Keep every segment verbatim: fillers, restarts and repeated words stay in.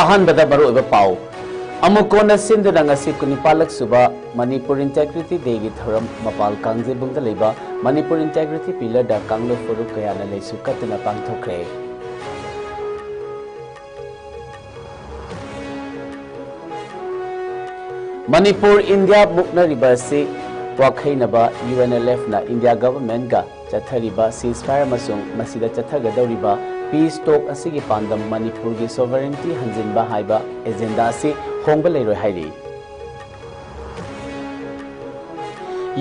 ꯑꯍꯥꯟꯕꯗ ꯃꯔꯨꯑꯣꯏꯕ ꯄꯥꯎ꯫ ꯑꯃꯨꯛ ꯀꯣꯟꯅ ꯁꯤꯟꯗꯨꯅ ꯉꯁꯤ ꯀꯨꯟꯅꯤꯄꯥꯜꯂꯛ ꯁꯨꯕ ꯃꯅꯤꯄꯨꯔ ꯏꯟꯇꯦꯒ꯭ꯔꯤꯇꯤ ꯗꯦꯒꯤ ꯊꯧꯔꯝ ꯃꯄꯥꯜ ꯀꯥꯡꯖꯩꯕꯨꯡꯗ ꯂꯩꯕ ꯃꯅꯤꯄꯨꯔ ꯏꯟꯇꯦꯒ꯭ꯔꯤꯇꯤ ꯄꯤꯂꯔꯗ ꯀꯥꯡꯂꯨꯞ ꯐꯨꯔꯨꯞ ꯀꯌꯥꯅ ꯂꯩꯁꯨ ꯀꯠꯇꯨꯅ ꯄꯥꯡꯊꯣꯛꯈ꯭ꯔꯦ꯫ ꯃꯅꯤꯄꯨꯔ ꯏꯟꯗꯤꯌꯥ ꯃꯨꯛꯅꯔꯤꯕ ꯑꯁꯤ ꯋꯥꯈꯩꯅꯕ ꯌꯨ ꯑꯦꯟ ꯑꯦꯜ ꯑꯦꯐꯅ ꯏꯟꯗꯤꯌꯥ ꯒꯚꯔꯟꯃꯦꯟꯠꯒ ꯆꯠꯊꯔꯤꯕ ceasefire ꯑꯃꯁꯨꯡ ꯃꯁꯤꯗ ꯆꯠꯊꯒꯗꯧꯔꯤꯕ peace talk ꯑꯁꯤꯒꯤ ꯄꯥꯟꯗꯝ ꯃꯅꯤꯄꯨꯔꯒꯤ sovereignty ꯍꯟꯖꯤꯟꯕ ꯍꯥꯏꯕ agenda ꯑꯁꯤ ꯍꯣꯡꯕ ꯂꯩꯔꯣꯏ ꯍꯥꯏꯔꯤ꯫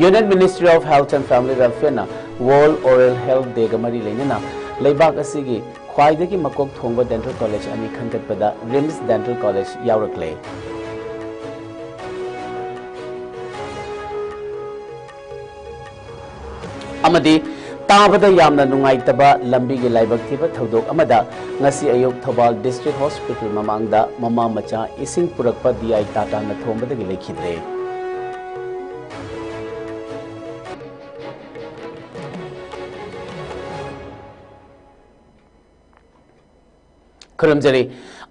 Union Ministry of Health and Family Welfareꯅ World Oral Health Dayꯒ ꯃꯔꯤ ꯂꯩꯅꯅ ꯂꯩꯕꯥꯛ ꯑꯁꯤꯒꯤ ꯈ꯭ꯋꯥꯏꯗꯒꯤ ꯃꯀꯣꯛ ꯊꯣꯡꯕ dental college ꯑꯅꯤ ꯈꯟꯒꯠꯄꯗ RIMS Dental College ꯌꯥꯎꯔꯛꯂꯦ꯫ ꯑꯃꯗꯤ ꯇꯥꯕꯗ ꯌꯥꯝꯅ ꯅꯨꯡꯉꯥꯏꯇꯕ ꯂꯝꯕꯤꯒꯤ ꯂꯥꯏꯕꯛ ꯊꯤꯕ ꯊꯧꯗꯣꯛ ꯑꯃꯗ ꯉꯁꯤ ꯑꯌꯨꯛ ꯊꯧꯕꯥꯜ District Hospital ꯃꯃꯥꯡꯗ ꯃꯃꯥ ꯃꯆꯥ ꯏꯁꯤꯡ ꯄꯨꯔꯛꯄ ꯗꯤ ꯑꯥꯏ ꯇꯥꯇꯥꯅ ꯊꯣꯝꯕꯗꯒꯤ ꯂꯩꯈꯤꯗ꯭ꯔꯦ꯫ ꯈꯨꯔꯨꯝꯖꯔꯤ꯫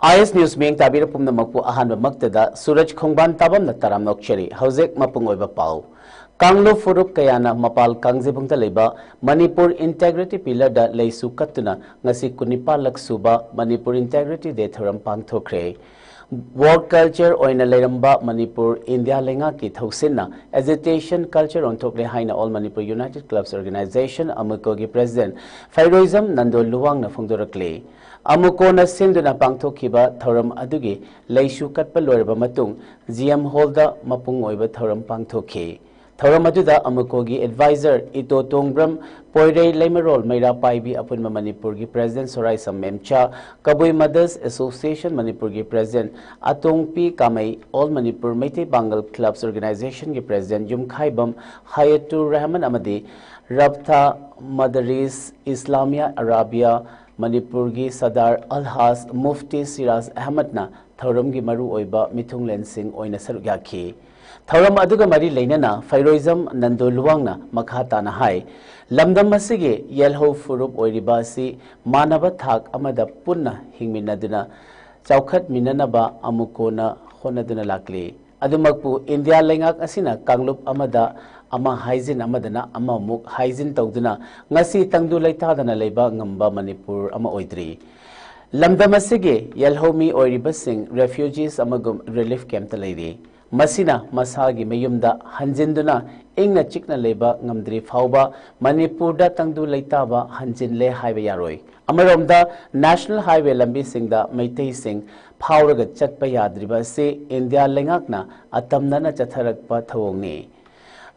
ꯑꯥꯏ ꯑꯦꯁ ꯅ꯭ꯌꯨꯁ ꯃꯤꯠꯌꯦꯡ ꯇꯥꯕꯤꯔ ꯄꯨꯝꯅꯃꯛꯄꯨ ꯑꯍꯥꯟꯕꯃꯛꯇꯗ ꯁꯨꯔꯖ ꯈꯣꯡꯕꯥꯟ ꯇꯥꯕꯝꯅ ꯇꯔꯥꯝꯅ ꯑꯣꯛꯆꯔꯤ꯫ ꯍꯧꯖꯤꯛ ꯃꯄꯨꯡ ꯑꯣꯏꯕ ꯄꯥꯎ꯫ ꯀꯥꯡꯂꯨꯞ ꯐꯨꯔꯨꯞ ꯀꯌꯥꯅ ꯃꯄꯥꯜ ꯀꯥꯡꯖꯩꯕꯨꯡꯗ ꯂꯩꯕ ꯃꯅꯤꯄꯨꯔ ꯏꯟꯇꯦꯒ꯭ꯔꯤꯇꯤ ꯄꯤꯂꯔꯗ ꯂꯩꯁꯨ ꯀꯠꯇꯨꯅ ꯉꯁꯤ ꯀꯨꯟꯅꯤꯄꯥꯜꯂꯛ ꯁꯨꯕ ꯃꯅꯤꯄꯨꯔ ꯏꯟꯇꯦꯒ꯭ꯔꯤꯇꯤ ꯗꯦ ꯊꯧꯔꯝ ꯄꯥꯡꯊꯣꯛꯈ꯭ꯔꯦ꯫ War culture ꯑꯣꯏꯅ ꯂꯩꯔꯝꯕ ꯃꯅꯤꯄꯨꯔ ꯏꯟꯗꯤꯌꯥ ꯂꯩꯉꯥꯛꯀꯤ ꯊꯧꯁꯤꯟꯅ agitation culture ꯑꯣꯟꯊꯣꯛꯂꯦ ꯍꯥꯏꯅ All Manipur United Clubs Organization, ꯑꯃꯨꯀꯣꯒꯤ president ꯐꯩꯔꯣꯏꯖꯝ Nando ꯂꯨꯋꯥꯡꯅ ꯐꯣꯡꯗꯣꯔꯛꯂꯤ꯫ ꯑꯃꯨꯀꯣꯅ ꯁꯤꯟꯗꯨꯅ ꯄꯥꯡꯊꯣꯛꯈꯤꯕ ꯊꯧꯔꯝ ꯑꯗꯨꯒꯤ ꯂꯩꯁꯨ ꯀꯠꯄ ꯂꯣꯏꯔꯕ ꯃꯇꯨꯡ ꯖꯤ ꯑꯦꯝ ꯍꯣꯜꯗ ꯃꯄꯨꯡ ꯑꯣꯏꯕ ꯊꯧꯔꯝ ꯄꯥꯡꯊꯣꯛꯈꯤ꯫ ꯊꯧꯔꯝ ꯑꯗꯨꯗ ꯑꯃꯨꯀꯣꯒꯤ advisor ꯏꯇꯣ ꯇꯣꯡꯕ꯭ꯔꯝ, ꯄꯣꯏꯔꯩ ꯂꯩꯃꯔꯣꯜ ꯃꯩꯔꯥ ꯄꯥꯏꯕꯤ, ꯑꯄꯨꯟꯕ ꯃꯅꯤꯄꯨꯔꯒꯤ president ꯁꯣꯔꯥꯏꯁꯝ ꯃꯦꯝꯆꯥ, ꯀꯕꯨꯏ Mothers Association ꯃꯅꯤꯄꯨꯔꯒꯤ president ꯑꯇꯣꯡꯄꯤ ꯀꯥꯃꯩ, All Manipur Meitei Pangal Clubs Organizationꯒꯤ president ꯌꯨꯝꯈꯥꯏꯕꯝ ꯍꯌꯥꯇꯨꯔ ꯔꯍꯃꯟ ꯑꯃꯗꯤ ꯔꯥꯕꯇꯥ ꯃꯗꯥꯔꯤꯁ ꯏꯁꯂꯥꯃꯤꯌꯥ ꯑꯔꯥꯕꯤꯌꯥ ꯃꯅꯤꯄꯨꯔꯒꯤ ꯁꯗꯥꯔ ꯑꯜꯍꯥꯖ ꯃꯨꯐꯇꯤ ꯁꯤꯔꯥꯖ ꯑꯍꯃꯗꯅ ꯊꯧꯔꯝꯒꯤ ꯃꯔꯨꯑꯣꯏꯕ ꯃꯤꯊꯨꯡꯂꯦꯟꯁꯤꯡ ꯑꯣꯏꯅ ꯁꯔꯨꯛ ꯌꯥꯈꯤ꯫ ꯊꯧꯔꯝ ꯑꯗꯨꯒ ꯃꯔꯤ ꯂꯩꯅꯅ ꯐꯩꯔꯣꯏꯖꯝ ꯅꯟꯗꯣ ꯂꯨꯋꯥꯡꯅ ꯃꯈꯥ ꯇꯥꯅ ꯍꯥꯏ, ꯂꯝꯗꯝ ꯑꯁꯤꯒꯤ ꯌꯦꯜꯍꯧ ꯐꯨꯔꯨꯞ ꯑꯣꯏꯔꯤꯕ ꯑꯁꯤ ꯃꯥꯟꯅꯕ ꯊꯥꯛ ꯑꯃꯗ ꯄꯨꯟꯅ ꯍꯤꯡꯃꯤꯟꯅꯗꯨꯅ ꯆꯥꯎꯈꯠꯃꯤꯟꯅꯅꯕ ꯑꯃꯨꯛ ꯀꯣꯟꯅ ꯍꯣꯠꯅꯗꯨꯅ ꯂꯥꯛꯂꯤ꯫ ꯑꯗꯨꯃꯛꯄꯨ ꯏꯟꯗꯤꯌꯥ ꯂꯩꯉꯥꯛ ꯑꯁꯤꯅ ꯀꯥꯡꯂꯨꯞ ꯑꯃꯗ ꯑꯃ ꯍꯥꯏꯖꯤꯟ ꯑꯃꯗꯅ ꯑꯃꯃꯨꯛ ꯍꯥꯏꯖꯤꯟ ꯇꯧꯗꯨꯅ ꯉꯁꯤ ꯇꯪꯗꯨ ꯂꯩꯇꯥꯗꯅ ꯂꯩꯕ ꯉꯝꯕ ꯃꯅꯤꯄꯨꯔ ꯑꯃ ꯑꯣꯏꯗ꯭ꯔꯤ꯫ ꯂꯝꯗꯝ ꯑꯁꯤꯒꯤ ꯌꯦꯜꯍꯧꯃꯤ ꯑꯣꯏꯔꯤꯕꯁꯤꯡ refugees ꯑꯃꯒꯨꯝ relief campꯇ ꯂꯩꯔꯤ꯫ ꯃꯁꯤꯅ ꯃꯁꯥꯒꯤ ꯃꯌꯨꯝꯗ ꯍꯟꯖꯤꯟꯗꯨꯅ ꯏꯪꯅ ꯆꯤꯛꯅ ꯂꯩꯕ ꯉꯝꯗ꯭ꯔꯤ ꯐꯥꯎꯕ ꯃꯅꯤꯄꯨꯔꯗ ꯇꯪꯗꯨ ꯂꯩꯇꯥꯕ ꯍꯟꯖꯤꯜꯂꯦ ꯍꯥꯏꯕ ꯌꯥꯔꯣꯏ꯫ ꯑꯃꯔꯣꯝꯗ, ꯅꯦꯁꯅꯦꯜ ꯍꯥꯏꯋꯦ ꯂꯝꯕꯤꯁꯤꯡꯗ ꯃꯩꯇꯩꯁꯤꯡ ꯐꯥꯎꯔꯒ ꯆꯠꯄ ꯌꯥꯗ꯭ꯔꯤꯕ ꯑꯁꯤ ꯏꯟꯗꯤꯌꯥ ꯂꯩꯉꯥꯛꯅ ꯑꯇꯝꯅꯅ ꯆꯠꯊꯔꯛꯄ ꯊꯧꯑꯣꯡꯅꯤ꯫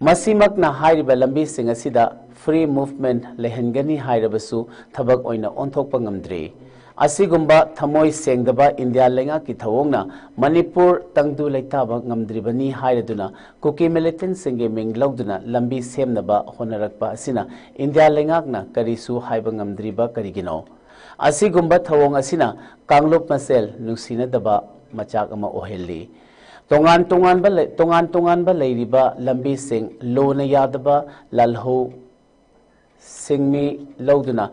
ꯃꯁꯤꯃꯛꯅ ꯍꯥꯏꯔꯤꯕ ꯂꯝꯕꯤꯁꯤꯡ ꯑꯁꯤꯗ free movement ꯂꯩꯍꯟꯒꯅꯤ ꯍꯥꯏꯔꯕꯁꯨ ꯊꯕꯛ ꯑꯣꯏꯅ ꯑꯣꯟꯊꯣꯛꯄ ꯉꯝꯗ꯭ꯔꯤ꯫ ꯑꯁꯤꯒꯨꯝꯕ ꯊꯃꯣꯏ ꯁꯦꯡꯗꯕ ꯏꯟꯗꯤꯌꯥ ꯂꯩꯉꯥꯛꯀꯤ ꯊꯧꯑꯣꯡꯅ ꯃꯅꯤꯄꯨꯔ ꯇꯪꯗꯨ ꯂꯩꯇꯥꯕ ꯉꯝꯗ꯭ꯔꯤꯕꯅꯤ ꯍꯥꯏꯔꯗꯨꯅ ꯀꯨꯀꯤ ꯃꯤꯂꯤꯇꯦꯟꯠꯁꯤꯡꯒꯤ ꯃꯤꯡ ꯂꯧꯗꯨꯅ ꯂꯝꯕꯤ ꯁꯦꯝꯅꯕ ꯍꯣꯠꯅꯔꯛꯄ ꯑꯁꯤꯅ ꯏꯟꯗꯤꯌꯥ ꯂꯩꯉꯥꯛꯅ ꯀꯔꯤꯁꯨ ꯍꯥꯏꯕ ꯉꯝꯗ꯭ꯔꯤꯕ ꯀꯔꯤꯒꯤꯅꯣ? ꯑꯁꯤꯒꯨꯝꯕ ꯊꯧꯑꯣꯡ ꯑꯁꯤꯅ ꯀꯥꯡꯂꯨꯞ ꯃꯁꯦꯜ ꯅꯨꯡꯁꯤꯅꯗꯕ ꯃꯆꯥꯛ ꯑꯃ ꯑꯣꯏꯍꯜꯂꯤ꯫ ꯇꯣꯉꯥꯟ ꯇꯣꯉꯥꯟꯕ ꯂꯩ-, ꯇꯣꯉꯥꯟ ꯇꯣꯉꯥꯟꯕ ꯂꯩꯔꯤꯕ ꯂꯝꯕꯤꯁꯤꯡ ꯂꯣꯅ ꯌꯥꯗꯕ ꯂꯥꯜꯍꯧ ꯁꯤꯡꯃꯤ ꯂꯧꯗꯨꯅ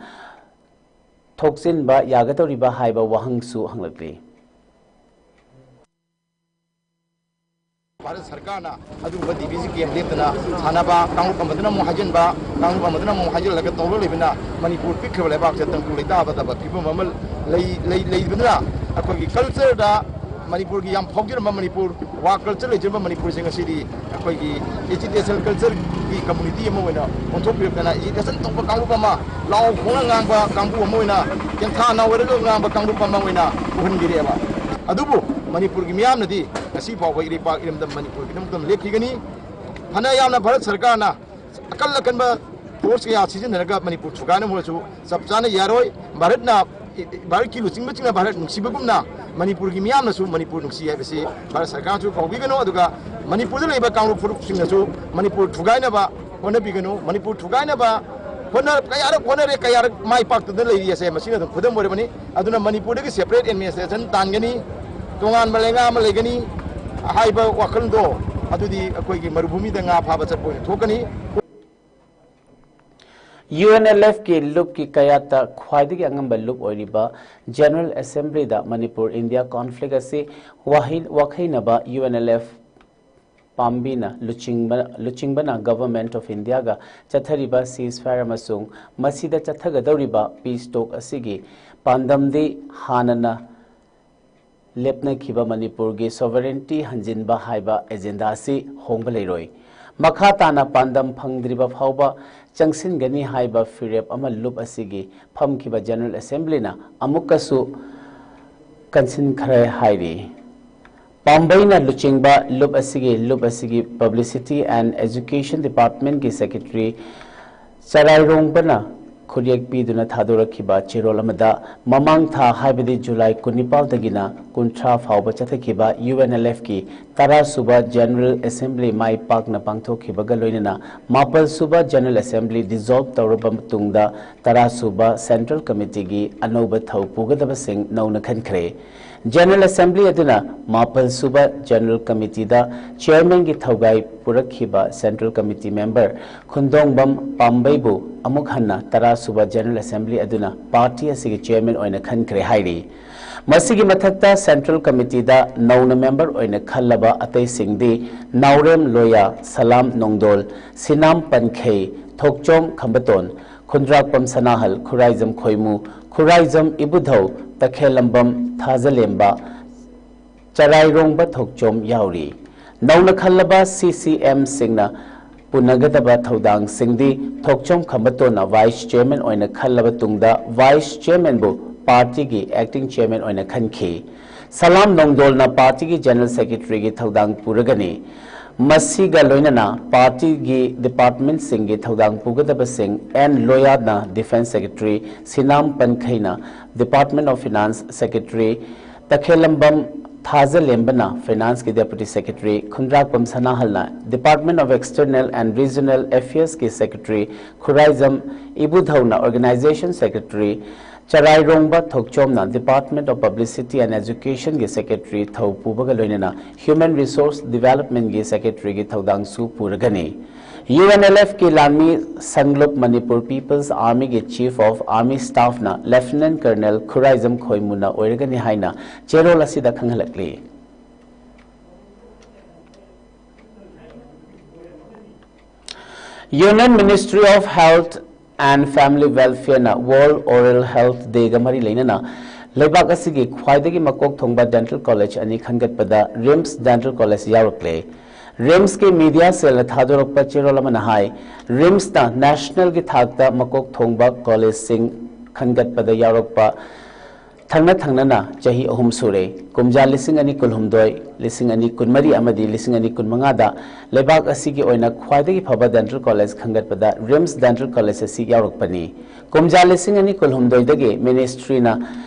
ꯊꯣꯛꯆꯤꯟꯕ ꯌꯥꯒꯗꯧꯔꯤꯕ ꯍꯥꯏꯕ ꯋꯥꯍꯪꯁꯨ ꯍꯪꯂꯛꯂꯤ꯫ ꯚꯥꯔꯠ ꯁꯔꯀꯥꯔꯅ ꯑꯗꯨꯒꯨꯝꯕ ꯗꯤ ꯕꯤ ꯁꯤ ꯀꯦꯝ ꯂꯦꯞꯇꯅ ꯁꯥꯟꯅꯕ, ꯀꯥꯡꯂꯨꯞ ꯑꯃꯗꯨꯅ ꯑꯃꯨꯛ ꯍꯥꯏꯖꯤꯟꯕ, ꯀꯥꯡꯂꯨꯞ ꯑꯃꯗꯨꯅ ꯑꯃꯨꯛ ꯍꯥꯏꯖꯤꯜꯂꯒ ꯇꯧꯔ ꯂꯩꯕꯅ ꯃꯅꯤꯄꯨꯔ ꯄꯤꯛꯈ꯭ꯔꯕ ꯂꯩꯕꯥꯛꯁꯦ ꯇꯪꯗꯨ ꯂꯩꯇꯥꯗꯕ ꯐꯤꯕꯝ ꯑꯃ ꯂꯩ-, ꯂꯩ-, ꯂꯩꯕꯅꯤꯅ ꯑꯩꯈꯣꯏꯒꯤ ꯀꯜꯆꯔꯗ ꯃꯅꯤꯄꯨꯔꯒꯤ ꯌꯥꯝ ꯐꯥꯎꯖꯔꯝꯕ ꯃꯅꯤꯄꯨꯔ ꯋꯥ ꯀꯜꯆꯔ ꯂꯩꯖꯔꯝꯕ ꯃꯅꯤꯄꯨꯔꯁꯦ ꯉꯁꯤꯗꯤ ꯑꯩꯈꯣꯏꯒꯤ ꯑꯦꯖꯤꯇꯦꯁꯟ ꯀꯜꯆꯔꯒꯤ ꯀꯝꯃꯨꯅꯤꯇꯤ ꯑꯃ ꯑꯣꯏꯅ ꯑꯣꯟꯊꯣꯛꯄꯤꯔꯛꯇꯅ ꯑꯦꯖꯤꯇꯦꯁꯟ ꯇꯧꯕ ꯀꯥꯡꯂꯨꯞ ꯑꯃ, ꯂꯥꯎ ꯈꯣꯡꯅ ꯉꯥꯡꯕ ꯀꯥꯡꯕꯨ ꯑꯃ ꯑꯣꯏꯅ, ꯀꯦꯟꯊꯥ ꯅꯥꯎꯔꯒ ꯉꯥꯡꯕ ꯀꯥꯡꯂꯨꯞ ꯑꯃ ꯑꯣꯏꯅ ꯎꯍꯟꯕꯤꯔꯛꯑꯦꯕ꯫ ꯑꯗꯨꯕꯨ ꯃꯅꯤꯄꯨꯔꯒꯤ ꯃꯤꯌꯥꯝꯅꯗꯤ ꯉꯁꯤ ꯐꯥꯎꯕ ꯏꯔꯩꯄꯥꯛ ꯏꯔꯝꯗꯝ ꯃꯅꯤꯄꯨꯔꯒꯤꯗꯃꯛꯇ ꯂꯦꯞꯈꯤꯒꯅꯤ꯫ ꯐꯅ ꯌꯥꯝꯅ ꯚꯥꯔꯠ ꯁꯔꯀꯥꯔꯅ ꯑꯀꯜ ꯑꯀꯟꯕ ꯐꯣꯔꯁ ꯀꯌꯥ ꯁꯤꯖꯤꯟꯅꯔꯒ ꯃꯅꯤꯄꯨꯔ ꯊꯨꯒꯥꯏꯅꯕ ꯑꯣꯏꯔꯁꯨ ꯆꯞ ꯆꯥꯅ ꯌꯥꯔꯣꯏ꯫ ꯚꯥꯔꯠꯅ, ꯚꯥꯔꯠꯀꯤ ꯂꯨꯆꯤꯡꯕꯁꯤꯡꯅ ꯚꯥꯔꯠ ꯅꯨꯡꯁꯤꯕꯒꯨꯝꯅ ꯃꯅꯤꯄꯨꯔꯒꯤ ꯃꯤꯌꯥꯝꯅꯁꯨ ꯃꯅꯤꯄꯨꯔ ꯅꯨꯡꯁꯤ ꯍꯥꯏꯕꯁꯤ ꯚꯥꯔꯠ ꯁꯔꯀꯥꯔꯅꯁꯨ ꯀꯥꯎꯕꯤꯒꯅꯨ꯫ ꯑꯗꯨꯒ ꯃꯅꯤꯄꯨꯔꯗ ꯂꯩꯕ ꯀꯥꯡꯂꯨꯞ ꯐꯨꯔꯨꯞꯁꯤꯡꯅꯁꯨ ꯃꯅꯤꯄꯨꯔ ꯊꯨꯒꯥꯏꯅꯕ ꯍꯣꯠꯅꯕꯤꯒꯅꯨ꯫ ꯃꯅꯤꯄꯨꯔ ꯊꯨꯒꯥꯏꯅꯕ ꯍꯣꯠꯅ-, ꯀꯌꯥꯔꯛ ꯍꯣꯠꯅꯔꯦ, ꯀꯌꯥꯔꯛ ꯃꯥꯏ ꯄꯥꯛꯇꯗꯅ ꯂꯩꯔꯤ ꯑꯁꯦ ꯃꯁꯤꯅ ꯑꯗꯨꯝ ꯈꯨꯗꯝ ꯑꯣꯏꯔꯕꯅꯤ꯫ ꯑꯗꯨꯅ ꯃꯅꯤꯄꯨꯔꯗꯒꯤ separate administration ꯇꯥꯟꯒꯅꯤ, ꯇꯣꯉꯥꯟꯕ ꯂꯩꯉꯥꯛ ꯑꯃ ꯂꯩꯒꯅꯤ ꯍꯥꯏꯕ ꯋꯥꯈꯜꯗꯣ ꯑꯗꯨꯗꯤ ꯑꯩꯈꯣꯏꯒꯤ ꯃꯔꯨꯚꯨꯃꯤꯗ ꯉꯥ ꯐꯥꯕ ꯆꯠꯄ ꯑꯣꯏꯅ ꯊꯣꯛꯀꯅꯤ꯫ UNLFꯀꯤ ꯂꯨꯞꯀꯤ ꯀꯌꯥꯠꯇ ꯈ꯭ꯋꯥꯏꯗꯒꯤ ꯑꯉꯝꯕ ꯂꯨꯞ ꯑꯣꯏꯔꯤꯕ General Assemblyꯗ ꯃꯅꯤꯄꯨꯔ ꯏꯟꯗꯤꯌꯥ ꯀꯣꯟꯐ꯭ꯂꯤꯛ ꯑꯁꯤ ꯋꯥꯍꯩ-, ꯋꯥꯈꯩꯅꯕ UNLF ꯄꯥꯝꯕꯤꯅ ꯂꯨꯆꯤꯡꯕ-, ꯂꯨꯆꯤꯡꯕꯅ Government of Indiaꯒ ꯆꯠꯊꯔꯤꯕ ceasefire ꯑꯃꯁꯨꯡ ꯃꯁꯤꯗ ꯆꯠꯊꯒꯗꯧꯔꯤꯕ peace talk ꯑꯁꯤꯒꯤ ꯄꯥꯟꯗꯝꯗꯤ ꯍꯥꯟꯅꯅ ꯂꯦꯞꯅꯈꯤꯕ ꯃꯅꯤꯄꯨꯔꯒꯤ sovereignty ꯍꯟꯖꯤꯟꯕ ꯍꯥꯏꯕ agenda ꯑꯁꯤ ꯍꯣꯡꯕ ꯂꯩꯔꯣꯏ꯫ ꯃꯈꯥ ꯇꯥꯅ ꯄꯥꯟꯗꯝ ꯐꯪꯗ꯭ꯔꯤꯕ ꯐꯥꯎꯕ ꯆꯪꯁꯤꯟꯒꯅꯤ ꯍꯥꯏꯕ ꯐꯤꯔꯦꯞ ꯑꯃ ꯂꯨꯞ ꯑꯁꯤꯒꯤ ꯐꯝꯈꯤꯕ General Assemblyꯅ ꯑꯃꯨꯛꯀꯁꯨ ꯀꯟꯁꯤꯟꯈ꯭ꯔꯦ ꯍꯥꯏꯔꯤ꯫ ꯄꯥꯝꯕꯩꯅ ꯂꯨꯆꯤꯡꯕ ꯂꯨꯞ ꯑꯁꯤꯒꯤ, ꯂꯨꯞ ꯑꯁꯤꯒꯤ Publicity and Education Departmentꯀꯤ Secretary ꯆꯔꯥꯏꯔꯣꯡꯕꯅ ꯈꯨꯠꯌꯦꯛ ꯄꯤꯗꯨꯅ ꯊꯥꯗꯣꯔꯛꯈꯤꯕ ꯆꯦꯔꯣꯜ ꯑꯃꯗ, ꯃꯃꯥꯡ ꯊꯥ, ꯍꯥꯏꯕꯗꯤ ꯖꯨꯂꯥꯏ ꯀꯨꯟꯅꯤꯄꯥꯜꯗꯒꯤꯅ ꯀꯨꯟꯊ꯭ꯔꯥ ꯐꯥꯎꯕ ꯆꯠꯊꯈꯤꯕ UNLFꯀꯤ ꯇꯔꯥ ꯁꯨꯕ General Assembly ꯃꯥꯏ ꯄꯥꯛꯅ ꯄꯥꯡꯊꯣꯛꯈꯤꯕꯒ ꯂꯣꯏꯅꯅ ꯃꯥꯄꯜ ꯁꯨꯕ General Assembly dissolve ꯇꯧꯔꯕ ꯃꯇꯨꯡꯗ ꯇꯔꯥ ꯁꯨꯕ Central Committeeꯒꯤ ꯑꯅꯧꯕ ꯊꯧ ꯄꯨꯒꯗꯕꯁꯤꯡ ꯅꯧꯅ ꯈꯟꯈ꯭ꯔꯦ꯫ General Assembly ꯑꯗꯨꯅ ꯃꯥꯄꯜ ꯁꯨꯕ General Committeeꯗ Chairmanꯒꯤ ꯊꯧꯒꯥꯏ ꯄꯨꯔꯛꯈꯤꯕ Central Committee member ꯈꯨꯟꯗꯣꯡꯕꯝ ꯄꯥꯝꯕꯩꯕꯨ ꯑꯃꯨꯛ ꯍꯟꯅ ꯇꯔꯥ ꯁꯨꯕ General Assembly ꯑꯗꯨꯅ party ꯑꯁꯤꯒꯤ Chairman ꯑꯣꯏꯅ ꯈꯟꯈ꯭ꯔꯦ ꯍꯥꯏꯔꯤ꯫ ꯃꯁꯤꯒꯤ ꯃꯊꯛꯇ Central Committeeꯗ ꯅꯧꯅ member ꯑꯣꯏꯅ ꯈꯜꯂꯕ ꯑꯇꯩꯁꯤꯡꯗꯤ ꯅꯥꯎꯔꯦꯝ ꯂꯣꯌꯥ, ꯁꯂꯥꯝ ꯅꯣꯡꯗꯣꯜ, ꯁꯤꯅꯥꯝ ꯄꯟꯈꯩ, ꯊꯣꯛꯆꯣꯝ ꯈꯝꯕꯇꯣꯟ, ꯈꯨꯟꯗ꯭ꯔꯥꯛꯄꯝ ꯁꯅꯥꯍꯜ, ꯈꯨꯔꯥꯏꯖꯝ ꯈꯣꯏꯃꯨ, ꯈꯨꯔꯥꯏꯖꯝ ꯏꯕꯨꯙꯧ, ꯇꯈꯦꯜꯂꯝꯕꯝ ꯊꯥꯖꯂꯦꯝꯕ, ꯆꯔꯥꯏꯔꯣꯡꯕ ꯊꯣꯛꯆꯣꯝ ꯌꯥꯎꯔꯤ꯫ ꯅꯧꯅ ꯈꯜꯂꯕ CCMꯁꯤꯡꯅ ꯄꯨꯅꯒꯗꯕ ꯊꯧꯗꯥꯡꯁꯤꯡꯗꯤ ꯊꯣꯛꯆꯣꯝ ꯈꯝꯕꯇꯣꯟꯅ Vice Chairman ꯑꯣꯏꯅ ꯈꯜꯂꯕ ꯇꯨꯡꯗ Vice Chairmanꯕꯨ partyꯒꯤ Acting Chairman ꯑꯣꯏꯅ ꯈꯟꯈꯤ꯫ ꯁꯂꯥꯝ ꯅꯣꯡꯗꯣꯜꯅ partyꯒꯤ General Secretaryꯒꯤ ꯊꯧꯗꯥꯡ ꯄꯨꯔꯒꯅꯤ꯫ ꯃꯁꯤꯒ ꯂꯣꯏꯅꯅ partyꯒꯤ departmentꯁꯤꯡꯒꯤ ꯊꯧꯗꯥꯡ ꯄꯨꯒꯗꯕꯁꯤꯡ ꯑꯦꯟ ꯂꯣꯌꯥꯅ Defence Secretary, ꯁꯤꯅꯥꯝ ꯄꯟꯈꯩꯅ Department of Finance Secretary, ꯇꯈꯦꯜꯂꯝꯕꯝ ꯊꯥꯖꯂꯦꯝꯕꯅ Financeꯀꯤ Deputy Secretary, ꯈꯨꯟꯗ꯭ꯔꯥꯛꯄꯝ ꯁꯅꯥꯍꯜꯅ Department of External and Regional Affairsꯀꯤ Secretary, ꯈꯨꯔꯥꯏꯖꯝ ꯏꯕꯨꯙꯧꯅ Organisation Secretary, ꯆꯔꯥꯏꯔꯣꯡꯕ ꯊꯣꯛꯆꯣꯝꯅ Department of Publicity and Education ꯒꯤ Secretary ꯊꯧ ꯄꯨꯕꯒ ꯂꯣꯏꯅꯅ Human Resource Development ꯒꯤ Secretary ꯒꯤ ꯊꯧꯗꯥꯡꯁꯨ ꯄꯨꯔꯒꯅꯤ꯫ UNLF ꯀꯤ ꯂꯥꯟꯃꯤ ꯁꯪꯂꯨꯞ Manipur People's Army ꯒꯤ Chief of Army Staff ꯅ Lieutenant Colonel ꯈꯨꯔꯥꯏꯖꯝ ꯈꯣꯏꯃꯨꯅ ꯑꯣꯏꯔꯒꯅꯤ ꯍꯥꯏꯅ ꯆꯦꯔꯣꯜ ꯑꯁꯤꯗ ꯈꯪꯍꯜꯂꯛꯂꯤ꯫ Union Ministry of Health and Family Welfare ꯅ World Oral Health Day ꯒ ꯃꯔꯤ ꯂꯩꯅꯅ ꯂꯩꯕꯥꯛ ꯑꯁꯤꯒꯤ ꯈ꯭ꯋꯥꯏꯗꯒꯤ ꯃꯀꯣꯛ ꯊꯣꯡꯕ dental college ꯑꯅꯤ ꯈꯟꯒꯠꯄꯗ RIMS Dental College ꯌꯥꯎꯔꯛꯂꯦ꯫ RIMS ꯀꯤ media cell ꯅ ꯊꯥꯗꯣꯔꯛꯄ ꯆꯦꯔꯣꯜ ꯑꯃꯅ ꯍꯥꯏ, RIMS ꯅ national ꯒꯤ ꯊꯥꯛꯇ ꯃꯀꯣꯛ ꯊꯣꯡꯕ college ꯁꯤꯡ ꯈꯟꯒꯠꯄꯗ ꯌꯥꯎꯔꯛꯄ ꯊꯪꯅ ꯊꯪꯅꯅ ꯆꯍꯤ ꯑꯍꯨꯝ ꯁꯨꯔꯦ꯫ ꯀꯨꯝꯖꯥ ꯂꯤꯁꯤꯡ ꯑꯅꯤ ꯀꯨꯟꯍꯨꯝꯗꯣꯏ, ꯂꯤꯁꯤꯡ ꯑꯅꯤ ꯀꯨꯟꯃꯔꯤ ꯑꯃꯗꯤ ꯂꯤꯁꯤꯡ ꯑꯅꯤ ꯀꯨꯟꯃꯉꯥꯗ ꯂꯩꯕꯥꯛ ꯑꯁꯤꯒꯤ ꯑꯣꯏꯅ ꯈ꯭ꯋꯥꯏꯗꯒꯤ ꯐꯕ dental college ꯈꯟꯒꯠꯄꯗ RIMS Dental College ꯑꯁꯤ ꯌꯥꯎꯔꯛꯄꯅꯤ꯫ ꯀꯨꯝꯖꯥ ꯂꯤꯁꯤꯡ ꯑꯅꯤ ꯀꯨꯟꯍꯨꯝꯗꯣꯏꯗꯒꯤ ministry ꯅ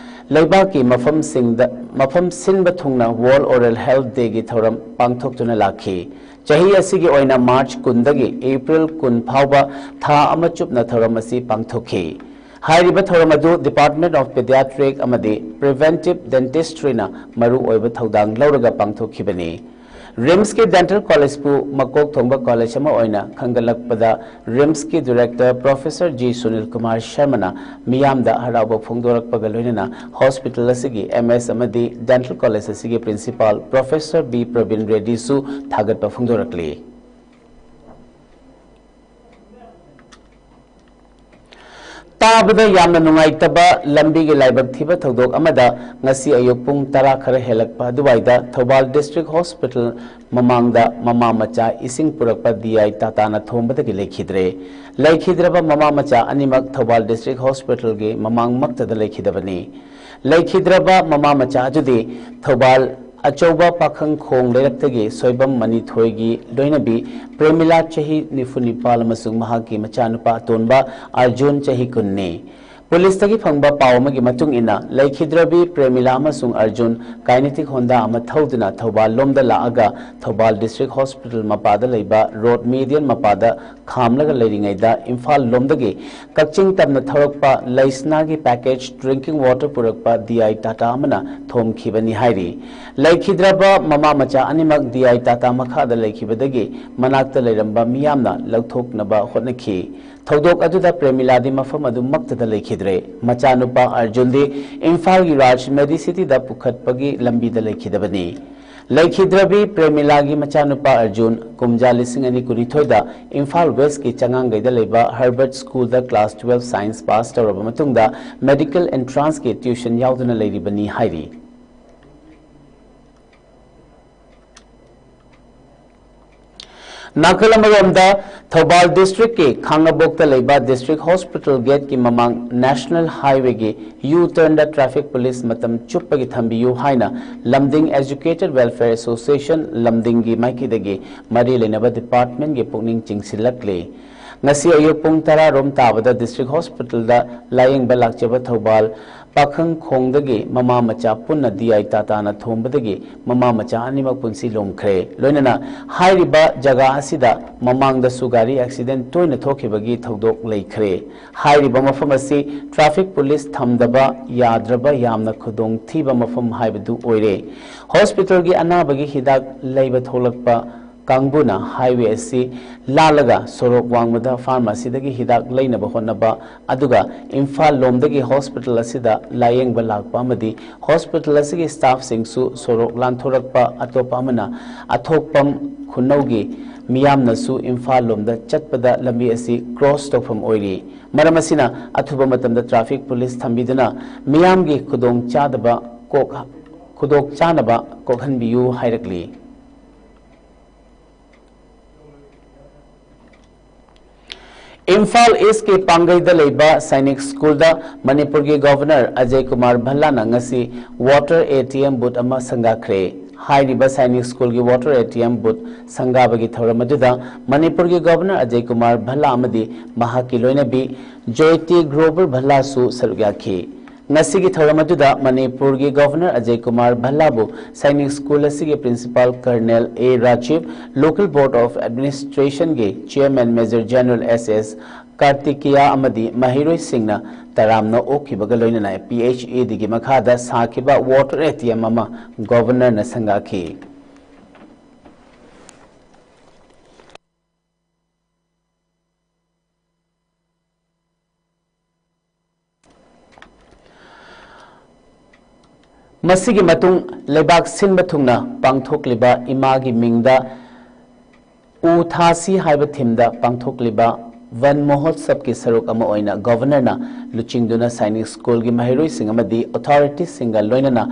ꯂꯩꯕꯥꯛꯀꯤ ꯃꯐꯝꯁꯤꯡꯗ, ꯃꯐꯝ ꯁꯤꯟꯕ ꯊꯨꯡꯅ World Oral Health Day ꯒꯤ ꯊꯧꯔꯝ ꯄꯥꯡꯊꯣꯛꯇꯨꯅ ꯂꯥꯛꯈꯤ꯫ ꯆꯍꯤ ꯑꯁꯤꯒꯤ ꯑꯣꯏꯅ March ꯀꯨꯟꯗꯒꯤ April ꯀꯨꯟ ꯐꯥꯎꯕ ꯊꯥ ꯑꯃ ꯆꯨꯞꯅ ꯊꯧꯔꯝ ꯑꯁꯤ ꯄꯥꯡꯊꯣꯛꯈꯤ꯫ ꯍꯥꯏꯔꯤꯕ ꯊꯧꯔꯝ ꯑꯗꯨ Department of Pediatric ꯑꯃꯗꯤ Preventive Dentistry ꯅ ꯃꯔꯨ ꯑꯣꯏꯕ ꯊꯧꯗꯥꯡ ꯂꯧꯔꯒ ꯄꯥꯡꯊꯣꯛꯈꯤꯕꯅꯤ꯫ RIMS ꯀꯤ dental college ꯄꯨ ꯃꯀꯣꯛ ꯊꯣꯡꯕ college ꯑꯃ ꯑꯣꯏꯅ ꯈꯟꯒꯠꯂꯛꯄꯗ RIMS ꯀꯤ director Professor G Sunil Kumar ꯁꯔꯃꯅ ꯃꯤꯌꯥꯝꯗ ꯍꯔꯥꯎꯕ ꯐꯣꯡꯗꯣꯔꯛꯄꯒ ꯂꯣꯏꯅꯅ hospital ꯑꯁꯤꯒꯤ MS ꯑꯃꯗꯤ dental college ꯑꯁꯤꯒꯤ principal Professor B ꯄ꯭ꯔꯕꯤꯟ ꯔꯦꯗꯤꯁꯨ ꯊꯥꯒꯠꯄ ꯐꯣꯡꯗꯣꯔꯛꯂꯤ꯫ ꯇꯥꯕꯗ ꯌꯥꯝꯅ ꯅꯨꯡꯉꯥꯏꯇꯕ ꯂꯝꯕꯤꯒꯤ ꯂꯥꯏꯕꯛ ꯊꯤꯕ ꯊꯧꯗꯣꯛ ꯑꯃꯗ ꯉꯁꯤ ꯑꯌꯨꯛ ꯄꯨꯡ ꯇꯔꯥ ꯈꯔ ꯍꯦꯜꯂꯛꯄ ꯑꯗꯨꯋꯥꯏꯗ ꯊꯧꯕꯥꯜ District Hospital ꯃꯃꯥꯡꯗ ꯃꯃꯥ ꯃꯆꯥ ꯏꯁꯤꯡ ꯄꯨꯔꯛꯄ DI Tata ꯅ ꯊꯣꯝꯕꯗꯒꯤ ꯂꯩꯈꯤꯗ꯭ꯔꯦ꯫ ꯂꯩꯈꯤꯗ꯭ꯔꯕ ꯃꯃꯥ ꯃꯆꯥ ꯑꯅꯤꯃꯛ ꯊꯧꯕꯥꯜ District Hospital ꯒꯤ ꯃꯃꯥꯡꯃꯛꯇꯗ ꯂꯩꯈꯤꯗꯕꯅꯤ꯫ ꯂꯩꯈꯤꯗ꯭ꯔꯕ ꯃꯃꯥ ꯃꯆꯥ ꯑꯗꯨꯗꯤ ꯊꯧꯕꯥꯜ ꯑꯆꯧꯕ ꯄꯥꯈꯪꯈꯣꯡ ꯂꯩꯔꯛꯇꯒꯤ ꯁꯣꯏꯕꯝ ꯃꯅꯤꯊꯣꯏꯒꯤ ꯂꯣꯏꯅꯕꯤ ꯄ꯭ꯔꯦꯃꯤꯂꯥ ꯆꯍꯤ ꯅꯤꯐꯨ ꯅꯤꯄꯥꯜ ꯑꯃꯁꯨꯡ ꯃꯍꯥꯛꯀꯤ ꯃꯆꯥꯅꯨꯄꯥ ꯑꯇꯣꯟꯕ ꯑꯔꯖꯨꯟ ꯆꯍꯤ ꯀꯨꯟꯅꯤ꯫ ꯄꯨꯂꯤꯁꯇꯒꯤ ꯐꯪꯕ ꯄꯥꯎ ꯑꯃꯒꯤ ꯃꯇꯨꯡ ꯏꯟꯅ, ꯂꯩꯈꯤꯗ꯭ꯔꯕꯤ ꯄ꯭ꯔꯦꯃꯤꯂꯥ ꯑꯃꯁꯨꯡ ꯑꯔꯖꯨꯟ kinetic Honda ꯑꯃ ꯊꯧꯗꯨꯅ ꯊꯧꯕꯥꯜ ꯂꯣꯝꯗ ꯂꯥꯛꯑꯒ ꯊꯧꯕꯥꯜ ꯗꯤꯁꯇ꯭ꯔꯤꯛ ꯍꯣꯁꯄꯤꯇꯥꯜ ꯃꯄꯥꯗ ꯂꯩꯕ ꯔꯣꯗ ꯃꯦꯗꯤꯌꯟ ꯃꯄꯥꯗ ꯈꯥꯝꯂꯒ ꯂꯩꯔꯤꯉꯩꯗ ꯏꯝꯐꯥꯜ ꯂꯣꯝꯗꯒꯤ ꯀꯛꯆꯤꯡ ꯇꯝꯅ ꯊꯧꯔꯛꯄ ꯂꯩꯁꯅꯥꯒꯤ package drinking water ꯄꯨꯔꯛꯄ ꯗꯤ ꯑꯥꯏ ꯇꯥꯇꯥ ꯑꯃꯅ ꯊꯣꯝꯈꯤꯕꯅꯤ ꯍꯥꯏꯔꯤ꯫ ꯂꯩꯈꯤꯗ꯭ꯔꯕ ꯃꯃꯥ ꯃꯆꯥ ꯑꯅꯤꯃꯛ ꯗꯤ ꯑꯥꯏ ꯇꯥꯇꯥ ꯃꯈꯥꯗ ꯂꯩꯈꯤꯕꯗꯒꯤ ꯃꯅꯥꯛꯇ ꯂꯩꯔꯝꯕ ꯃꯤꯌꯥꯝꯅ ꯂꯧꯊꯣꯛꯅꯕ ꯍꯣꯠꯅꯈꯤ꯫ ꯊꯧꯗꯣꯛ ꯑꯗꯨꯗ ꯄ꯭ꯔꯦꯃꯤꯂꯥꯗꯤ ꯃꯐꯝ ꯑꯗꯨꯃꯛꯇꯗ ꯂꯩꯈꯤꯗ꯭ꯔꯦ꯫ ꯃꯆꯥꯅꯨꯄꯥ ꯑꯔꯖꯨꯟꯗꯤ ꯏꯝꯐꯥꯜꯒꯤ ꯔꯥꯖ ꯃꯦꯗꯤꯁꯤꯇꯤꯗ ꯄꯨꯈꯠꯄꯒꯤ ꯂꯝꯕꯤꯗ ꯂꯩꯈꯤꯗꯕꯅꯤ꯫ ꯂꯩꯈꯤꯗ꯭ꯔꯕꯤ ꯄ꯭ꯔꯦꯃꯤꯂꯥꯒꯤ ꯃꯆꯥꯅꯨꯄꯥ ꯑꯔꯖꯨꯟ ꯀꯨꯝꯖꯥ ꯂꯤꯁꯤꯡ ꯑꯅꯤ ꯀꯨꯟꯅꯤꯊꯣꯏꯗ ꯏꯝꯐꯥꯜ ꯋꯦꯁꯀꯤ ꯆꯉꯥꯡꯒꯩꯗ ꯂꯩꯕ ꯍꯔꯕꯔꯠ ꯁ꯭ꯀꯨꯜꯗ class twelve science pass ꯇꯧꯔꯕ ꯃꯇꯨꯡꯗ medical entranceꯀꯤ tuition ꯌꯥꯎꯗꯨꯅ ꯂꯩꯔꯤꯕꯅꯤ ꯍꯥꯏꯔꯤ꯫ ꯅꯥꯀꯜ ꯑꯃꯔꯣꯝꯗ, ꯊꯧꯕꯥꯜ ꯗꯤꯁꯇ꯭ꯔꯤꯛꯀꯤ ꯈꯥꯡꯉꯕꯣꯛꯇ ꯂꯩꯕ ꯗꯤꯁꯇ꯭ꯔꯤꯛ ꯍꯣꯁꯄꯤꯇꯥꯜ ꯒꯦꯠꯀꯤ ꯃꯃꯥꯡ ꯅꯦꯁꯅꯦꯜ ꯍꯥꯏꯋꯦꯒꯤ ꯌꯨ ꯇꯔꯟꯗ ꯇ꯭ꯔꯥꯐꯤꯛ ꯄꯨꯂꯤꯁ ꯃꯇꯝ ꯆꯨꯞꯄꯒꯤ ꯊꯝꯕꯤꯌꯨ ꯍꯥꯏꯅ ꯂꯝꯗꯤꯡ ꯑꯦꯖꯨꯀꯦꯇꯦꯗ ꯋꯦꯜꯐꯤꯌꯔ ꯑꯦꯁꯣꯁꯤꯌꯦꯁꯟ ꯂꯝꯗꯤꯡꯒꯤ ꯃꯥꯏꯀꯩꯗꯒꯤ ꯃꯔꯤ ꯂꯩꯅꯕ ꯗꯤꯄꯥꯔꯠꯃꯦꯟꯒꯤ ꯄꯨꯛꯅꯤꯡ ꯆꯤꯡꯁꯤꯜꯂꯛꯂꯤ꯫ ꯉꯁꯤ ꯑꯌꯨꯛ ꯄꯨꯡ ꯇꯔꯥ ꯔꯣꯝ ꯇꯥꯕꯗ ꯗꯤꯁꯇ꯭ꯔꯤꯛ ꯍꯣꯁꯄꯤꯇꯥꯜꯗ ꯂꯥꯌꯦꯡꯕ ꯂꯥꯛꯆꯕ ꯊꯧꯕꯥꯜ ꯄꯥꯈꯪꯈꯣꯡꯗꯒꯤ ꯃꯃꯥ ꯃꯆꯥ ꯄꯨꯟꯅ ꯗꯤ ꯑꯥꯏ ꯇꯥꯇꯥꯅ ꯊꯣꯝꯕꯗꯒꯤ ꯃꯃꯥ ꯃꯆꯥ ꯑꯅꯤꯃꯛ ꯄꯨꯟꯁꯤ ꯂꯣꯝꯈ꯭ꯔꯦ꯫ ꯂꯣꯏꯅꯅ ꯍꯥꯏꯔꯤꯕ ꯖꯒꯥ ꯑꯁꯤꯗ ꯃꯃꯥꯡꯗꯁꯨ ꯒꯥꯔꯤ ꯑꯦꯛꯁꯤꯗꯦꯟ ꯇꯣꯏꯅ ꯊꯣꯛꯈꯤꯕꯒꯤ ꯊꯧꯗꯣꯛ ꯂꯩꯈ꯭ꯔꯦ꯫ ꯍꯥꯏꯔꯤꯕ ꯃꯐꯝ ꯑꯁꯤ ꯇ꯭ꯔꯥꯐꯤꯛ ꯄꯨꯂꯤꯁ ꯊꯝꯗꯕ ꯌꯥꯗ꯭ꯔꯕ ꯌꯥꯝꯅ ꯈꯨꯗꯣꯡꯊꯤꯕ ꯃꯐꯝ ꯍꯥꯏꯕꯗꯨ ꯑꯣꯏꯔꯦ꯫ ꯍꯣꯁꯄꯤꯇꯥꯜꯒꯤ ꯑꯅꯥꯕꯒꯤ ꯍꯤꯗꯥꯛ ꯂꯩꯕ ꯊꯣꯛꯂꯛꯄ ꯀꯥꯡꯕꯨꯅ ꯍꯥꯏꯋꯦ ꯑꯁꯤ ꯂꯥꯜꯂꯒ ꯁꯣꯔꯣꯛ ꯋꯥꯡꯃꯗ ꯐꯥꯔꯃꯥꯁꯤꯗꯒꯤ ꯍꯤꯗꯥꯛ ꯂꯩꯅꯕ ꯍꯣꯠꯅꯕ, ꯑꯗꯨꯒ ꯏꯝꯐꯥꯜ ꯂꯣꯝꯗꯒꯤ ꯍꯣꯁꯄꯤꯇꯥꯜ ꯑꯁꯤꯗ ꯂꯥꯌꯦꯡꯕ ꯂꯥꯛꯄ ꯑꯃꯗꯤ ꯍꯣꯁꯄꯤꯇꯥꯜ ꯑꯁꯤꯒꯤ ꯁ꯭ꯇꯥꯐꯁꯤꯡꯁꯨ ꯁꯣꯔꯣꯛ ꯂꯥꯟꯊꯣꯔꯛꯄ, ꯑꯇꯣꯞꯄ ꯑꯃꯅ ꯑꯊꯣꯛꯄꯝ ꯈꯨꯟꯅꯧꯒꯤ ꯃꯤꯌꯥꯝꯅꯁꯨ ꯏꯝꯐꯥꯜ ꯂꯣꯝꯗ ꯆꯠꯄꯗ ꯂꯝꯕꯤ ꯑꯁꯤ ꯀ꯭ꯔꯣꯁ ꯇꯧꯐꯝ ꯑꯣꯏꯔꯤ꯫ ꯃꯔꯝ ꯑꯁꯤꯅ ꯑꯊꯨꯕ ꯃꯇꯝꯗ ꯇ꯭ꯔꯥꯐꯤꯛ ꯄꯨꯂꯤꯁ ꯊꯝꯕꯤꯗꯨꯅ ꯃꯤꯌꯥꯝꯒꯤ ꯈꯨꯗꯣꯡꯆꯥꯗꯕ ꯀꯣꯛ-, ꯈꯨꯗꯣꯡꯆꯥꯅꯕ ꯀꯣꯛꯍꯟꯕꯤꯌꯨ ꯍꯥꯏꯔꯛꯂꯤ꯫ ꯏꯝꯐꯥꯜ ꯏꯁꯀꯤ ꯄꯥꯡꯒꯩꯗ ꯂꯩꯕ ꯁꯥꯏꯅꯤꯛ ꯁ꯭ꯀꯨꯜꯗ ꯃꯅꯤꯄꯨꯔꯒꯤ ꯒꯣꯚꯔꯅꯔ ꯑꯖꯌ ꯀꯨꯃꯥꯔ ꯚꯜꯂꯥꯅ ꯉꯁꯤ water A T M booth ꯑꯃ ꯁꯪꯒꯥꯈ꯭ꯔꯦ꯫ ꯍꯥꯏꯔꯤꯕ ꯁꯥꯏꯅꯤꯛ ꯁ꯭ꯀꯨꯜꯒꯤ water A T M booth ꯁꯪꯒꯥꯕꯒꯤ ꯊꯧꯔꯝ ꯑꯗꯨꯗ ꯃꯅꯤꯄꯨꯔꯒꯤ ꯒꯣꯚꯔꯅꯔ ꯑꯖꯌ ꯀꯨꯃꯥꯔ ꯚꯜꯂꯥ ꯑꯃꯗꯤ ꯃꯍꯥꯛꯀꯤ ꯂꯣꯏꯅꯕꯤ ꯖꯣꯏꯇꯤ ꯒ꯭ꯔꯣꯕꯔ ꯚꯜꯂꯥꯁꯨ ꯁꯔꯨꯛ ꯌꯥꯈꯤ꯫ ꯉꯁꯤꯒꯤ ꯊꯧꯔꯝ ꯑꯗꯨꯗ ꯃꯅꯤꯄꯨꯔꯒꯤ ꯒꯣꯚꯔꯅꯔ ꯑꯖꯌ ꯀꯨꯃꯥꯔ ꯚꯜꯂꯥꯕꯨ ꯁꯥꯏꯅꯤꯛ ꯁ꯭ꯀꯨꯜ ꯑꯁꯤꯒꯤ principal colonel A Rajiv, local board of ꯑꯦꯗꯃꯤꯅꯤꯁꯇ꯭ꯔꯦꯁꯟꯒꯤ chairman major general S S Kartikeya ꯑꯃꯗꯤ ꯃꯍꯩꯔꯣꯏꯁꯤꯡꯅ ꯇꯔꯥꯝꯅ ꯑꯣꯛꯈꯤꯕꯒ ꯂꯣꯏꯅꯅ ꯄꯤ ꯑꯩꯆ ꯏ ꯗꯤꯒꯤ ꯃꯈꯥꯗ ꯁꯥꯈꯤꯕ ꯋꯥꯇꯔ ꯑꯦ ꯇꯤ ꯑꯦꯝ ꯑꯃ ꯒꯣꯚꯔꯅꯔꯅ ꯁꯪꯒꯥꯈꯤ꯫ ꯃꯁꯤꯒꯤ ꯃꯇꯨꯡ ꯂꯩꯕꯥꯛ ꯁꯤꯟꯕ ꯊꯨꯡꯅ ꯄꯥꯡꯊꯣꯛꯂꯤꯕ ꯏꯃꯥꯒꯤ ꯃꯤꯡꯗ ꯎ ꯊꯥꯁꯤ ꯍꯥꯏꯕ ꯊꯤꯝꯗ ꯄꯥꯡꯊꯣꯛꯂꯤꯕ ꯋꯟ ꯃꯍꯣꯠꯁꯕꯀꯤ ꯁꯔꯨꯛ ꯑꯃ ꯑꯣꯏꯅ ꯒꯣꯚꯔꯅꯔꯅ ꯂꯨꯆꯤꯡꯗꯨꯅ ꯁꯥꯏꯅꯤꯛ ꯁ꯭ꯀꯨꯜꯒꯤ ꯃꯍꯩꯔꯣꯏꯁꯤꯡ ꯑꯃꯗꯤ ꯑꯣꯊꯣꯔꯤꯇꯤꯁꯤꯡꯒ ꯂꯣꯏꯅꯅ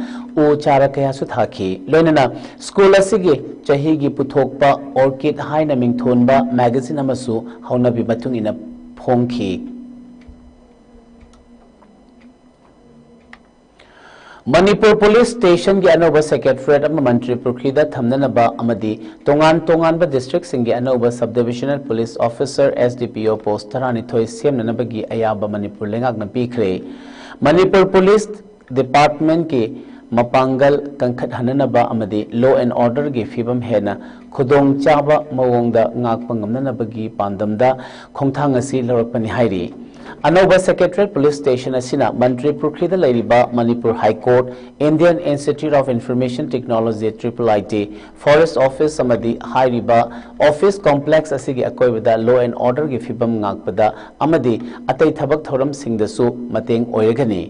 ꯎ ꯆꯥꯔꯥ ꯀꯌꯥꯁꯨ ꯊꯥꯈꯤ꯫ ꯂꯣꯏꯅꯅ ꯁ꯭ꯀꯨꯜ ꯑꯁꯤꯒꯤ ꯆꯍꯤꯒꯤ ꯄꯨꯊꯣꯛꯄ ꯑꯣꯔꯀꯤꯗ ꯍꯥꯏꯅ ꯃꯤꯡꯊꯣꯟꯕ ꯃꯦꯒꯥꯖꯤꯟ ꯑꯃꯁꯨ ꯍꯧꯅꯕꯤ ꯃꯇꯨꯡ ꯏꯟꯅ ꯐꯣꯡꯈꯤ꯫ ꯃꯅꯤꯄꯨꯔ ꯄꯨꯂꯤꯁ ꯁ꯭ꯇꯦꯁꯟꯒꯤ ꯑꯅꯧꯕ ꯁꯦꯀ꯭ꯔꯦꯇꯔꯤꯌꯦꯠ ꯑꯃ ꯃꯟꯇ꯭ꯔꯤ ꯄꯨꯈ꯭ꯔꯤꯗ ꯊꯝꯅꯅꯕ ꯑꯃꯗꯤ ꯇꯣꯉꯥꯟ ꯇꯣꯉꯥꯟꯕ ꯗꯤꯁꯇ꯭ꯔꯤꯛꯁꯤꯡꯒꯤ ꯑꯅꯧꯕ sub divisional police officer, S D P O, post ꯇꯔꯥꯅꯤꯊꯣꯏ ꯁꯦꯝꯅꯅꯕꯒꯤ ꯑꯌꯥꯕ ꯃꯅꯤꯄꯨꯔ ꯂꯩꯉꯥꯛꯅ ꯄꯤꯈ꯭ꯔꯦ꯫ ꯃꯅꯤꯄꯨꯔ ꯄꯨꯂꯤꯁ ꯗꯤꯄꯥꯔꯠꯃꯦꯟꯠꯀꯤ ꯃꯄꯥꯡꯒꯜ ꯀꯟꯈꯠꯍꯟꯅꯅꯕ ꯑꯃꯗꯤ law and order ꯒꯤ ꯐꯤꯕꯝ ꯍꯦꯟꯅ ꯈꯨꯗꯣꯡꯆꯥꯕ ꯃꯑꯣꯡꯗ ꯉꯥꯛꯄ ꯉꯝꯅꯅꯕꯒꯤ ꯄꯥꯟꯗꯝꯗ ꯈꯣꯡꯊꯥꯡ ꯑꯁꯤ ꯂꯧꯔꯛꯄꯅꯤ ꯍꯥꯏꯔꯤ꯫ ꯑꯅꯧꯕ ꯁꯦꯀ꯭ꯔꯦꯇꯔꯤꯌꯦꯠ ꯄꯨꯂꯤꯁ ꯁ꯭ꯇꯦꯁꯟ ꯑꯁꯤꯅ ꯃꯟꯇ꯭ꯔꯤ ꯄꯨꯈ꯭ꯔꯤꯗ ꯂꯩꯔꯤꯕ Manipur high court, Indian institute of information technology, triple I T, forest office ꯑꯃꯗꯤ ꯍꯥꯏꯔꯤꯕ ꯑꯣꯐꯤꯁ ꯀꯣꯝꯄ꯭ꯂꯦꯛꯁ ꯑꯁꯤꯒꯤ ꯑꯀꯣꯏꯕꯗ law and order ꯒꯤ ꯐꯤꯕꯝ ꯉꯥꯛꯄꯗ ꯑꯃꯗꯤ ꯑꯇꯩ ꯊꯕꯛ ꯊꯧꯔꯝꯁꯤꯡꯗꯁꯨ ꯃꯇꯦꯡ ꯑꯣꯏꯔꯒꯅꯤ꯫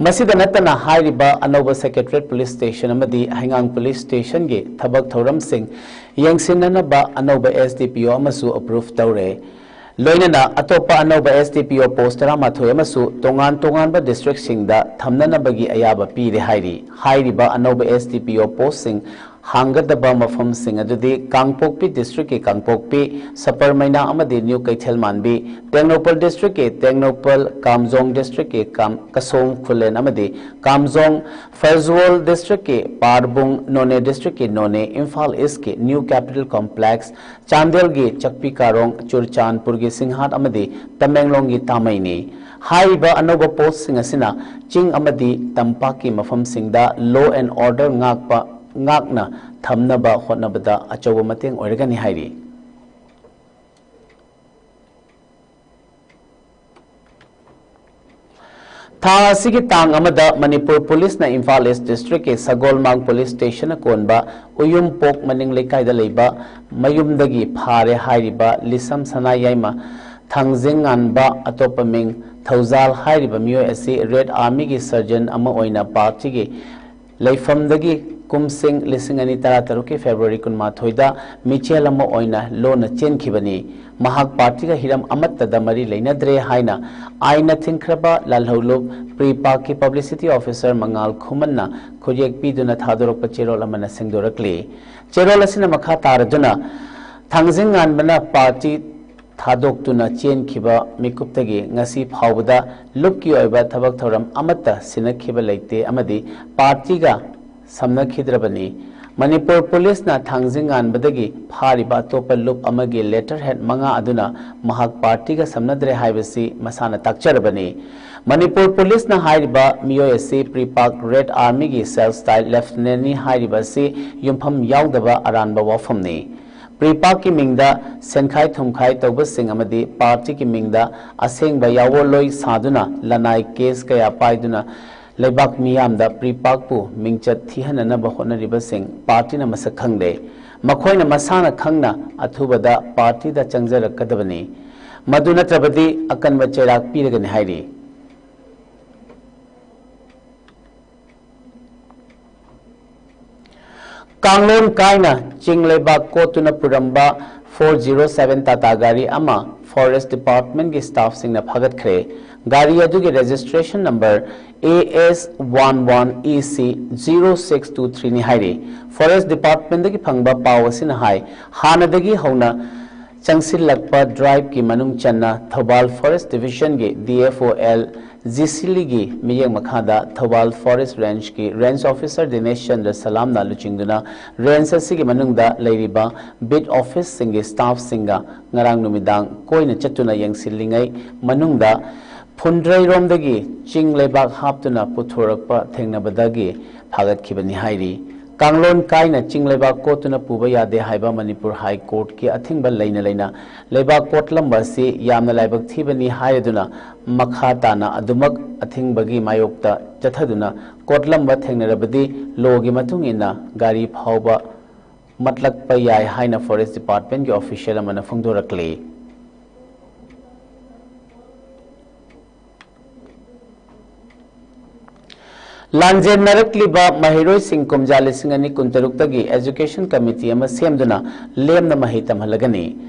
ꯃꯁꯤꯗ ꯅꯠꯇꯅ ꯍꯥꯏꯔꯤꯕ ꯑꯅꯧꯕ ꯁꯦꯀ꯭ꯔꯦꯇꯔꯤꯌꯦꯠ ꯄꯨꯂꯤꯁ ꯁ꯭ꯇꯦꯁꯟ ꯑꯃꯗꯤ ꯍꯩꯉꯥꯡ ꯄꯨꯂꯤꯁ ꯁ꯭ꯇꯦꯁꯟꯒꯤ ꯊꯕꯛ ꯊꯧꯔꯝꯁꯤꯡ ꯌꯦꯡꯁꯤꯟꯅꯅꯕ ꯑꯅꯧꯕ ꯑꯦꯁ ꯗꯤ ꯄꯤ ꯑꯣ ꯑꯃꯁꯨ ꯑꯦꯄ꯭ꯔꯨꯚ ꯇꯧꯔꯦ꯫ ꯂꯣꯏꯅꯅ ꯑꯇꯣꯞꯄ ꯑꯅꯧꯕ ꯑꯦꯁ ꯗꯤ ꯄꯤ ꯑꯣ ꯄꯣꯁ ꯇꯔꯥꯃꯥꯊꯣꯏ ꯑꯃꯁꯨ ꯇꯣꯉꯥꯟ ꯇꯣꯉꯥꯟꯕ ꯗꯤꯁꯇ꯭ꯔꯤꯛꯁꯤꯡꯗ ꯊꯝꯅꯅꯕꯒꯤ ꯑꯌꯥꯕ ꯄꯤꯔꯦ ꯍꯥꯏꯔꯤ꯫ ꯍꯥꯏꯔꯤꯕ ꯑꯅꯧꯕ ꯑꯦꯁ ꯗꯤ ꯄꯤ ꯑꯣ ꯄꯣꯁꯁꯤꯡ ꯍꯥꯡꯒꯗꯕ ꯃꯐꯝꯁꯤꯡ ꯑꯗꯨꯗꯤ ꯀꯥꯡꯄꯣꯛꯄꯤ district ꯀꯤ ꯀꯥꯡꯄꯣꯛꯄꯤ, ꯁꯄꯔꯃꯩꯅꯥ ꯑꯃꯗꯤ ꯅ꯭ꯌꯨ ꯀꯩꯊꯦꯜꯃꯥꯟꯕꯤ, ꯇꯦꯡꯅꯧꯄꯜ district ꯀꯤ ꯇꯦꯡꯅꯧꯄꯜ, ꯀꯥꯝꯖꯣꯡ district ꯀꯤ ꯀꯥꯝ-, ꯀꯁꯣꯡ ꯈꯨꯂꯦꯟ ꯑꯃꯗꯤ ꯀꯥꯝꯖꯣꯡ, ꯐꯔꯖꯋꯣꯜ district ꯀꯤ ꯄꯥꯔꯕꯨꯡ, ꯅꯣꯅꯦ district ꯀꯤ ꯅꯣꯅꯦ, ꯏꯝꯐꯥꯜ East ꯀꯤ ꯅ꯭ꯌꯨ ꯀꯦꯄꯤꯇꯦꯜ ꯀꯣꯝꯄ꯭ꯂꯦꯛꯁ, ꯆꯥꯟꯗꯦꯜꯒꯤ ꯆꯛꯄꯤ ꯀꯥꯔꯣꯡ, ꯆꯨꯔꯆꯥꯟꯄꯨꯔꯒꯤ ꯁꯤꯡꯍꯥꯠ ꯑꯃꯗꯤ ꯇꯃꯦꯡꯂꯣꯡꯒꯤ ꯇꯥꯃꯩꯅꯤ꯫ ꯍꯥꯏꯔꯤꯕ ꯑꯅꯧꯕ post ꯁꯤꯡ ꯑꯁꯤꯅ ꯆꯤꯡ ꯑꯃꯗꯤ ꯇꯝꯄꯥꯛꯀꯤ ꯃꯐꯝꯁꯤꯡꯗ law and order ꯉꯥꯛꯄ, ꯉꯥꯛꯅ ꯊꯝꯅꯕ ꯍꯣꯠꯅꯕꯗ ꯑꯆꯧꯕ ꯃꯇꯦꯡ ꯑꯣꯏꯔꯒꯅꯤ ꯍꯥꯏꯔꯤ꯫ ꯊꯥ ꯑꯁꯤꯒꯤ ꯇꯥꯡ ꯑꯃꯗ ꯃꯅꯤꯄꯨꯔ ꯄꯨꯂꯤꯁꯅ ꯏꯝꯐꯥꯜ East district ꯀꯤ ꯁꯒꯣꯜꯃꯥꯡ police station ꯅ ꯀꯣꯟꯕ ꯎꯌꯨꯝꯄꯣꯛ ꯃꯅꯤꯡ ꯂꯩꯀꯥꯏꯗ ꯂꯩꯕ ꯃꯌꯨꯝꯗꯒꯤ ꯐꯥꯔꯦ ꯍꯥꯏꯔꯤꯕ ꯂꯤꯁꯝ ꯁꯅꯥꯌꯥꯏꯃ ꯊꯥꯡꯖꯤꯡ ꯉꯥꯟꯕ, ꯑꯇꯣꯞꯄ ꯃꯤꯡ ꯊꯧꯖꯥꯜ ꯍꯥꯏꯔꯤꯕ ꯃꯤꯑꯣꯏ ꯑꯁꯤ Red Army ꯒꯤ surgeon ꯑꯃ ꯑꯣꯏꯅ party ꯒꯤ ꯂꯩꯐꯝꯗꯒꯤ ꯀꯨꯝꯁꯤꯡ ꯂꯤꯁꯤꯡ ꯑꯅꯤ ꯇꯔꯥꯇꯔꯨꯛꯀꯤ February ꯀꯨꯟꯃꯥꯊꯣꯏꯗ ꯃꯤꯆꯦꯜ ꯑꯃ ꯑꯣꯏꯅ ꯂꯣꯟꯅ ꯆꯦꯟꯈꯤꯕꯅꯤ꯫ ꯃꯍꯥꯛ party ꯒ ꯍꯤꯔꯝ ꯑꯃꯠꯇꯗ ꯃꯔꯤ ꯂꯩꯅꯗ꯭ꯔꯦ ꯍꯥꯏꯅ ꯑꯥꯏꯟꯅ ꯊꯤꯡꯈ꯭ꯔꯕ ꯂꯥꯜꯍꯧꯂꯨꯞ PREPAK ꯀꯤ publicity officer ꯃꯉꯥꯜ ꯈꯨꯃꯟꯅ ꯈꯨꯠꯌꯦꯛ ꯄꯤꯗꯨꯅ ꯊꯥꯗꯣꯔꯛꯄ ꯆꯦꯔꯣꯜ ꯑꯃꯅ ꯁꯦꯡꯗꯣꯔꯛꯂꯤ꯫ ꯆꯦꯔꯣꯜ ꯑꯁꯤꯅ ꯃꯈꯥ ꯇꯥꯔꯗꯨꯅ, ꯊꯥꯡꯖꯤꯡ ꯉꯥꯟꯕꯅ party ꯊꯥꯗꯣꯛꯇꯨꯅ ꯆꯦꯟꯈꯤꯕ ꯃꯤꯀꯨꯞꯇꯒꯤ ꯉꯁꯤ ꯐꯥꯎꯕꯗ ꯂꯨꯞꯀꯤ ꯑꯣꯏꯕ ꯊꯕꯛ ꯊꯧꯔꯝ ꯑꯃꯠꯇ ꯁꯤꯟꯅꯈꯤꯕ ꯂꯩꯇꯦ ꯑꯃꯗꯤ party ꯒ ꯁꯝꯅꯈꯤꯗ꯭ꯔꯕꯅꯤ꯫ ꯃꯅꯤꯄꯨꯔ ꯄꯨꯂꯤꯁꯅ ꯊꯥꯡꯖꯤꯡ ꯉꯥꯟꯕꯗꯒꯤ ꯐꯥꯔꯤꯕ ꯑꯇꯣꯞꯄ ꯂꯨꯞ ꯑꯃꯒꯤ letterhead ꯃꯉꯥ ꯑꯗꯨꯅ ꯃꯍꯥꯛ party ꯒ ꯁꯝꯅꯗ꯭ꯔꯦ ꯍꯥꯏꯕꯁꯤ ꯃꯁꯥꯅ ꯇꯥꯛꯆꯔꯕꯅꯤ꯫ ꯃꯅꯤꯄꯨꯔ ꯄꯨꯂꯤꯁꯅ ꯍꯥꯏꯔꯤꯕ ꯃꯤꯑꯣꯏ ꯑꯁꯤ PREPAK Red Army ꯒꯤ self style lieutenant ꯅꯤ ꯍꯥꯏꯔꯤꯕ ꯑꯁꯤ ꯌꯨꯝꯐꯝ ꯌꯥꯎꯗꯕ ꯑꯔꯥꯟꯕ ꯋꯥꯐꯝꯅꯤ꯫ PREPAK ꯀꯤ ꯃꯤꯡꯗ ꯁꯦꯟꯈꯥꯏ ꯊꯨꯝꯈꯥꯏ ꯇꯧꯕꯁꯤꯡ ꯑꯃꯗꯤ party ꯒꯤ ꯃꯤꯡꯗ ꯑꯁꯦꯡꯕ ꯌꯥꯑꯣꯟꯂꯣꯏ ꯁꯥꯗꯨꯅ ꯂꯅꯥꯏ case ꯀꯌꯥ ꯄꯥꯏꯗꯨꯅ ꯂꯩꯕꯥꯛ ꯃꯤꯌꯥꯝꯗ PREPAK ꯄꯨ ꯃꯤꯡꯆꯠ ꯊꯤꯍꯟꯅꯅꯕ ꯍꯣꯠꯅꯔꯤꯕꯁꯤꯡ party ꯅ ꯃꯁꯛ ꯈꯪꯗꯦ꯫ ꯃꯈꯣꯏꯅ ꯃꯁꯥꯅ ꯈꯪꯅ ꯑꯊꯨꯕꯗ party ꯗ ꯆꯪꯖꯔꯛꯀꯗꯕꯅꯤ꯫ ꯃꯗꯨ ꯅꯠꯇ꯭ꯔꯕꯗꯤ ꯑꯀꯟꯕ ꯆꯩꯔꯥꯛ ꯄꯤꯔꯒꯅꯤ ꯍꯥꯏꯔꯤ꯫ ꯀꯥꯡꯂꯣꯟ ꯀꯥꯏꯅ ꯆꯤꯡ ꯂꯩꯕꯥꯛ ꯀꯣꯠꯇꯨꯅ ꯄꯨꯔꯝꯕ four zero seven Tata ꯒꯥꯔꯤ ꯑꯃ Forest Department ꯀꯤ staff ꯁꯤꯡꯅ ꯐꯥꯒꯠꯈ꯭ꯔꯦ꯫ ꯒꯥꯔꯤ ꯑꯗꯨꯒꯤ registration number A S one one E C zero six two three ꯅꯤ ꯍꯥꯏꯔꯤ꯫ Forest Department ꯗꯒꯤ ꯐꯪꯕ ꯄꯥꯎ ꯑꯁꯤꯅ ꯍꯥꯏ, ꯍꯥꯟꯅꯗꯒꯤ ꯍꯧꯅ ꯆꯪꯁꯤꯜꯂꯛꯄ drive ꯀꯤ ꯃꯅꯨꯡ ꯆꯟꯅ ꯊꯧꯕꯥꯜ Forest Division ꯒꯤ D F O L ꯖꯤꯁꯤꯂꯤꯒꯤ ꯃꯤꯠꯌꯦꯡ ꯃꯈꯥꯗ ꯊꯧꯕꯥꯜ Forest Range ꯀꯤ Range Officer ꯗꯤꯅꯦꯁ ꯆꯟꯗ꯭ꯔ ꯁꯂꯥꯝꯅ ꯂꯨꯆꯤꯡꯗꯨꯅ range ꯑꯁꯤꯒꯤ ꯃꯅꯨꯡꯗ ꯂꯩꯔꯤꯕ beat office ꯁꯤꯡꯒꯤ staff ꯁꯤꯡꯒ ꯉꯔꯥꯡ ꯅꯨꯃꯤꯗꯥꯡ ꯀꯣꯏꯅ ꯆꯠꯇꯨꯅ ꯌꯦꯡꯁꯤꯜꯂꯤꯉꯩ ꯃꯅꯨꯡꯗ ꯐꯨꯟꯗ꯭ꯔꯩꯔꯣꯝꯗꯒꯤ ꯆꯤꯡ ꯂꯩꯕꯥꯛ ꯍꯥꯞꯇꯨꯅ ꯄꯨꯊꯣꯔꯛꯄ ꯊꯦꯡꯅꯕꯗꯒꯤ ꯐꯥꯒꯠꯈꯤꯕꯅꯤ ꯍꯥꯏꯔꯤ꯫ ꯀꯥꯡꯂꯣꯟ ꯀꯥꯏꯅ ꯆꯤꯡ ꯂꯩꯕꯥꯛ ꯀꯣꯠꯇꯨꯅ ꯄꯨꯕ ꯌꯥꯗꯦ ꯍꯥꯏꯕ ꯃꯅꯤꯄꯨꯔ High Court ꯀꯤ ꯑꯊꯤꯡꯕ ꯂꯩꯅ ꯂꯩꯅ ꯂꯩꯕꯥꯛ ꯀꯣꯠꯂꯝꯕ ꯑꯁꯤ ꯌꯥꯝꯅ ꯂꯥꯏꯕꯛ ꯊꯤꯕꯅꯤ ꯍꯥꯏꯔꯗꯨꯅ ꯃꯈꯥ ꯇꯥꯅ ꯑꯗꯨꯃꯛ ꯑꯊꯤꯡꯕꯒꯤ ꯃꯥꯌꯣꯛꯇ ꯆꯠꯊꯗꯨꯅ ꯀꯣꯠꯂꯝꯕ ꯊꯦꯡꯅꯔꯕꯗꯤ law ꯒꯤ ꯃꯇꯨꯡ ꯏꯟꯅ ꯒꯥꯔꯤ ꯐꯥꯎꯕ ꯃꯠꯂꯛꯄ ꯌꯥꯏ ꯍꯥꯏꯅ Forest Department ꯀꯤ official ꯑꯃꯅ ꯐꯣꯡꯗꯣꯔꯛꯂꯤ꯫ ꯂꯥꯟꯖꯦꯟꯅꯔꯛꯂꯤꯕ ꯃꯍꯩꯔꯣꯏꯁꯤꯡ ꯀꯨꯝꯖꯥ ꯂꯤꯁꯤꯡ ꯑꯅꯤ ꯀꯨꯟꯇꯔꯨꯛꯇꯒꯤ Education Committee ꯑꯃ ꯁꯦꯝꯗꯨꯅ ꯂꯦꯝꯅ ꯃꯍꯩ ꯇꯝꯍꯜꯂꯒꯅꯤ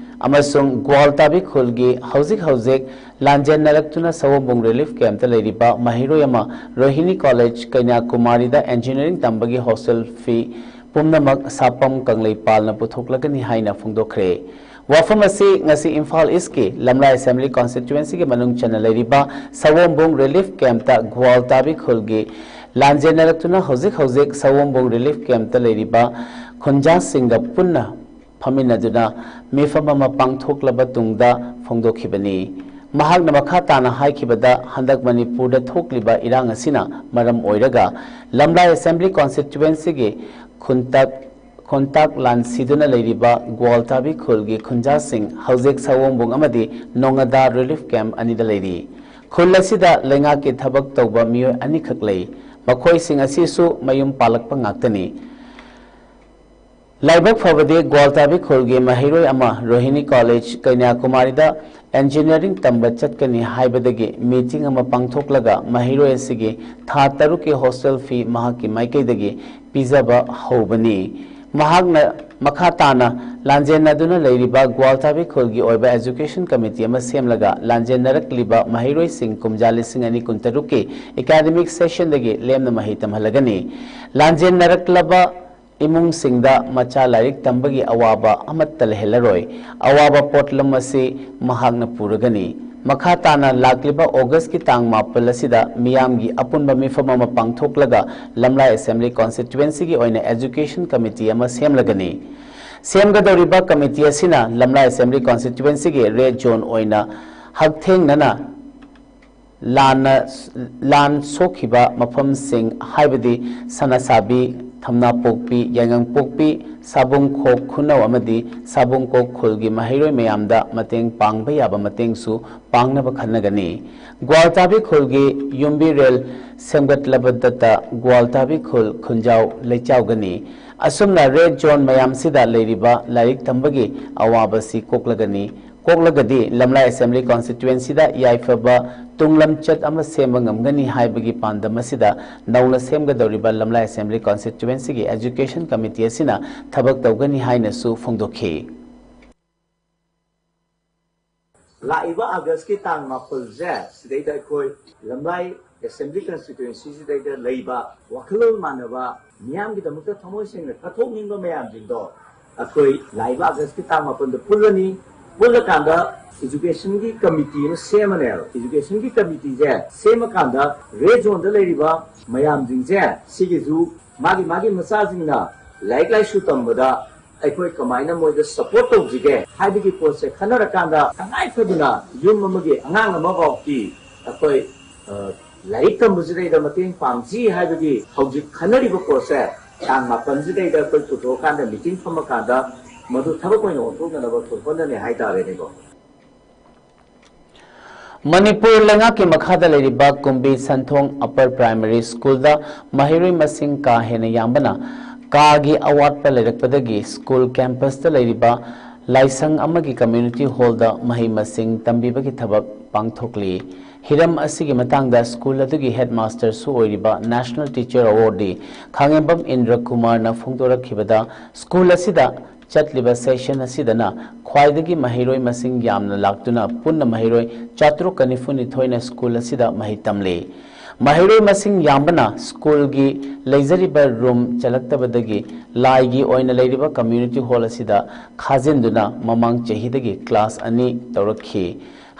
ꯑꯃꯁꯨꯡ ꯒ꯭ꯋꯥꯜꯇꯥꯕꯤ ꯈꯨꯜꯒꯤ ꯍꯧꯖꯤꯛ ꯍꯧꯖꯤꯛ ꯂꯥꯟꯖꯦꯟꯅꯔꯛꯇꯨꯅ ꯁꯑꯣꯝꯕꯨꯡ relief camp ꯇ ꯂꯩꯔꯤꯕ ꯃꯍꯩꯔꯣꯏ ꯑꯃ ꯔꯣꯍꯤꯅꯤ College ꯀꯩꯅꯥꯀꯨꯃꯥꯔꯤꯗ engineering ꯇꯝꯕꯒꯤ hostel fee ꯄꯨꯝꯅꯃꯛ ꯁꯥꯄꯝ ꯀꯪꯂꯩꯄꯥꯜꯅ ꯄꯨꯊꯣꯛꯂꯒꯅꯤ ꯍꯥꯏꯅ ꯐꯣꯡꯗꯣꯛꯈ꯭ꯔꯦ꯫ ꯋꯥꯐꯝ ꯑꯁꯤ ꯉꯁꯤ ꯏꯝꯐꯥꯜ East ꯀꯤ ꯂꯝꯂꯥꯏ Assembly Constituency ꯒꯤ ꯃꯅꯨꯡ ꯆꯟꯅ ꯂꯩꯔꯤꯕ ꯁꯑꯣꯝꯕꯨꯡ relief camp ꯇ ꯒ꯭ꯋꯥꯜꯇꯥꯕꯤ ꯈꯨꯜꯒꯤ ꯂꯥꯟꯖꯦꯟꯅꯔꯛꯇꯨꯅ ꯍꯧꯖꯤꯛ ꯍꯧꯖꯤꯛ ꯁꯑꯣꯝꯕꯨꯡ relief camp ꯇ ꯂꯩꯔꯤꯕ ꯈꯨꯟꯖꯥꯁꯤꯡꯒ ꯄꯨꯟꯅ ꯐꯝꯃꯤꯟꯅꯗꯨꯅ ꯃꯤꯐꯝ ꯑꯃ ꯄꯥꯡꯊꯣꯛꯂꯕ ꯇꯨꯡꯗ ꯐꯣꯡꯗꯣꯛꯈꯤꯕꯅꯤ꯫ ꯃꯍꯥꯛꯅ ꯃꯈꯥ ꯇꯥꯅ ꯍꯥꯏꯈꯤꯕꯗ, ꯍꯟꯗꯛ ꯃꯅꯤꯄꯨꯔꯗ ꯊꯣꯛꯂꯤꯕ ꯏꯔꯥꯡ ꯑꯁꯤꯅ ꯃꯔꯝ ꯑꯣꯏꯔꯒ ꯂꯝꯂꯥꯏ Assembly Constituency ꯒꯤ ꯈꯨꯟꯇꯛ ꯈꯣꯟꯇꯥꯛ ꯂꯥꯟꯁꯤꯗꯨꯅ ꯂꯩꯔꯤꯕ ꯒ꯭ꯋꯥꯜꯇꯥꯕꯤ ꯈꯨꯜꯒꯤ ꯈꯨꯟꯖꯥꯁꯤꯡ ꯍꯧꯖꯤꯛ ꯁꯑꯣꯝꯕꯨꯡ ꯑꯃꯗꯤ ꯅꯣꯉꯥꯗꯥ relief camp ꯑꯅꯤꯗ ꯂꯩꯔꯤ꯫ ꯈꯨꯜ ꯑꯁꯤꯗ ꯂꯩꯉꯥꯛꯀꯤ ꯊꯕꯛ ꯇꯧꯕ ꯃꯤꯑꯣꯏ ꯑꯅꯤꯈꯛ ꯂꯩ꯫ ꯃꯈꯣꯏꯁꯤꯡ ꯑꯁꯤꯁꯨ ꯃꯌꯨꯝ ꯄꯥꯜꯂꯛꯄ ꯉꯥꯛꯇꯅꯤ꯫ ꯂꯥꯏꯕꯛ ꯐꯕꯗꯤ, ꯒ꯭ꯋꯥꯜꯇꯥꯕꯤ ꯈꯨꯜꯒꯤ ꯃꯍꯩꯔꯣꯏ ꯑꯃ ꯔꯣꯍꯤꯅꯤ College ꯀꯩꯅ꯭ꯌꯥꯀꯨꯃꯥꯔꯤꯗ engineering ꯇꯝꯕ ꯆꯠꯀꯅꯤ ꯍꯥꯏꯕꯗꯒꯤ meeting ꯑꯃ ꯄꯥꯡꯊꯣꯛꯂꯒ ꯃꯍꯩꯔꯣꯏ ꯑꯁꯤꯒꯤ ꯊꯥ ꯇꯔꯨꯛꯀꯤ hostel fee ꯃꯍꯥꯛꯀꯤ ꯃꯥꯏꯀꯩꯗꯒꯤ ꯄꯤꯖꯕ ꯍꯧꯕꯅꯤ꯫ ꯃꯍꯥꯛꯅ ꯃꯈꯥ ꯇꯥꯅ ꯂꯥꯟꯖꯦꯟꯅꯗꯨꯅ ꯂꯩꯔꯤꯕ ꯒ꯭ꯋꯥꯜꯇꯥꯕꯤ ꯈꯨꯜꯒꯤ ꯑꯣꯏꯕ Education Committee ꯑꯃ ꯁꯦꯝꯂꯒ ꯂꯥꯟꯖꯦꯟꯅꯔꯛꯂꯤꯕ ꯃꯍꯩꯔꯣꯏꯁꯤꯡ ꯀꯨꯝꯖꯥ ꯂꯤꯁꯤꯡ ꯑꯅꯤ ꯀꯨꯟꯇꯔꯨꯛꯀꯤ academic sessionꯗꯒꯤ ꯂꯦꯝꯅ ꯃꯍꯩ ꯇꯝꯍꯜꯂꯒꯅꯤ꯫ ꯂꯥꯟꯖꯦꯟꯅꯔꯛꯂꯕ ꯏꯃꯨꯡꯁꯤꯡꯗ ꯃꯆꯥ ꯂꯥꯏꯔꯤꯛ ꯇꯝꯕꯒꯤ ꯑꯋꯥꯕ ꯑꯃꯠꯇ ꯂꯩꯍꯜꯂꯔꯣꯏ꯫ ꯑꯋꯥꯕ ꯄꯣꯠꯂꯝ ꯑꯁꯤ ꯃꯍꯥꯛꯅ ꯄꯨꯔꯒꯅꯤ꯫ ꯃꯈꯥ ꯇꯥꯅ ꯂꯥꯛꯂꯤꯕ Augustꯀꯤ ꯇꯥꯡ ꯃꯥꯄꯜ ꯑꯁꯤꯗ ꯃꯤꯌꯥꯝꯒꯤ ꯑꯄꯨꯟꯕ ꯃꯤꯐꯝ ꯑꯃ ꯄꯥꯡꯊꯣꯛꯂꯒ ꯂꯝꯂꯥꯏ Assembly Constituencyꯒꯤ ꯑꯣꯏꯅ Education Committee ꯑꯃ ꯁꯦꯝꯂꯒꯅꯤ꯫ ꯁꯦꯝꯒꯗꯧꯔꯤꯕ committee ꯑꯁꯤꯅ ꯂꯝꯂꯥꯏ Assembly Constituencyꯒꯤ red zone ꯑꯣꯏꯅ ꯍꯛꯊꯦꯡꯅꯅ ꯂꯥꯟꯅ, ꯂꯥꯟ ꯁꯣꯛꯈꯤꯕ ꯃꯐꯝꯁꯤꯡ ꯍꯥꯏꯕꯗꯤ ꯁꯅꯥꯁꯥꯕꯤ, ꯊꯝꯅꯥꯄꯣꯛꯄꯤ, ꯌꯥꯏꯉꯪꯄꯣꯛꯄꯤ, ꯁꯥꯕꯨꯡꯈꯣꯛ ꯈꯨꯅꯧ ꯑꯃꯗꯤ ꯁꯥꯕꯨꯡꯈꯣꯛ ꯈꯨꯜꯒꯤ ꯃꯍꯩꯔꯣꯏ ꯃꯌꯥꯝꯗ ꯃꯇꯦꯡ ꯄꯥꯡꯕ ꯌꯥꯕ ꯃꯇꯦꯡꯁꯨ ꯄꯥꯡꯅꯕ ꯈꯟꯅꯒꯅꯤ꯫ ꯒ꯭ꯋꯥꯜꯇꯥꯕꯤ ꯈꯨꯜꯒꯤ ꯌꯨꯝꯕꯤ ꯔꯦꯜ ꯁꯦꯝꯒꯠꯂꯕꯗꯇ ꯒ꯭ꯋꯥꯜꯇꯥꯕꯤ ꯈꯨꯜ ꯈꯨꯟꯖꯥꯎ ꯂꯩꯆꯥꯎꯒꯅꯤ꯫ ꯑꯁꯨꯝꯅ red zone ꯃꯌꯥꯝꯁꯤꯗ ꯂꯩꯔꯤꯕ ꯂꯥꯏꯔꯤꯛ ꯇꯝꯕꯒꯤ ꯑꯋꯥꯕꯁꯤ ꯀꯣꯛꯂꯒꯅꯤ꯫ ꯀꯣꯛꯂꯒꯗꯤ ꯂꯝꯂꯥꯏ Assembly Constituencyꯗ ꯌꯥꯏꯐꯕ ꯇꯨꯡꯂꯝꯆꯠ ꯑꯃ ꯁꯦꯝꯕ ꯉꯝꯒꯅꯤ ꯍꯥꯏꯕꯒꯤ ꯄꯥꯟꯗꯝ ꯑꯁꯤꯗ ꯅꯧꯅ ꯁꯦꯝꯒꯗꯧꯔꯤꯕ ꯂꯝꯂꯥꯏ Assembly Constituencyꯒꯤ Education Committee ꯑꯁꯤꯅ ꯊꯕꯛ ꯇꯧꯒꯅꯤ ꯍꯥꯏꯅꯁꯨ ꯐꯣꯡꯗꯣꯛꯈꯤ꯫ ꯂꯥꯛꯏꯕ Augustꯀꯤ ꯇꯥꯡ ꯃꯥꯄꯜꯁꯦ ꯁꯤꯗꯩꯗ ꯑꯩꯈꯣꯏ ꯂꯝꯂꯥꯏ Assembly Constituencyꯁꯤꯗꯩꯗ ꯂꯩꯕ ꯋꯥꯈꯜꯂꯣꯟ ꯃꯥꯟꯅꯕ ꯃꯤꯌꯥꯝꯒꯤꯗꯃꯛꯇ ꯊꯃꯣꯏ ꯁꯦꯡꯅ ꯀꯠꯊꯣꯛꯅꯤꯡꯕ ꯃꯌꯥꯝꯁꯤꯡꯗꯣ ꯑꯩꯈꯣꯏ ꯂꯥꯛꯏꯕ Augustꯀꯤ ꯇꯥꯡ ꯃꯥꯄꯜꯗ ꯄꯨꯜꯂꯅꯤ꯫ ꯄꯨꯜꯂꯀꯥꯟꯗ Educationꯒꯤ committee ꯑꯃ ꯁꯦꯝꯃꯅꯦꯕ꯫ Educationꯒꯤ committeeꯁꯦ ꯁꯦꯝꯃꯀꯥꯟꯗ red zoneꯗ ꯂꯩꯔꯤꯕ ꯃꯌꯥꯝꯁꯤꯡꯁꯦ ꯁꯤꯒꯤꯁꯨ ꯃꯥꯒꯤ ꯃꯥꯒꯤ ꯃꯆꯥꯁꯤꯡꯅ ꯂꯥꯏꯔꯤꯛ ꯂꯥꯏꯁꯨ ꯇꯝꯕꯗ ꯑꯩꯈꯣꯏ ꯀꯃꯥꯏꯅ ꯃꯣꯏꯗ support ꯇꯧꯁꯤꯒꯦ ꯍꯥꯏꯕꯒꯤ ꯄꯣꯠꯁꯦ ꯈꯟꯅꯔꯀꯥꯟꯗ ꯇꯉꯥꯏ ꯐꯗꯅ ꯌꯨꯝ ꯑꯃꯒꯤ ꯑꯉꯥꯡ ꯑꯃꯐꯥꯎꯗꯤ ꯑꯩꯈꯣꯏ, ꯑ, ꯂꯥꯏꯔꯤꯛ ꯇꯝꯕꯁꯤꯗꯩꯗ ꯃꯇꯦꯡ ꯄꯥꯡꯁꯤ ꯍꯥꯏꯕꯒꯤ ꯍꯧꯖꯤꯛ ꯈꯟꯅꯔꯤꯕ ꯄꯣꯠꯁꯦ ꯇꯥꯡ ꯃꯥꯄꯜꯁꯤꯗꯩꯗ ꯑꯩꯈꯣꯏ ꯄꯨꯊꯣꯛꯑꯀꯥꯟꯗ meeting ꯐꯝꯃꯀꯥꯟꯗ ꯃꯗꯨ ꯊꯕꯛ ꯑꯣꯏꯅ ꯑꯣꯟꯊꯣꯛꯅꯅꯕ ꯑꯩꯈꯣꯏ ꯍꯣꯠꯅꯅꯤ ꯍꯥꯏꯇꯥꯔꯦꯅꯦꯀꯣ꯫ ꯃꯅꯤꯄꯨꯔ ꯂꯩꯉꯥꯛꯀꯤ ꯃꯈꯥꯗ ꯂꯩꯔꯤꯕ ꯀꯨꯝꯕꯤ ꯁꯟꯊꯣꯡ Upper Primary Schoolꯗ ꯃꯍꯩꯔꯣꯏ ꯃꯁꯤꯡ ꯀꯥ ꯍꯦꯟꯅ ꯌꯥꯝꯕꯅ ꯀꯥꯒꯤ ꯑꯋꯥꯠꯄ ꯂꯩꯔꯛꯄꯗꯒꯤ school campusꯇ ꯂꯩꯔꯤꯕ ꯂꯥꯏꯁꯪ ꯑꯃꯒꯤ community hallꯗ ꯃꯍꯩ ꯃꯁꯤꯡ ꯇꯝꯕꯤꯕꯒꯤ ꯊꯕꯛ ꯄꯥꯡꯊꯣꯛꯂꯤ꯫ ꯍꯤꯔꯝ ꯑꯁꯤꯒꯤ ꯃꯇꯥꯡꯗ ꯁ꯭ꯀꯨꯜ ꯑꯗꯨꯒꯤ ꯍꯦꯗꯃꯥꯁꯇꯔꯁꯨ ꯑꯣꯏꯔꯤꯕ National Teacher Awardee ꯈꯥꯉꯦꯝꯕꯝ ꯏꯟꯗ꯭ꯔ ꯀꯨꯃꯥꯔꯅ ꯐꯣꯡꯗꯣꯔꯛꯈꯤꯕꯗ, ꯁ꯭ꯀꯨꯜ ꯑꯁꯤꯗ ꯆꯠꯂꯤꯕ ꯁꯦꯁꯟ ꯑꯁꯤꯗꯅ ꯈ꯭ꯋꯥꯏꯗꯒꯤ ꯃꯍꯩꯔꯣꯏ ꯃꯁꯤꯡ ꯌꯥꯝꯅ ꯂꯥꯛꯇꯨꯅ ꯄꯨꯟꯅ ꯃꯍꯩꯔꯣꯏ ꯆꯥꯇ꯭ꯔꯨꯛꯀ ꯅꯤꯐꯨ ꯅꯤꯊꯣꯏꯅ ꯁ꯭ꯀꯨꯜ ꯑꯁꯤꯗ ꯃꯍꯩ ꯇꯝꯂꯤ꯫ ꯃꯍꯩꯔꯣꯏ ꯃꯁꯤꯡ ꯌꯥꯝꯕꯅ ꯁ꯭ꯀꯨꯜꯒꯤ ꯂꯩꯖꯔꯤꯕ ꯔꯨꯝ ꯆꯜꯂꯛꯇꯕꯗꯒꯤ ꯂꯥꯏꯒꯤ ꯑꯣꯏꯅ ꯂꯩꯔꯤꯕ ꯀꯝꯃ꯭ꯌꯨꯅꯤꯇꯤ ꯍꯣꯜ ꯑꯁꯤꯗ ꯈꯥꯖꯤꯟꯗꯨꯅ ꯃꯃꯥꯡ ꯆꯍꯤꯗꯒꯤ ꯀ꯭ꯂꯥꯁ ꯑꯅꯤ ꯇꯧꯔꯛꯈꯤ꯫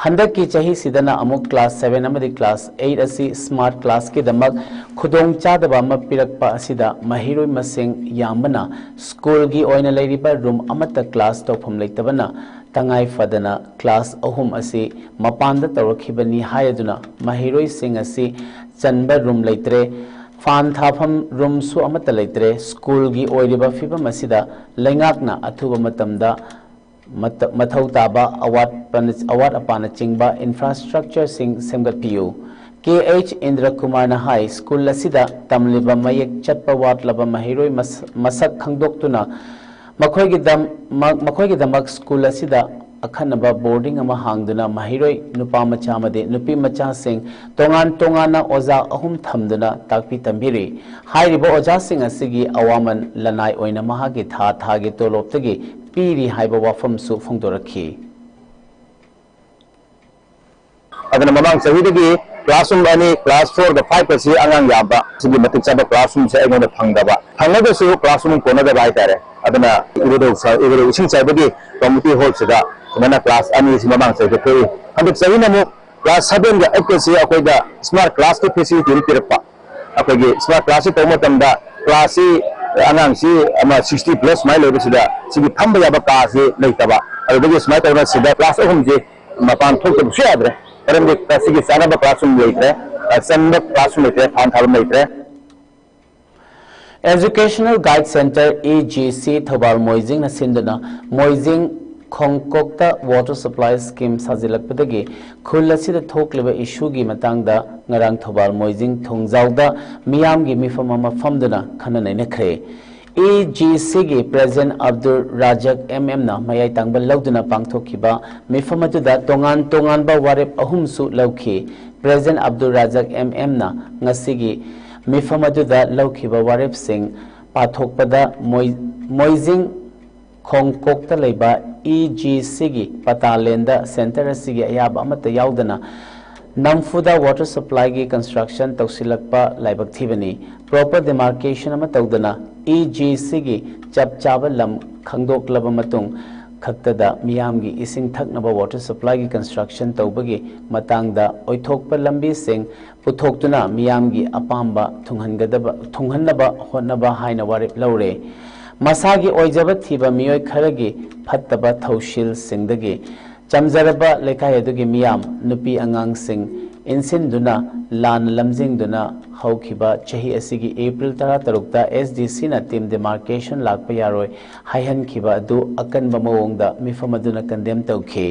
ꯍꯟꯗꯛꯀꯤ ꯆꯍꯤꯁꯤꯗꯅ ꯑꯃꯨꯛ ꯀ꯭ꯂꯥꯁ ꯁꯚꯦꯟ ꯑꯃꯗꯤ ꯀ꯭ꯂꯥꯁ ꯑꯩꯠ ꯑꯁꯤ ꯁ꯭ꯃꯥꯔꯠ ꯀ꯭ꯂꯥꯁꯀꯤꯗꯃꯛ ꯈꯨꯗꯣꯡꯆꯥꯗꯕ ꯑꯃ ꯄꯤꯔꯛꯄ ꯑꯁꯤꯗ ꯃꯍꯩꯔꯣꯏ ꯃꯁꯤꯡ ꯌꯥꯝꯕꯅ ꯁ꯭ꯀꯨꯜꯒꯤ ꯑꯣꯏꯅ ꯂꯩꯔꯤꯕ ꯔꯨꯝ ꯑꯃꯠꯇ ꯀ꯭ꯂꯥꯁ ꯇꯧꯐꯝ ꯂꯩꯇꯕꯅ ꯇꯉꯥꯏ ꯐꯗꯅ ꯀ꯭ꯂꯥꯁ ꯑꯍꯨꯝ ꯑꯁꯤ ꯃꯄꯥꯟꯗ ꯇꯧꯔꯛꯈꯤꯕꯅꯤ ꯍꯥꯏꯗꯨꯅ ꯃꯍꯩꯔꯣꯏꯁꯤꯡ ꯑꯁꯤ ꯆꯟꯕ ꯔꯨꯝ ꯂꯩꯇ꯭ꯔꯦ, ꯐꯥꯟ ꯊꯥꯐꯝ ꯔꯨꯝꯁꯨ ꯑꯃꯠꯇ ꯂꯩꯇ꯭ꯔꯦ꯫ ꯁ꯭ꯀꯨꯜꯒꯤ ꯑꯣꯏꯔꯤꯕ ꯐꯤꯕꯝ ꯑꯁꯤꯗ ꯂꯩꯉꯥꯛꯅ ꯑꯊꯨꯕ ꯃꯇꯝꯗ ꯃꯇ-, ꯃꯊꯧ ꯇꯥꯕ ꯑꯋꯥꯠꯄꯅ-, ꯑꯋꯥꯠ ꯑꯄꯥꯅꯆꯤꯡꯕ ꯏꯟꯐ꯭ꯔꯥꯁ꯭ꯇ꯭ꯔꯛꯆꯔꯁꯤꯡ ꯁꯦꯝꯒꯠꯄꯤꯌꯨ꯫ ꯀꯦ ꯑꯩꯆ ꯏꯟꯗ꯭ꯔ ꯀꯨꯃꯥꯔꯅ ꯍꯥꯏ, ꯁ꯭ꯀꯨꯜ ꯑꯁꯤꯗ ꯇꯝꯂꯤꯕ ꯃꯌꯦꯛ ꯆꯠꯄ ꯋꯥꯠꯂꯕ ꯃꯍꯩꯔꯣꯏ ꯃꯁ-, ꯃꯁꯛ ꯈꯪꯗꯣꯛꯇꯨꯅ ꯃꯈꯣꯏꯒꯤꯗꯃꯛ, ꯃꯈꯣꯏꯒꯤꯗꯃꯛ ꯁ꯭ꯀꯨꯜ ꯑꯁꯤꯗ ꯑꯈꯟꯅꯕ ꯕꯣꯔꯗꯤꯡ ꯑꯃ ꯍꯥꯡꯗꯨꯅ ꯃꯍꯩꯔꯣꯏ ꯅꯨꯄꯥ ꯃꯆꯥ ꯑꯃꯗꯤ ꯅꯨꯄꯤ ꯃꯆꯥꯁꯤꯡ ꯇꯣꯉꯥꯟ ꯇꯣꯉꯥꯟꯅ ꯑꯣꯖꯥ ꯑꯍꯨꯝ ꯊꯝꯗꯨꯅ ꯇꯥꯛꯄꯤ ꯇꯝꯕꯤꯔꯤ꯫ ꯍꯥꯏꯔꯤꯕ ꯑꯣꯖꯥꯁꯤꯡ ꯑꯁꯤꯒꯤ ꯑꯋꯥꯃꯟ ꯂꯅꯥꯏ ꯑꯣꯏꯅ ꯃꯍꯥꯛꯀꯤ ꯊꯥ ꯊꯥꯒꯤ ꯇꯣꯂꯣꯞꯇꯒꯤ ꯄꯤꯔꯤ ꯍꯥꯏꯕ ꯋꯥꯐꯝꯁꯨ ꯐꯣꯡꯗꯣꯔꯛꯈꯤ꯫ ꯑꯗꯨꯅ ꯃꯃꯥꯡ ꯆꯍꯤꯗꯒꯤ classroom ꯑꯅꯤ, class four ꯒ five ꯑꯁꯤ ꯑꯉꯥꯡ ꯌꯥꯝꯕ, ꯁꯤꯒꯤ ꯃꯇꯤꯛ ꯆꯥꯕ classroomꯁꯦ ꯑꯩꯉꯣꯟꯗ ꯐꯪꯗꯕ, ꯐꯪꯉꯒꯁꯨ classroom ꯀꯣꯟꯅꯗꯕ ꯍꯥꯏꯇꯥꯔꯦ꯫ ꯑꯗꯨꯅ ꯏꯔꯨꯗꯧ ꯁ-, ꯏꯔꯨꯗꯧ ꯏꯁꯤꯡ ꯆꯥꯏꯕꯒꯤ community hallꯁꯤꯗ ꯁꯨꯃꯥꯏꯅ class ꯑꯅꯤꯁꯤ ꯃꯃꯥꯡ ꯆꯍꯤꯗ ꯊꯣꯛꯏ꯫ ꯍꯟꯗꯛ ꯆꯍꯤꯅ ꯑꯃꯨꯛ class seven ꯒ eight ꯀꯁꯤ ꯑꯩꯈꯣꯏꯗ smart classꯀꯤ facility ꯑꯃ ꯄꯤꯔꯛꯄ꯫ ꯑꯩꯈꯣꯏꯒꯤ smart classꯁꯤ ꯇꯧꯕ ꯃꯇꯝꯗ classꯁꯤ ꯑꯉꯥꯡꯁꯤ ꯑꯃ sixty plus ꯁꯨꯃꯥꯏꯅ ꯂꯩꯕꯁꯤꯗ ꯁꯤꯒꯤ ꯐꯝꯕ ꯌꯥꯕ ꯀꯥꯁꯤ ꯂꯩꯇꯕ꯫ ꯑꯗꯨꯗꯒꯤ ꯁꯨꯃꯥꯏꯅ ꯇꯧꯗꯅ ꯁꯤꯗ class ꯑꯍꯨꯝꯁꯤ ꯃꯄꯥꯟ ꯊꯣꯛꯇꯕꯁꯨ ꯌꯥꯗ꯭ꯔꯦ꯫ ꯃꯔꯝꯗꯤ ꯁꯤꯒꯤ ꯆꯥꯅꯕ classroom ꯂꯩꯇ꯭ꯔꯦ, ꯑ, ꯆꯟꯕ classroom ꯂꯩꯇ꯭ꯔꯦ, ꯐꯥꯟ ꯊꯥꯕ ꯂꯩꯇ꯭ꯔꯦ꯫ Educational Guide Centre, E G C, Thoubal ꯃꯣꯏꯖꯤꯡꯅ ꯁꯤꯟꯗꯨꯅ ꯃꯣꯏꯖꯤꯡ ꯈꯣꯡꯀꯣꯛꯇ water supply scheme ꯁꯥꯖꯤꯜꯂꯛꯄꯗꯒꯤ ꯈꯨꯜ ꯑꯁꯤꯗ ꯊꯣꯛꯂꯤꯕ ꯏꯁꯨꯒꯤ ꯃꯇꯥꯡꯗ ꯉꯔꯥꯡ ꯊꯧꯕꯥꯜ ꯃꯣꯏꯖꯤꯡ ꯊꯣꯡꯖꯥꯎꯗ ꯃꯤꯌꯥꯝꯒꯤ ꯃꯤꯐꯝ ꯑꯃ ꯐꯝꯗꯨꯅ ꯈꯟꯅ ꯅꯩꯅꯈ꯭ꯔꯦ꯫ ꯏ ꯖꯤ ꯁꯤꯒꯤ ꯄ꯭ꯔꯦꯁꯤꯗꯦꯟꯠ ꯑꯕꯗꯨꯜ ꯔꯥꯖꯥꯛ ꯑꯦꯝ ꯑꯦꯝꯅ ꯃꯌꯥꯏ ꯇꯥꯡꯕ ꯂꯧꯗꯨꯅ ꯄꯥꯡꯊꯣꯛꯈꯤꯕ ꯃꯤꯐꯝ ꯑꯗꯨꯗ ꯇꯣꯉꯥꯟ ꯇꯣꯉꯥꯟꯕ ꯋꯥꯔꯦꯞ ꯑꯍꯨꯝꯁꯨ ꯂꯧꯈꯤ꯫ ꯄ꯭ꯔꯦꯁꯤꯗꯦꯟꯠ ꯑꯕꯗꯨꯜ ꯔꯥꯖꯥꯛ ꯑꯦꯝ ꯑꯦꯝꯅ ꯉꯁꯤꯒꯤ ꯃꯤꯐꯝ ꯑꯗꯨꯗ ꯂꯧꯈꯤꯕ ꯋꯥꯔꯦꯞꯁꯤꯡ ꯄꯥꯊꯣꯛꯄꯗ ꯃꯣꯏ-, ꯃꯣꯏꯖꯤꯡ ꯈꯣꯡꯀꯣꯛꯇ ꯂꯩꯕ ꯏ ꯖꯤ ꯁꯤꯒꯤ ꯄꯇꯥꯂꯦꯟꯗ ꯁꯦꯟꯇꯔ ꯑꯁꯤꯒꯤ ꯑꯌꯥꯕ ꯑꯃꯠꯇ ꯌꯥꯎꯗꯅ ꯅꯝꯐꯨꯗ ꯋꯥꯇꯔ ꯁꯄ꯭ꯂꯥꯏꯒꯤ ꯀꯟꯁꯇ꯭ꯔꯛꯁꯟ ꯇꯧꯁꯤꯜꯂꯛꯄ ꯂꯥꯏꯕꯛ ꯊꯤꯕꯅꯤ꯫ ꯄ꯭ꯔꯣꯄꯔ ꯗꯤꯃꯥꯔꯀꯦꯁꯟ ꯑꯃ ꯇꯧꯗꯅ ꯏ ꯖꯤ ꯁꯤꯒꯤ ꯆꯞ ꯆꯥꯕ ꯂꯝ ꯈꯪꯗꯣꯛꯂꯕ ꯃꯇꯨꯡ ꯈꯛꯇꯗ ꯃꯤꯌꯥꯝꯒꯤ ꯏꯁꯤꯡ ꯊꯛꯅꯕ ꯋꯥꯇꯔ ꯁꯄ꯭ꯂꯥꯏꯒꯤ ꯀꯟꯁꯇ꯭ꯔꯛꯁꯟ ꯇꯧꯕꯒꯤ ꯃꯇꯥꯡꯗ ꯑꯣꯏꯊꯣꯛꯄ ꯂꯝꯕꯤꯁꯤꯡ ꯄꯨꯊꯣꯛꯇꯨꯅ ꯃꯤꯌꯥꯝꯒꯤ ꯑꯄꯥꯝꯕ ꯊꯨꯡꯍꯟꯒꯗꯕ, ꯊꯨꯡꯍꯟꯅꯕ ꯍꯣꯠꯅꯕ ꯍꯥꯏꯅ ꯋꯥꯔꯦꯞ ꯂꯧꯔꯦ꯫ ꯃꯁꯥꯒꯤ ꯑꯣꯏꯖꯕ ꯊꯤꯕ ꯃꯤꯑꯣꯏ ꯈꯔꯒꯤ ꯐꯠꯇꯕ ꯊꯧꯁꯤꯜꯁꯤꯡꯗꯒꯤ ꯆꯝꯖꯔꯕ ꯂꯩꯀꯥꯏ ꯑꯗꯨꯒꯤ ꯃꯤꯌꯥꯝ, ꯅꯨꯄꯤ ꯑꯉꯥꯡꯁꯤꯡ ꯏꯟꯁꯤꯟꯗꯨꯅ ꯂꯥꯟꯅ ꯂꯝꯖꯤꯡꯗꯨꯅ ꯍꯧꯈꯤꯕ ꯆꯍꯤ ꯑꯁꯤꯒꯤ ꯑꯦꯄ꯭ꯔꯤꯜ ꯇꯔꯥꯇꯔꯨꯛꯇ ꯑꯦꯁ ꯗꯤ ꯁꯤꯅ ꯇꯤꯝ ꯗꯤꯃꯥꯔꯀꯦꯁꯟ ꯂꯥꯛꯄ ꯌꯥꯔꯣꯏ ꯍꯥꯏꯍꯟꯈꯤꯕ ꯑꯗꯨ ꯑꯀꯟꯕ ꯃꯑꯣꯡꯗ ꯃꯤꯐꯝ ꯑꯗꯨꯅ ꯀꯟꯗꯦꯝ ꯇꯧꯈꯤ꯫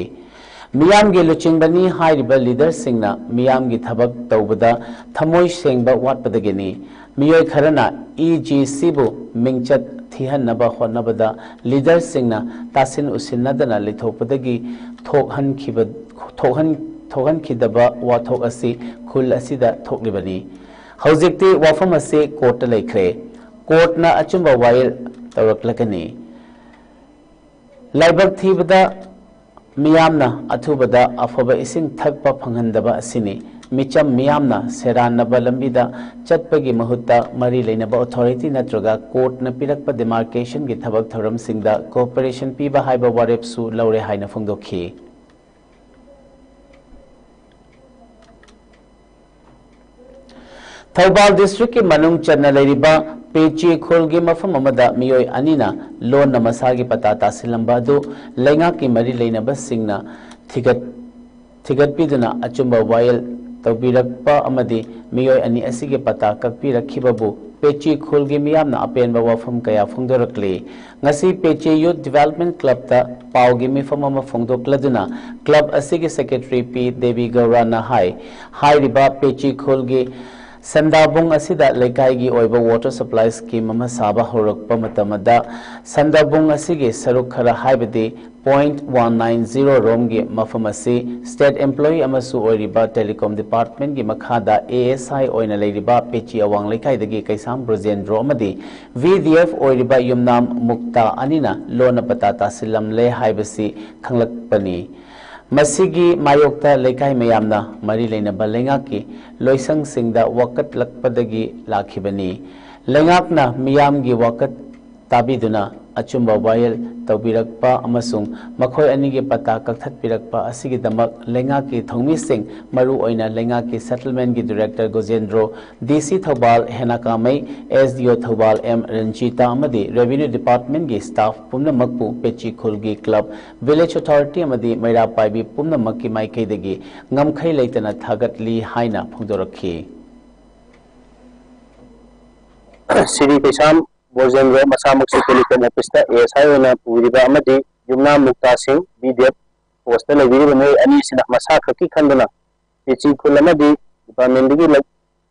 ꯃꯤꯌꯥꯝꯒꯤ ꯂꯨꯆꯤꯡꯕꯅꯤ ꯍꯥꯏꯔꯤꯕ ꯂꯤꯗꯔꯁꯤꯡꯅ ꯃꯤꯌꯥꯝꯒꯤ ꯊꯕꯛ ꯇꯧꯕꯗ ꯊꯃꯣꯏ ꯁꯦꯡꯕ ꯋꯥꯠꯄꯗꯒꯤꯅꯤ꯫ ꯃꯤꯑꯣꯏ ꯈꯔꯅ ꯏ ꯖꯤ ꯁꯤꯕꯨ ꯃꯤꯡꯆꯠ ꯊꯤꯍꯟꯅꯕ ꯍꯣꯠꯅꯕꯗ ꯂꯤꯗꯔꯁꯤꯡꯅ ꯇꯥꯁꯤꯟ ꯎꯁꯤꯟꯅꯗꯅ ꯂꯩꯊꯣꯛꯄꯗꯒꯤ ꯊꯣꯛꯍꯟꯈꯤꯕ, ꯊꯣꯛꯍꯟ-, ꯊꯣꯛꯍꯟꯈꯤꯗꯕ ꯋꯥꯊꯣꯛ ꯑꯁꯤ ꯈꯨꯜ ꯑꯁꯤꯗ ꯊꯣꯛꯂꯤꯕꯅꯤ꯫ ꯍꯧꯖꯤꯛꯇꯤ ꯋꯥꯐꯝ ꯑꯁꯤ ꯀꯣꯔꯠꯇ ꯂꯩꯈ꯭ꯔꯦ꯫ ꯀꯣꯔꯠꯅ ꯑꯆꯨꯝꯕ ꯋꯥꯌꯦꯜ ꯇꯧꯔꯛꯂꯒꯅꯤ꯫ ꯂꯥꯏꯕꯛ ꯊꯤꯕꯗ ꯃꯤꯌꯥꯝꯅ ꯑꯊꯨꯕꯗ ꯑꯐꯕ ꯏꯁꯤꯡ ꯊꯛꯄ ꯐꯪꯍꯟꯗꯕ ꯑꯁꯤꯅꯤ꯫ ꯃꯤꯆꯝ ꯃꯤꯌꯥꯝꯅ ꯁꯦꯔꯥꯟꯅꯕ ꯂꯝꯕꯤꯗ ꯆꯠꯄꯒꯤ ꯃꯍꯨꯠꯇ ꯃꯔꯤ ꯂꯩꯅꯕ ꯑꯣꯊꯣꯔꯤꯇꯤ ꯅꯠꯇ꯭ꯔꯒ ꯀꯣꯔꯠꯅ ꯄꯤꯔꯛꯄ ꯗꯤꯃꯥꯔꯀꯦꯁꯟꯒꯤ ꯊꯕꯛ ꯊꯧꯔꯝꯁꯤꯡꯗ ꯀꯣꯑꯣꯄꯔꯦꯁꯟ ꯄꯤꯕ ꯍꯥꯏꯕ ꯋꯥꯔꯦꯞꯁꯨ ꯂꯧꯔꯦ ꯍꯥꯏꯅ ꯐꯣꯡꯗꯣꯛꯈꯤ꯫ ꯊꯧꯕꯥꯜ ꯗꯤꯁꯇ꯭ꯔꯤꯛꯀꯤ ꯃꯅꯨꯡ ꯆꯟꯅ ꯂꯩꯔꯤꯕ ꯄꯦꯆꯦ ꯈꯨꯜꯒꯤ ꯃꯐꯝ ꯑꯃꯗ ꯃꯤꯑꯣꯏ ꯑꯅꯤꯅ ꯂꯣꯟꯅ ꯃꯁꯥꯒꯤ ꯄꯇꯥ ꯇꯥꯁꯤꯜꯂꯝꯕ ꯑꯗꯨ ꯂꯩꯉꯥꯛꯀꯤ ꯃꯔꯤ ꯂꯩꯅꯕꯁꯤꯡꯅ ꯊꯤꯒꯠ-, ꯊꯤꯒꯠꯄꯤꯗꯨꯅ ꯑꯆꯨꯝꯕ ꯋꯥꯌꯦꯜ ꯇꯧꯕꯤꯔꯛꯄ ꯑꯃꯗꯤ ꯃꯤꯑꯣꯏ ꯑꯅꯤ ꯑꯁꯤꯒꯤ ꯄꯇꯥ ꯀꯛꯄꯤꯔꯛꯈꯤꯕꯕꯨ ꯄꯦꯆꯦ ꯈꯨꯜꯒꯤ ꯃꯤꯌꯥꯝꯅ ꯑꯄꯦꯟꯕ ꯋꯥꯐꯝ ꯀꯌꯥ ꯐꯣꯡꯗꯣꯔꯛꯂꯤ꯫ ꯉꯁꯤ ꯄꯦꯆꯦ ꯌꯨꯠ ꯗꯤꯚꯦꯂꯞꯃꯦꯟ ꯀ꯭ꯂꯕꯇ ꯄꯥꯎꯒꯤ ꯃꯤꯐꯝ ꯑꯃ ꯐꯣꯡꯗꯣꯛꯂꯗꯨꯅ ꯀ꯭ꯂꯕ ꯑꯁꯤꯒꯤ ꯁꯦꯀ꯭ꯔꯦꯇꯔꯤ ꯄꯤ ꯗꯦꯕꯤ ꯒꯧꯔꯥꯅ ꯍꯥꯏ, ꯍꯥꯏꯔꯤꯕ ꯄꯦꯆꯦ ꯈꯨꯜꯒꯤ ꯁꯟꯗꯥꯕꯨꯡ ꯑꯁꯤꯗ ꯂꯩꯀꯥꯏꯒꯤ ꯑꯣꯏꯕ water supply scheme ꯑꯃ ꯁꯥꯕ ꯍꯧꯔꯛꯄ ꯃꯇꯝꯗ, ꯁꯟꯗꯥꯕꯨꯡ ꯑꯁꯤꯒꯤ ꯁꯔꯨꯛ ꯈꯔ, ꯍꯥꯏꯕꯗꯤ point one nine zero ꯔꯣꯝꯒꯤ ꯃꯐꯝ ꯑꯁꯤ state employee ꯑꯃꯁꯨ ꯑꯣꯏꯔꯤꯕ telecom department ꯀꯤ ꯃꯈꯥꯗ A S I ꯑꯣꯏꯅ ꯂꯩꯔꯤꯕ ꯄꯦꯆꯤ ꯑꯋꯥꯡ ꯂꯩꯀꯥꯏꯗꯒꯤ ꯀꯩꯁꯥꯝ ꯕ꯭ꯔꯖꯦꯟꯗ꯭ꯔꯣ ꯑꯃꯗꯤ V D F ꯑꯣꯏꯔꯤꯕ ꯌꯨꯝꯅꯥꯝ ꯃꯨꯛꯇꯥ ꯑꯅꯤꯅ ꯂꯣꯟꯅ ꯄꯇꯥ ꯇꯥꯁꯤꯜꯂꯝꯂꯦ ꯍꯥꯏꯕꯁꯤ ꯈꯪꯂꯛꯄꯅꯤ꯫ ꯃꯁꯤꯒꯤ ꯃꯥꯌꯣꯛꯇ ꯂꯩꯀꯥꯏ ꯃꯌꯥꯝꯅ ꯃꯔꯤ ꯂꯩꯅꯕ ꯂꯩꯉꯥꯛꯀꯤ ꯂꯣꯏꯁꯪꯁꯤꯡꯗ ꯋꯥꯀꯠꯂꯛꯄꯗꯒꯤ ꯂꯥꯛꯈꯤꯕꯅꯤ꯫ ꯂꯩꯉꯥꯛꯅ ꯃꯤꯌꯥꯝꯒꯤ ꯋꯥꯀꯠ ꯇꯥꯕꯤꯗꯨꯅ ꯑꯆꯨꯝꯕ ꯋꯥꯌꯦꯜ ꯇꯧꯕꯤꯔꯛꯄ ꯑꯃꯁꯨꯡ ꯃꯈꯣꯏ ꯑꯅꯤꯒꯤ ꯄꯇꯥ ꯀꯛꯊꯠꯄꯤꯔꯛꯄ ꯑꯁꯤꯒꯤꯗꯃꯛ ꯂꯩꯉꯥꯛꯀꯤ ꯊꯧꯃꯤꯁꯤꯡ, ꯃꯔꯨꯑꯣꯏꯅ ꯂꯩꯉꯥꯛꯀꯤ settlement ꯀꯤ director ꯒꯣꯖꯦꯟꯗ꯭ꯔꯣ, D C Thoubal ꯍꯦꯅꯥ ꯀꯥꯃꯩ, S D O Thoubal M Ranjita ꯑꯃꯗꯤ revenue department ꯀꯤ staff ꯄꯨꯝꯅꯃꯛꯄꯨ ꯄꯦꯆꯤ ꯈꯨꯜꯒꯤ club, village authority ꯑꯃꯗꯤ ꯃꯩꯔꯥ ꯄꯥꯏꯕꯤ ꯄꯨꯝꯅꯃꯛꯀꯤ ꯃꯥꯏꯀꯩꯗꯒꯤ ꯉꯝꯈꯩ ꯂꯩꯇꯅ ꯊꯥꯒꯠꯂꯤ ꯍꯥꯏꯅ ꯐꯣꯡꯗꯣꯔꯛꯈꯤ꯫ ꯁ꯭ꯔꯤ ꯀꯩꯁꯥꯝ ꯕ꯭ꯔꯖꯦꯟꯗ꯭ꯔꯣ ꯃꯁꯥꯃꯛꯁꯨ telecom office ꯇ A S I ꯑꯣꯏꯅ ꯄꯨꯔꯤꯕ ꯑꯃꯗꯤ ꯌꯨꯝꯅꯥꯝ ꯃꯨꯛꯇꯥ ꯁꯤꯡ, V D F post ꯇ ꯂꯩꯕꯤꯔꯤꯕ ꯃꯤꯑꯣꯏ ꯑꯅꯤ ꯑꯁꯤꯅ ꯃꯁꯥ ꯈꯛꯀꯤ ꯈꯟꯗꯨꯅ ꯄꯦꯆꯤ ꯈꯨꯜ ꯑꯃꯗꯤ department ꯀꯤ ꯂꯩ-,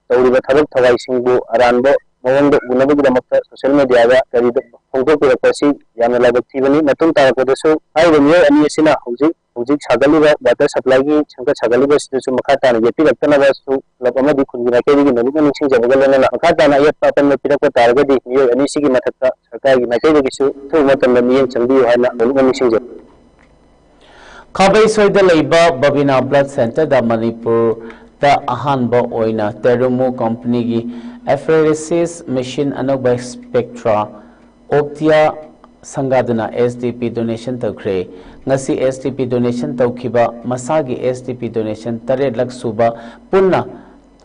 ꯇꯧꯔꯤꯕ ꯊꯕꯛ ꯊꯧꯔꯥꯏꯁꯤꯡꯕꯨ ꯑꯔꯥꯟꯕ ꯃꯑꯣꯡꯗ ꯎꯅꯕꯒꯤꯗꯃꯛꯇ social media ꯗ ꯀꯔꯤꯗ ꯐꯣꯡꯗꯣꯛꯄꯤꯔꯛꯄ ꯑꯁꯤ ꯌꯥꯝꯅ ꯂꯥꯏꯕꯛ ꯊꯤꯕꯅꯤ꯫ ꯃꯇꯨꯡ ꯇꯥꯔꯛꯄꯗꯁꯨ ꯍꯥꯏꯔꯤꯕ ꯃꯤꯑꯣꯏ ꯑꯅꯤ ꯑꯁꯤꯅ ꯍꯧꯖꯤꯛ ꯍꯧꯖꯤꯛ ꯁꯥꯒꯠꯂꯤꯕ water supply ꯒꯤ ꯁꯪꯒꯠ ꯁꯥꯒꯠꯂꯤꯕ ꯑꯁꯤꯗꯁꯨ ꯃꯈꯥ ꯇꯥꯅ ꯌꯦꯠꯄꯤꯔꯛꯇꯅꯕꯁꯨ club ꯑꯃꯗꯤ ꯈꯨꯟꯒꯤ ꯃꯥꯏꯀꯩꯗꯒꯤ ꯅꯣꯂꯨꯛꯅ ꯅꯤꯡꯁꯤꯡꯖꯕꯒ ꯂꯣꯏꯅꯅ ꯃꯈꯥ ꯇꯥꯅ ꯑꯌꯦꯠꯄ ꯑꯄꯟꯕ ꯄꯤꯔꯛꯄ ꯇꯥꯔꯒꯗꯤ ꯃꯤꯑꯣꯏ ꯑꯅꯤꯁꯤꯒꯤ ꯃꯊꯛꯇ ꯁꯔꯀꯥꯔꯒꯤ ꯃꯥꯏꯀꯩꯗꯒꯤꯁꯨ ꯑꯊꯨꯕ ꯃꯇꯝꯗ ꯃꯤꯠꯌꯦꯡ ꯆꯪꯕꯤꯌꯨ ꯍꯥꯏꯅ ꯅꯣꯂꯨꯛꯅ ꯅꯤꯡꯁꯤꯡꯖꯔꯤ꯫ ꯈꯥꯕꯩꯁꯣꯏꯗ ꯂꯩꯕ ꯕꯕꯤꯅꯥ blood centre ꯗ ꯃꯅꯤꯄꯨꯔꯗ ꯑꯍꯥꯟꯕ ꯑꯣꯏꯅ Terumo company ꯒꯤ apheresis machine ꯑꯅꯧꯕ Spectra Optia ꯁꯪꯒꯥꯗꯨꯅ S T P donation ꯇꯧꯈ꯭ꯔꯦ꯫ ꯉꯁꯤ S T P donation ꯇꯧꯈꯤꯕ ꯃꯁꯥꯒꯤ S T P donation ꯇꯔꯦꯠꯂꯛ ꯁꯨꯕ, ꯄꯨꯟꯅ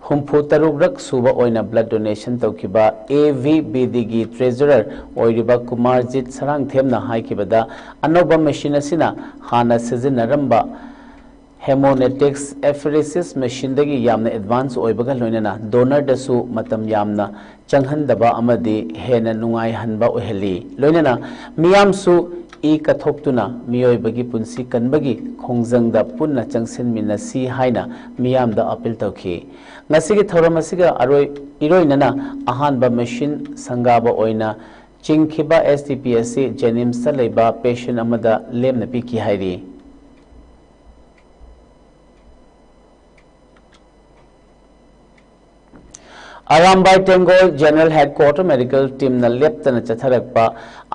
ꯍꯨꯝꯐꯨ ꯇꯔꯨꯛꯔꯛ ꯁꯨꯕ ꯑꯣꯏꯅ blood donation ꯇꯧꯈꯤꯕ A V B D ꯒꯤ treasurer ꯑꯣꯏꯔꯤꯕ ꯀꯨꯃꯥꯔꯖꯤꯠ ꯁꯔꯥꯡꯊꯦꯝꯅ ꯍꯥꯏꯈꯤꯕꯗ, ꯑꯅꯧꯕ machine ꯑꯁꯤꯅ ꯍꯥꯟꯅ ꯁꯤꯖꯤꯟꯅꯔꯝꯕ Haemonetics apheresis machine ꯗꯒꯤ ꯌꯥꯝꯅ advance ꯑꯣꯏꯕꯒ ꯂꯣꯏꯅꯅ donor ꯗꯁꯨ ꯃꯇꯝ ꯌꯥꯝꯅ ꯆꯪꯍꯟꯗꯕ ꯑꯃꯗꯤ ꯍꯦꯟꯅ ꯅꯨꯡꯉꯥꯏꯍꯟꯕ ꯑꯣꯏꯍꯜꯂꯤ꯫ ꯂꯣꯏꯅꯅ ꯃꯤꯌꯥꯝꯁꯨ ꯏ ꯀꯠꯊꯣꯛꯇꯨꯅ ꯃꯤꯑꯣꯏꯕꯒꯤ ꯄꯨꯟꯁꯤ ꯀꯟꯕꯒꯤ ꯈꯣꯡꯖꯪꯗ ꯄꯨꯟꯅ ꯆꯪꯁꯤꯟꯃꯤꯟꯅꯁꯤ ꯍꯥꯏꯅ ꯃꯤꯌꯥꯝꯗ ꯑꯥꯄꯤꯜ ꯇꯧꯈꯤ꯫ ꯉꯁꯤꯒꯤ ꯊꯧꯔꯝ ꯑꯁꯤꯒ ꯑꯔꯣꯏ-, ꯏꯔꯣꯏꯅꯅ ꯑꯍꯥꯟꯕ ꯃꯦꯁꯤꯟ ꯁꯪꯒꯥꯕ ꯑꯣꯏꯅ ꯆꯤꯡꯈꯤꯕ ꯑꯦꯁ ꯇꯤ ꯄꯤ ꯑꯁꯤ ꯖꯦꯅꯤꯝꯁꯇ ꯂꯩꯕ ꯄꯦꯁꯦꯟ ꯑꯃꯗ ꯂꯦꯝꯅ ꯄꯤꯈꯤ ꯍꯥꯏꯔꯤ꯫ ꯑꯔꯥꯝꯕꯥꯏ ꯇꯦꯡꯒꯣꯜ ꯖꯦꯅꯔꯦꯜ ꯍꯦꯗꯀ꯭ꯋꯥꯇꯔ ꯃꯦꯗꯤꯀꯦꯜ ꯇꯤꯝꯅ ꯂꯦꯞꯇꯅ ꯆꯠꯊꯔꯛꯄ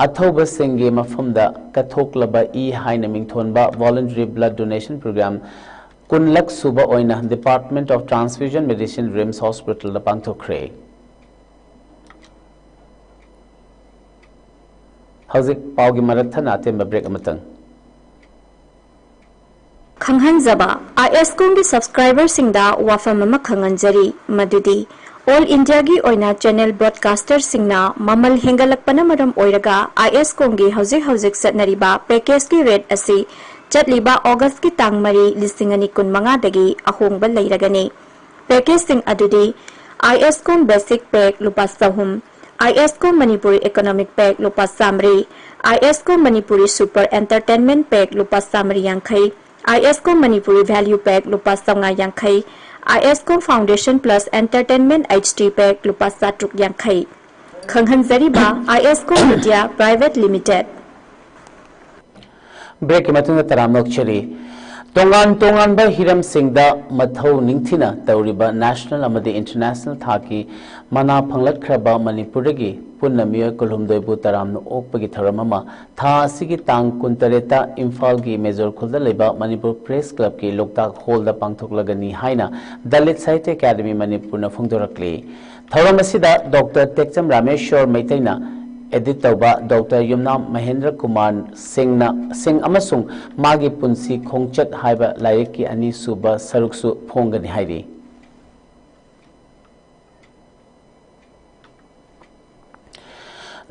ꯑꯊꯧꯕꯁꯤꯡꯒꯤ ꯃꯐꯝꯗ ꯀꯠꯊꯣꯛꯂꯕ ꯏ ꯍꯥꯏꯅ ꯃꯤꯡꯊꯣꯟꯕ voluntary blood donation program ꯀꯨꯟꯂꯛ ꯁꯨꯕ ꯑꯣꯏꯅ Department of Transfusion Medicine, RIMS ꯍꯣꯁꯄꯤꯇꯥꯜꯗ ꯄꯥꯡꯊꯣꯛꯈ꯭ꯔꯦ꯫ ꯍꯧꯖꯤꯛ ꯄꯥꯎꯒꯤ ꯃꯔꯛ ꯊꯠꯅ ꯑꯇꯦꯟꯕ ꯕ꯭ꯔꯦꯛ ꯑꯃꯇꯪ꯫ ꯈꯪꯍꯟꯖꯕ, ꯑꯥꯏ ꯑꯦꯁ ꯀꯣꯝꯒꯤ ꯁꯕꯁꯀ꯭ꯔꯥꯏꯕꯔꯁꯤꯡꯗ ꯋꯥꯐꯝ ꯑꯃ ꯈꯪꯍꯟꯖꯔꯤ, ꯃꯗꯨꯗꯤ ꯑꯣꯜ ꯏꯟꯗꯤꯌꯥꯒꯤ ꯑꯣꯏꯅ ꯆꯦꯅꯦꯜ ꯕ꯭ꯔꯣꯗꯀꯥꯁꯇꯔꯁꯤꯡꯅ ꯃꯃꯜ ꯍꯦꯟꯒꯠꯂꯛꯄꯅ ꯃꯔꯝ ꯑꯣꯏꯔꯒ ꯑꯥꯏ ꯑꯦꯁ ꯀꯣꯝꯒꯤ ꯍꯧꯖꯤꯛ ꯍꯧꯖꯤꯛ ꯆꯠꯅꯔꯤꯕ ꯄꯦꯀꯦꯖꯀꯤ ꯔꯦꯠ ꯑꯁꯤ ꯆꯠꯂꯤꯕ ꯑꯣꯒꯁꯀꯤ ꯇꯥꯡ ꯃꯔꯤ, ꯂꯤꯁꯤꯡ ꯑꯅꯤ ꯀꯨꯟꯃꯉꯥꯗꯒꯤ ꯑꯍꯣꯡꯕ ꯂꯩꯔꯒꯅꯤ꯫ ꯄꯦꯀꯦꯖꯁꯤꯡ ꯑꯗꯨꯗꯤ ꯑꯥꯏ ꯑꯦꯁ ꯀꯣꯝ ꯕꯦꯁꯤꯛ ꯄꯦꯛ ꯂꯨꯄꯥ ꯆꯍꯨꯝ, ꯑꯥꯏ ꯑꯦꯁ ꯀꯣꯝ ꯃꯅꯤꯄꯨꯔꯤ ꯏꯀꯣꯅꯣꯃꯤꯛ ꯄꯦꯛ ꯂꯨꯄꯥ ꯆꯥꯃꯔꯤ, ꯑꯥꯏ ꯑꯦꯁ ꯀꯣꯝ ꯃꯅꯤꯄꯨꯔꯤ ꯁꯨꯄꯔ ꯑꯦꯟꯇꯔꯇꯦꯟꯃꯦꯟ ꯄꯦꯛ ꯂꯨꯄꯥ ꯆꯥꯃꯔꯤ ꯌꯥꯡꯈꯩ, I S Kom Manipuri value ꯄꯦꯛ ꯂꯨꯄꯥ ꯆꯥꯝꯃꯉꯥ ꯌꯥꯡꯈꯩ, I S com foundation plus entertainment H D ꯄꯦꯛ ꯂꯨꯄꯥ ꯆꯥꯇ꯭ꯔꯨꯛ ꯌꯥꯡꯈꯩ꯫ ꯈꯪꯍꯟꯖꯔꯤꯕ, I S com media private limited. ꯕ꯭ꯔꯦꯛꯀꯤ ꯃꯇꯨꯡꯗ ꯇꯔꯥꯝꯅ ꯑꯣꯛꯆꯔꯤ꯫ ꯇꯣꯉꯥꯟ ꯇꯣꯉꯥꯟꯕ ꯍꯤꯔꯝꯁꯤꯡꯗ ꯃꯊꯧ ꯅꯤꯡꯊꯤꯅ ꯇꯧꯔꯤꯕ ꯅꯦꯁꯅꯦꯜ ꯑꯃꯗꯤ ꯏꯟꯇꯔꯅꯦꯁꯅꯦꯜ ꯊꯥꯛꯀꯤ ꯃꯅꯥ ꯐꯪꯂꯛꯈ꯭ꯔꯕ ꯃꯅꯤꯄꯨꯔꯗꯒꯤ ꯄꯨꯟꯅ ꯃꯤꯑꯣꯏ ꯀꯨꯟꯍꯨꯝꯗꯣꯏꯕꯨ ꯇꯔꯥꯝꯅ ꯑꯣꯛꯄꯒꯤ ꯊꯧꯔꯝ ꯑꯃ ꯊꯥ ꯑꯁꯤꯒꯤ ꯇꯥꯡ ꯀꯨꯟꯇꯔꯦꯠꯇ ꯏꯝꯐꯥꯜꯒꯤ ꯃꯦꯖꯣꯔ ꯈꯨꯜꯗ ꯂꯩꯕ ꯃꯅꯤꯄꯨꯔ ꯄ꯭ꯔꯦꯁ ꯀ꯭ꯂꯕꯀꯤ ꯂꯣꯛꯇꯥꯛ ꯍꯣꯜꯗ ꯄꯥꯡꯊꯣꯛꯂꯒꯅꯤ ꯍꯥꯏꯅ ꯗꯂꯤꯠ ꯁꯥꯍꯤꯇ꯭ꯌ ꯑꯦꯀꯥꯗꯃꯤ ꯃꯅꯤꯄꯨꯔꯅ ꯐꯣꯡꯗꯣꯔꯛꯂꯤ꯫ ꯊꯧꯔꯝ ꯑꯁꯤꯗ ꯗꯣꯛꯇꯔ ꯇꯦꯛꯆꯝ ꯔꯥꯃꯦꯁꯣꯔ ꯃꯩꯇꯩꯅ ꯑꯦꯗꯤꯠ ꯇꯧꯕ, ꯗꯣꯛꯇꯔ ꯌꯨꯝꯅꯥꯝ ꯃꯍꯦꯟꯗ꯭ꯔ ꯀꯨꯃꯥꯔ ꯁꯤꯡꯅ, ꯁꯤꯡ ꯑꯃꯁꯨꯡ ꯃꯥꯒꯤ ꯄꯨꯟꯁꯤ ꯈꯣꯡꯆꯠ ꯍꯥꯏꯕ ꯂꯥꯏꯔꯤꯛꯀꯤ ꯑꯅꯤꯁꯨꯕ ꯁꯔꯨꯛꯁꯨ ꯐꯣꯡꯒꯅꯤ ꯍꯥꯏꯔꯤ꯫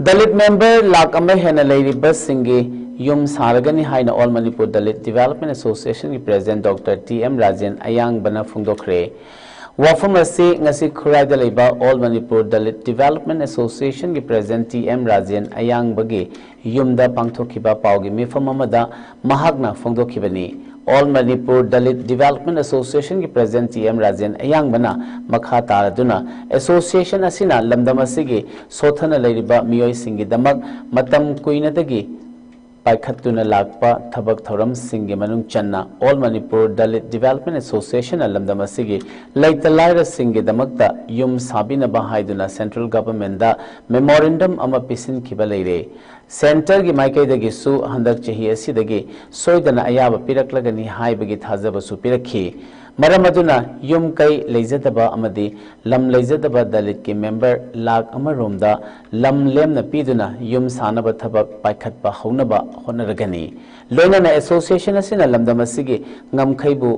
ꯗꯂꯤꯠ ꯃꯦꯝꯕꯔ ꯂꯥꯈ ꯑꯃ ꯍꯦꯟꯅ ꯂꯩꯔꯤꯕꯁꯤꯡꯒꯤ ꯌꯨꯝ ꯁꯥꯔꯒꯅꯤ ꯍꯥꯏꯅ ꯑꯣꯜ ꯃꯅꯤꯄꯨꯔ ꯗꯂꯤꯠ ꯗꯤꯚꯦꯂꯞꯃꯦꯟ ꯑꯦꯁꯣꯁꯤꯌꯦꯁꯟꯒꯤ president doctor T M Rajen ꯑꯌꯥꯡꯕꯅ ꯐꯣꯡꯗꯣꯛꯈ꯭ꯔꯦ꯫ ꯋꯥꯐꯝ ꯑꯁꯤ ꯉꯁꯤ ꯈꯨꯔꯥꯏꯗ ꯂꯩꯕ All Manipur Dalit Development Associationꯒꯤ President T M Rajen ꯑꯌꯥꯡꯕꯒꯤ ꯌꯨꯝꯗ ꯄꯥꯡꯊꯣꯛꯈꯤꯕ ꯄꯥꯎꯒꯤ ꯃꯤꯐꯝ ꯑꯃꯗ ꯃꯍꯥꯛꯅ ꯐꯣꯡꯗꯣꯛꯈꯤꯕꯅꯤ꯫ All Manipur Dalit Development Associationꯒꯤ President T M Rajen ꯑꯌꯥꯡꯕꯅ ꯃꯈꯥ ꯇꯥꯔꯗꯨꯅ, Association ꯑꯁꯤꯅ ꯂꯝꯗꯝ ꯑꯁꯤꯒꯤ ꯁꯣꯠꯊꯅ ꯂꯩꯔꯤꯕ ꯃꯤꯑꯣꯏꯁꯤꯡꯒꯤꯗꯃꯛ ꯃꯇꯝ ꯀꯨꯏꯅꯗꯒꯤ ꯄꯥꯏꯈꯠꯇꯨꯅ ꯂꯥꯛꯄ ꯊꯕꯛ ꯊꯧꯔꯝꯁꯤꯡꯒꯤ ꯃꯅꯨꯡ ꯆꯟꯅ All Manipur Dalit Development Associationꯅ ꯂꯝꯗꯝ ꯑꯁꯤꯒꯤ ꯂꯩꯇ ꯂꯥꯏꯔꯁꯤꯡꯒꯤꯗꯃꯛꯇ ꯌꯨꯝ ꯁꯥꯕꯤꯅꯕ ꯍꯥꯏꯗꯨꯅ Central Governmentꯗ memorandum ꯑꯃ ꯄꯤꯁꯤꯟꯈꯤꯕ ꯂꯩꯔꯦ꯫ Centreꯒꯤ ꯃꯥꯏꯀꯩꯗꯒꯤꯁꯨ ꯍꯟꯗꯛ ꯆꯍꯤ ꯑꯁꯤꯗꯒꯤ ꯁꯣꯏꯗꯅ ꯑꯌꯥꯕ ꯄꯤꯔꯛꯂꯒꯅꯤ ꯍꯥꯏꯕꯒꯤ ꯊꯥꯖꯕꯁꯨ ꯄꯤꯔꯛꯈꯤ꯫ ꯃꯔꯝ ꯑꯗꯨꯅ ꯌꯨꯝ ꯀꯩ ꯂꯩꯖꯗꯕ ꯑꯃꯗꯤ ꯂꯝ ꯂꯩꯖꯗꯕ Dalitꯀꯤ member ꯂꯥꯈ ꯑꯃ ꯔꯣꯝꯗ ꯂꯝ ꯂꯦꯝꯅ ꯄꯤꯗꯨꯅ ꯌꯨꯝ ꯁꯥꯅꯕ ꯊꯕꯛ ꯄꯥꯏꯈꯠꯄ ꯍꯧꯅꯕ ꯍꯣꯠꯅꯔꯒꯅꯤ꯫ ꯂꯣꯏꯅꯅ Association ꯑꯁꯤꯅ ꯂꯝꯗꯝ ꯑꯁꯤꯒꯤ ꯉꯝꯈꯩꯕꯨ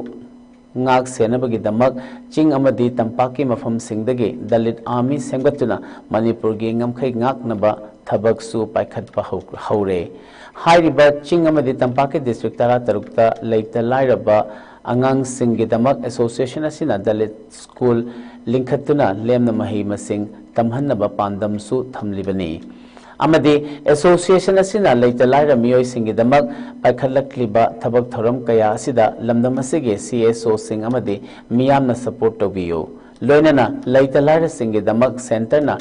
ꯉꯥꯛ ꯁꯦꯟꯅꯕꯒꯤꯗꯃꯛ ꯆꯤꯡ ꯑꯃꯗꯤ ꯇꯝꯄꯥꯛꯀꯤ ꯃꯐꯝꯁꯤꯡꯗꯒꯤ Dalit Army ꯁꯦꯝꯒꯠꯇꯨꯅ ꯃꯅꯤꯄꯨꯔꯒꯤ ꯉꯝꯈꯩ ꯉꯥꯛꯅꯕ ꯊꯕꯛꯁꯨ ꯄꯥꯏꯈꯠꯄ ꯍꯧ-, ꯍꯧꯔꯦ꯫ ꯍꯥꯏꯔꯤꯕ ꯆꯤꯡ ꯑꯃꯗꯤ ꯇꯝꯄꯥꯛꯀꯤ district ꯇꯔꯥꯇꯔꯨꯛꯇ ꯂꯩꯇ ꯂꯥꯏꯔꯕ ꯑꯉꯥꯡꯁꯤꯡꯒꯤꯗꯃꯛ Association ꯑꯁꯤꯅ Dalit School ꯂꯤꯡꯈꯠꯇꯨꯅ ꯂꯦꯝꯅ ꯃꯍꯩ ꯃꯁꯤꯡ ꯇꯝꯍꯟꯅꯕ ꯄꯥꯟꯗꯝꯁꯨ ꯊꯝꯂꯤꯕꯅꯤ꯫ ꯑꯃꯗꯤ Association ꯑꯁꯤꯅ ꯂꯩꯇ ꯂꯥꯏꯔ ꯃꯤꯑꯣꯏꯁꯤꯡꯒꯤꯗꯃꯛ ꯄꯥꯏꯈꯠꯂꯛꯂꯤꯕ ꯊꯕꯛ ꯊꯧꯔꯝ ꯀꯌꯥ ꯑꯁꯤꯗ ꯂꯝꯗꯝ ꯑꯁꯤꯒꯤ CSOꯁꯤꯡ ꯑꯃꯗꯤ ꯃꯤꯌꯥꯝꯅ support ꯇꯧꯕꯤꯌꯨ꯫ ꯂꯣꯏꯅꯅ ꯂꯩꯇ ꯂꯥꯏꯔꯁꯤꯡꯒꯤꯗꯃꯛ Centreꯅ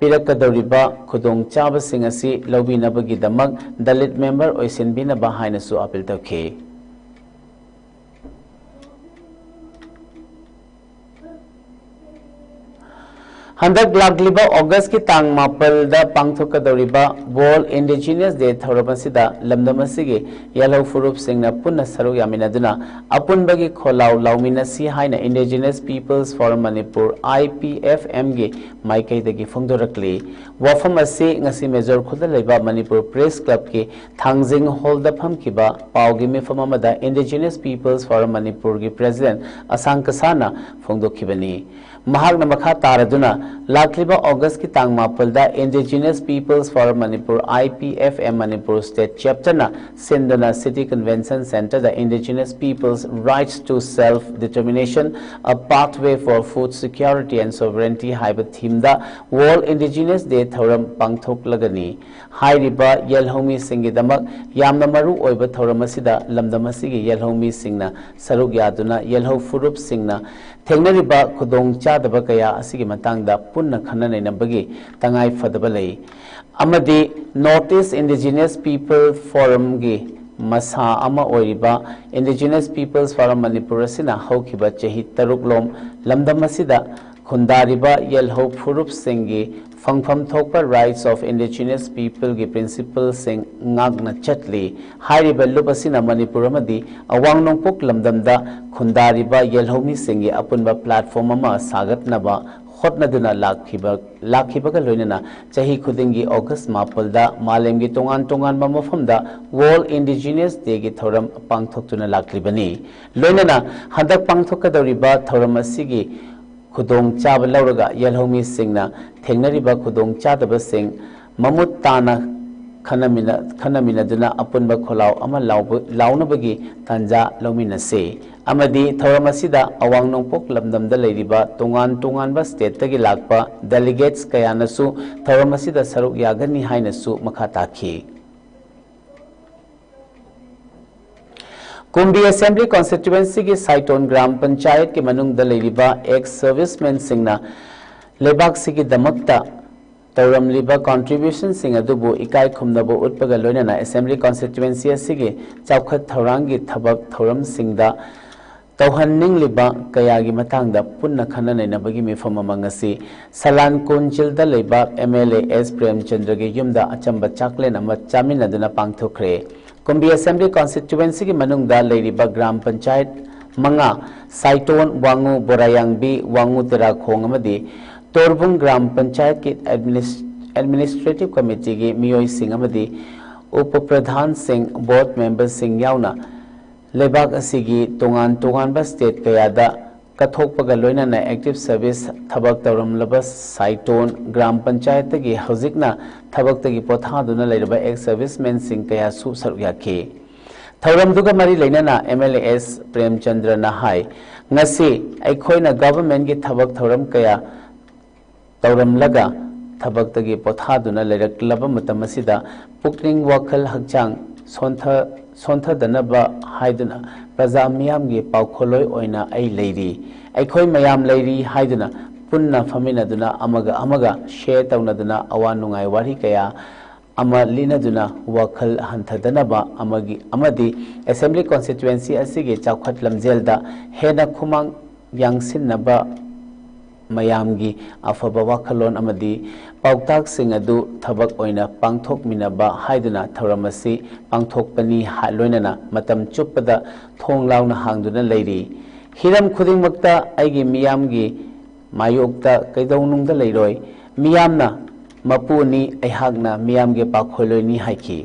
ꯄꯤꯔꯛꯀꯗꯧꯔꯤꯕ ꯈꯨꯗꯣꯡꯆꯥꯕꯁꯤꯡ ꯑꯁꯤ ꯂꯧꯕꯤꯅꯕꯒꯤꯗꯃꯛ Dalit member ꯑꯣꯏꯁꯤꯟꯕꯤꯅꯕ ꯍꯥꯏꯅꯁꯨ appeal ꯇꯧꯈꯤ꯫ ꯍꯟꯗꯛ ꯂꯥꯛꯂꯤꯕ Augustꯀꯤ ꯇꯥꯡ ꯃꯥꯄꯜꯗ ꯄꯥꯡꯊꯣꯛꯀꯗꯧꯔꯤꯕ World Indigenous Day ꯊꯧꯔꯝ ꯑꯁꯤꯗ ꯂꯝꯗꯝ ꯑꯁꯤꯒꯤ ꯌꯦꯜꯍꯧ ꯐꯨꯔꯨꯞꯁꯤꯡꯅ ꯄꯨꯟꯅ ꯁꯔꯨꯛ ꯌꯥꯃꯤꯟꯅꯗꯨꯅ ꯑꯄꯨꯟꯕꯒꯤ ꯈꯣꯜꯂꯥꯎ ꯂꯥꯎꯃꯤꯟꯅꯁꯤ ꯍꯥꯏꯅ Indigenous People's Forum Manipur, IPFMꯒꯤ ꯃꯥꯏꯀꯩꯗꯒꯤ ꯐꯣꯡꯗꯣꯔꯛꯂꯤ꯫ ꯋꯥꯐꯝ ꯑꯁꯤ ꯉꯁꯤ ꯃꯦꯖꯣꯔ ꯈꯨꯜꯗ ꯂꯩꯕ ꯃꯅꯤꯄꯨꯔ Press Clubꯀꯤ ꯊꯥꯡꯖꯤꯡ ꯍꯣꯜꯗ ꯐꯝꯈꯤꯕ ꯄꯥꯎꯒꯤ ꯃꯤꯐꯝ ꯑꯃꯗ Indigenous People's Forum Manipurꯒꯤ President ꯑꯁꯥꯡ ꯀꯁꯥꯅ ꯐꯣꯡꯗꯣꯛꯈꯤꯕꯅꯤ꯫ ꯃꯍꯥꯛꯅ ꯃꯈꯥ ꯇꯥꯔꯗꯨꯅ, ꯂꯥꯛꯂꯤꯕ ꯑꯣꯒꯁꯀꯤ ꯇꯥꯡ ꯃꯥꯄꯜꯗ Indigenous Peoples Forum Manipur, I P F M Manipur State Chapterꯅ ꯁꯤꯟꯗꯨꯅ City Convention Centreꯗ Indigenous Peoples' Rights to Self Determination, A Pathway for Food Security and Sovereignty ꯍꯥꯏꯕ themeꯗ World Indigenous Day ꯊꯧꯔꯝ ꯄꯥꯡꯊꯣꯛꯂꯒꯅꯤ꯫ ꯍꯥꯏꯔꯤꯕ ꯌꯦꯜꯍꯧꯃꯤꯁꯤꯡꯒꯤꯗꯃꯛ ꯌꯥꯝꯅ ꯃꯔꯨ ꯑꯣꯏꯕ ꯊꯧꯔꯝ ꯑꯁꯤꯗ ꯂꯝꯗꯝ ꯑꯁꯤꯒꯤ ꯌꯦꯜꯍꯧꯃꯤꯁꯤꯡꯅ ꯁꯔꯨꯛ ꯌꯥꯗꯨꯅ ꯌꯦꯜꯍꯧ ꯐꯨꯔꯨꯞꯁꯤꯡꯅ ꯊꯦꯡꯅꯔꯤꯕ ꯈꯨꯗꯣꯡꯆꯥꯗꯕ ꯀꯌꯥ ꯑꯁꯤꯒꯤ ꯃꯇꯥꯡꯗ ꯄꯨꯟꯅ ꯈꯟꯅ ꯅꯩꯅꯕꯒꯤ ꯇꯉꯥꯏ ꯐꯗꯕ ꯂꯩ ꯑꯃꯗꯤ North East Indigenous People Forumꯒꯤ ꯃꯁꯥ ꯑꯃ ꯑꯣꯏꯔꯤꯕ Indigenous Peoples Forum Manipur ꯑꯁꯤꯅ ꯍꯧꯈꯤꯕ ꯆꯍꯤ ꯇꯔꯨꯛꯂꯣꯝ ꯂꯝꯗꯝ ꯑꯁꯤꯗ ꯈꯨꯟꯗꯥꯔꯤꯕ ꯌꯦꯜꯍꯧ ꯐꯨꯔꯨꯞꯁꯤꯡꯒꯤ ꯐꯪꯐꯝ ꯊꯣꯛꯄ Rights of Indigenous Peopleꯒꯤ principleꯁꯤꯡ ꯉꯥꯛꯅ ꯆꯠꯂꯤ꯫ ꯍꯥꯏꯔꯤꯕ ꯂꯨꯞ ꯑꯁꯤꯅ ꯃꯅꯤꯄꯨꯔ ꯑꯃꯗꯤ ꯑꯋꯥꯡ ꯅꯣꯡꯄꯣꯛ ꯂꯝꯗꯝꯗ ꯈꯨꯟꯗꯥꯔꯤꯕ ꯌꯦꯜꯍꯧꯃꯤꯁꯤꯡꯒꯤ ꯑꯄꯨꯟꯕ platform ꯑꯃ ꯁꯥꯒꯠꯅꯕ ꯍꯣꯠꯅꯗꯨꯅ ꯂꯥꯛꯈꯤꯕ, ꯂꯥꯛꯈꯤꯕꯒ ꯂꯣꯏꯅꯅ ꯆꯍꯤ ꯈꯨꯗꯤꯡꯒꯤ ꯑꯣꯒꯁ ꯃꯥꯄꯜꯗ ꯃꯥꯂꯦꯝꯒꯤ ꯇꯣꯉꯥꯟ ꯇꯣꯉꯥꯟꯕ ꯃꯐꯝꯗ World Indigenous Dayꯒꯤ ꯊꯧꯔꯝ ꯄꯥꯡꯊꯣꯛꯇꯨꯅ ꯂꯥꯛꯂꯤꯕꯅꯤ꯫ ꯂꯣꯏꯅꯅ ꯍꯟꯗꯛ ꯄꯥꯡꯊꯣꯛꯀꯗꯧꯔꯤꯕ ꯊꯧꯔꯝ ꯑꯁꯤꯒꯤ ꯈꯨꯗꯣꯡꯆꯥꯕ ꯂꯧꯔꯒ ꯌꯦꯜꯍꯧꯃꯤꯁꯤꯡꯅ ꯊꯦꯡꯅꯔꯤꯕ ꯈꯨꯗꯣꯡꯆꯥꯗꯕꯁꯤꯡ ꯃꯃꯨꯠ ꯇꯥꯅ ꯈꯟꯅꯃꯤꯟꯅ-, ꯈꯟꯅꯃꯤꯟꯅꯗꯨꯅ ꯑꯄꯨꯟꯕ ꯈꯣꯜꯂꯥꯎ ꯑꯃ ꯂꯥꯎꯕ-, ꯂꯥꯎꯅꯕꯒꯤ ꯇꯥꯟꯖꯥ ꯂꯧꯃꯤꯟꯅꯁꯤ ꯑꯃꯗꯤ ꯊꯧꯔꯝ ꯑꯁꯤꯗ ꯑꯋꯥꯡ ꯅꯣꯡꯄꯣꯛ ꯂꯝꯗꯝꯗ ꯂꯩꯔꯤꯕ ꯇꯣꯉꯥꯟ ꯇꯣꯉꯥꯟꯕ stateꯇꯒꯤ ꯂꯥꯛꯄ delegates ꯀꯌꯥꯅꯁꯨ ꯊꯧꯔꯝ ꯑꯁꯤꯗ ꯁꯔꯨꯛ ꯌꯥꯒꯅꯤ ꯍꯥꯏꯅꯁꯨ ꯃꯈꯥ ꯇꯥꯈꯤ꯫ ꯀꯨꯝꯕꯤ Assembly Constituencyꯒꯤ ꯁꯥꯏꯇꯣꯟ ꯒ꯭ꯔꯥꯝ ꯄꯟꯆꯥꯌꯠꯀꯤ ꯃꯅꯨꯡꯗ ꯂꯩꯔꯤꯕ ex servicemenꯁꯤꯡꯅ ꯂꯩꯕꯥꯛꯁꯤꯒꯤꯗꯃꯛꯇ ꯇꯧꯔꯝꯂꯤꯕ contributionꯁꯤꯡ ꯑꯗꯨꯕꯨ ꯏꯀꯥꯏ ꯈꯨꯝꯅꯕ ꯎꯠꯄꯒ ꯂꯣꯏꯅꯅ Assembly Constituency ꯑꯁꯤꯒꯤ ꯆꯥꯎꯈꯠ ꯊꯧꯔꯥꯡꯒꯤ ꯊꯕꯛ ꯊꯧꯔꯝꯁꯤꯡꯗ ꯇꯧꯍꯟꯅꯤꯡꯂꯤꯕ ꯀꯌꯥꯒꯤ ꯃꯇꯥꯡꯗ ꯄꯨꯟꯅ ꯈꯟꯅ ꯅꯩꯅꯕꯒꯤ ꯃꯤꯐꯝ ꯑꯃ ꯉꯁꯤ ꯁꯂꯥꯟ ꯀꯣꯟꯖꯤꯜꯗ ꯂꯩꯕ M L A S ꯄ꯭ꯔꯦꯝꯆꯟꯗ꯭ꯔꯒꯤ ꯌꯨꯝꯗ ꯑꯆꯝꯕ ꯆꯥꯛꯂꯦꯟ ꯑꯃ ꯆꯥꯃꯤꯟꯅꯗꯨꯅ ꯄꯥꯡꯊꯣꯛꯈ꯭ꯔꯦ꯫ ꯀꯨꯝꯕꯤ Assembly Constituencyꯒꯤ ꯃꯅꯨꯡꯗ ꯂꯩꯔꯤꯕ ꯒ꯭ꯔꯥꯝ ꯄꯟꯆꯥꯌꯠ ꯃꯉꯥ, ꯁꯥꯏꯇꯣꯟ, ꯋꯥꯉꯨ, ꯕꯣꯔꯥꯌꯥꯡꯕꯤ, ꯋꯥꯉꯨ ꯇꯦꯔꯥꯈꯣꯡ ꯑꯃꯗꯤ ꯇꯣꯔꯕꯨꯡ ꯒ꯭ꯔꯥꯝ ꯄꯟꯆꯥꯌꯠꯀꯤ ꯑꯦꯗꯃꯤꯅꯤꯁ-, Administrative Committeeꯒꯤ ꯃꯤꯑꯣꯏꯁꯤꯡ ꯑꯃꯗꯤ ꯎꯄ ꯄ꯭ꯔꯙꯥꯟꯁꯤꯡ, board memberꯁꯤꯡ ꯌꯥꯎꯅ ꯂꯩꯕꯥꯛ ꯑꯁꯤꯒꯤ ꯇꯣꯉꯥꯟ ꯇꯣꯉꯥꯟꯕ state ꯀꯌꯥꯗ ꯀꯠꯊꯣꯛꯄꯒ ꯂꯣꯏꯅꯅ active service ꯊꯕꯛ ꯇꯧꯔꯝꯂꯕ ꯁꯥꯏꯇꯣꯟ ꯒ꯭ꯔꯥꯝ ꯄꯟꯆꯥꯌꯠꯇꯒꯤ ꯍꯧꯖꯤꯛꯅ ꯊꯕꯛꯇꯒꯤ ꯄꯣꯊꯥꯗꯨꯅ ꯂꯩꯔꯕ ex servicemenꯁꯤꯡ ꯀꯌꯥꯁꯨ ꯁꯔꯨꯛ ꯌꯥꯈꯤ꯫ ꯊꯧꯔꯝꯗꯨꯒ ꯃꯔꯤ ꯂꯩꯅꯅ MLAS ꯄ꯭ꯔꯦꯝꯆꯟꯗ꯭ꯔꯅ ꯍꯥꯏ, ꯉꯁꯤ ꯑꯩꯈꯣꯏꯅ governmentꯀꯤ ꯊꯕꯛ ꯊꯧꯔꯝ ꯀꯌꯥ ꯇꯧꯔꯝꯂꯒ ꯊꯕꯛꯇꯒꯤ ꯄꯣꯊꯥꯗꯨꯅ ꯂꯩꯔꯛꯂꯕ ꯃꯇꯝ ꯑꯁꯤꯗ ꯄꯨꯛꯅꯤꯡ ꯋꯥꯈꯜ ꯍꯛꯆꯥꯡ ꯁꯣꯟꯊ-, ꯁꯣꯟꯊꯗꯅꯕ ꯍꯥꯏꯗꯨꯅ ꯄ꯭ꯔꯖꯥ ꯃꯤꯌꯥꯝꯒꯤ ꯄꯥꯎꯈꯣꯜꯂꯣꯏ ꯑꯣꯏꯅ ꯑꯩ ꯂꯩꯔꯤ, ꯑꯩꯈꯣꯏ ꯃꯌꯥꯝ ꯂꯩꯔꯤ ꯍꯥꯏꯗꯨꯅ ꯄꯨꯟꯅ ꯐꯝꯃꯤꯟꯅꯗꯨꯅ ꯑꯃꯒ ꯑꯃꯒ share ꯇꯧꯅꯗꯨꯅ ꯑꯋꯥ ꯅꯨꯡꯉꯥꯏ ꯋꯥꯔꯤ ꯀꯌꯥ ꯑꯃ ꯂꯤꯅꯗꯨꯅ ꯋꯥꯈꯜ ꯍꯟꯊꯗꯅꯕ ꯑꯃꯒꯤ, ꯑꯃꯗꯤ Assembly Constituency ꯑꯁꯤꯒꯤ ꯆꯥꯎꯈꯠ ꯂꯝꯖꯦꯜꯗ ꯍꯦꯟꯅ ꯈꯨꯃꯥꯡ ꯌꯥꯡꯁꯤꯟꯅꯕ ꯃꯌꯥꯝꯒꯤ ꯑꯐꯕ ꯋꯥꯈꯜꯂꯣꯟ ꯑꯃꯗꯤ ꯄꯥꯎꯇꯥꯛꯁꯤꯡ ꯑꯗꯨ ꯊꯕꯛ ꯑꯣꯏꯅ ꯄꯥꯡꯊꯣꯛꯃꯤꯟꯅꯕ ꯍꯥꯏꯗꯨꯅ ꯊꯧꯔꯝ ꯑꯁꯤ ꯄꯥꯡꯊꯣꯛꯄꯅꯤ ꯍꯥ-, ꯂꯣꯏꯅꯅ ꯃꯇꯝ ꯆꯨꯞꯄꯗ ꯊꯣꯡ ꯂꯥꯎꯅ ꯍꯥꯡꯗꯨꯅ ꯂꯩꯔꯤ꯫ ꯍꯤꯔꯝ ꯈꯨꯗꯤꯡꯃꯛꯇ ꯑꯩꯒꯤ ꯃꯤꯌꯥꯝꯒꯤ ꯃꯥꯌꯣꯛꯇ ꯀꯩꯗꯧꯅꯨꯡꯗ ꯂꯩꯔꯣꯏ꯫ ꯃꯤꯌꯥꯝꯅ ꯃꯄꯨꯅꯤ, ꯑꯩꯍꯥꯛꯅ ꯃꯤꯌꯥꯝꯒꯤ ꯄꯥꯈꯣꯜꯂꯣꯏꯅꯤ ꯍꯥꯏꯈꯤ꯫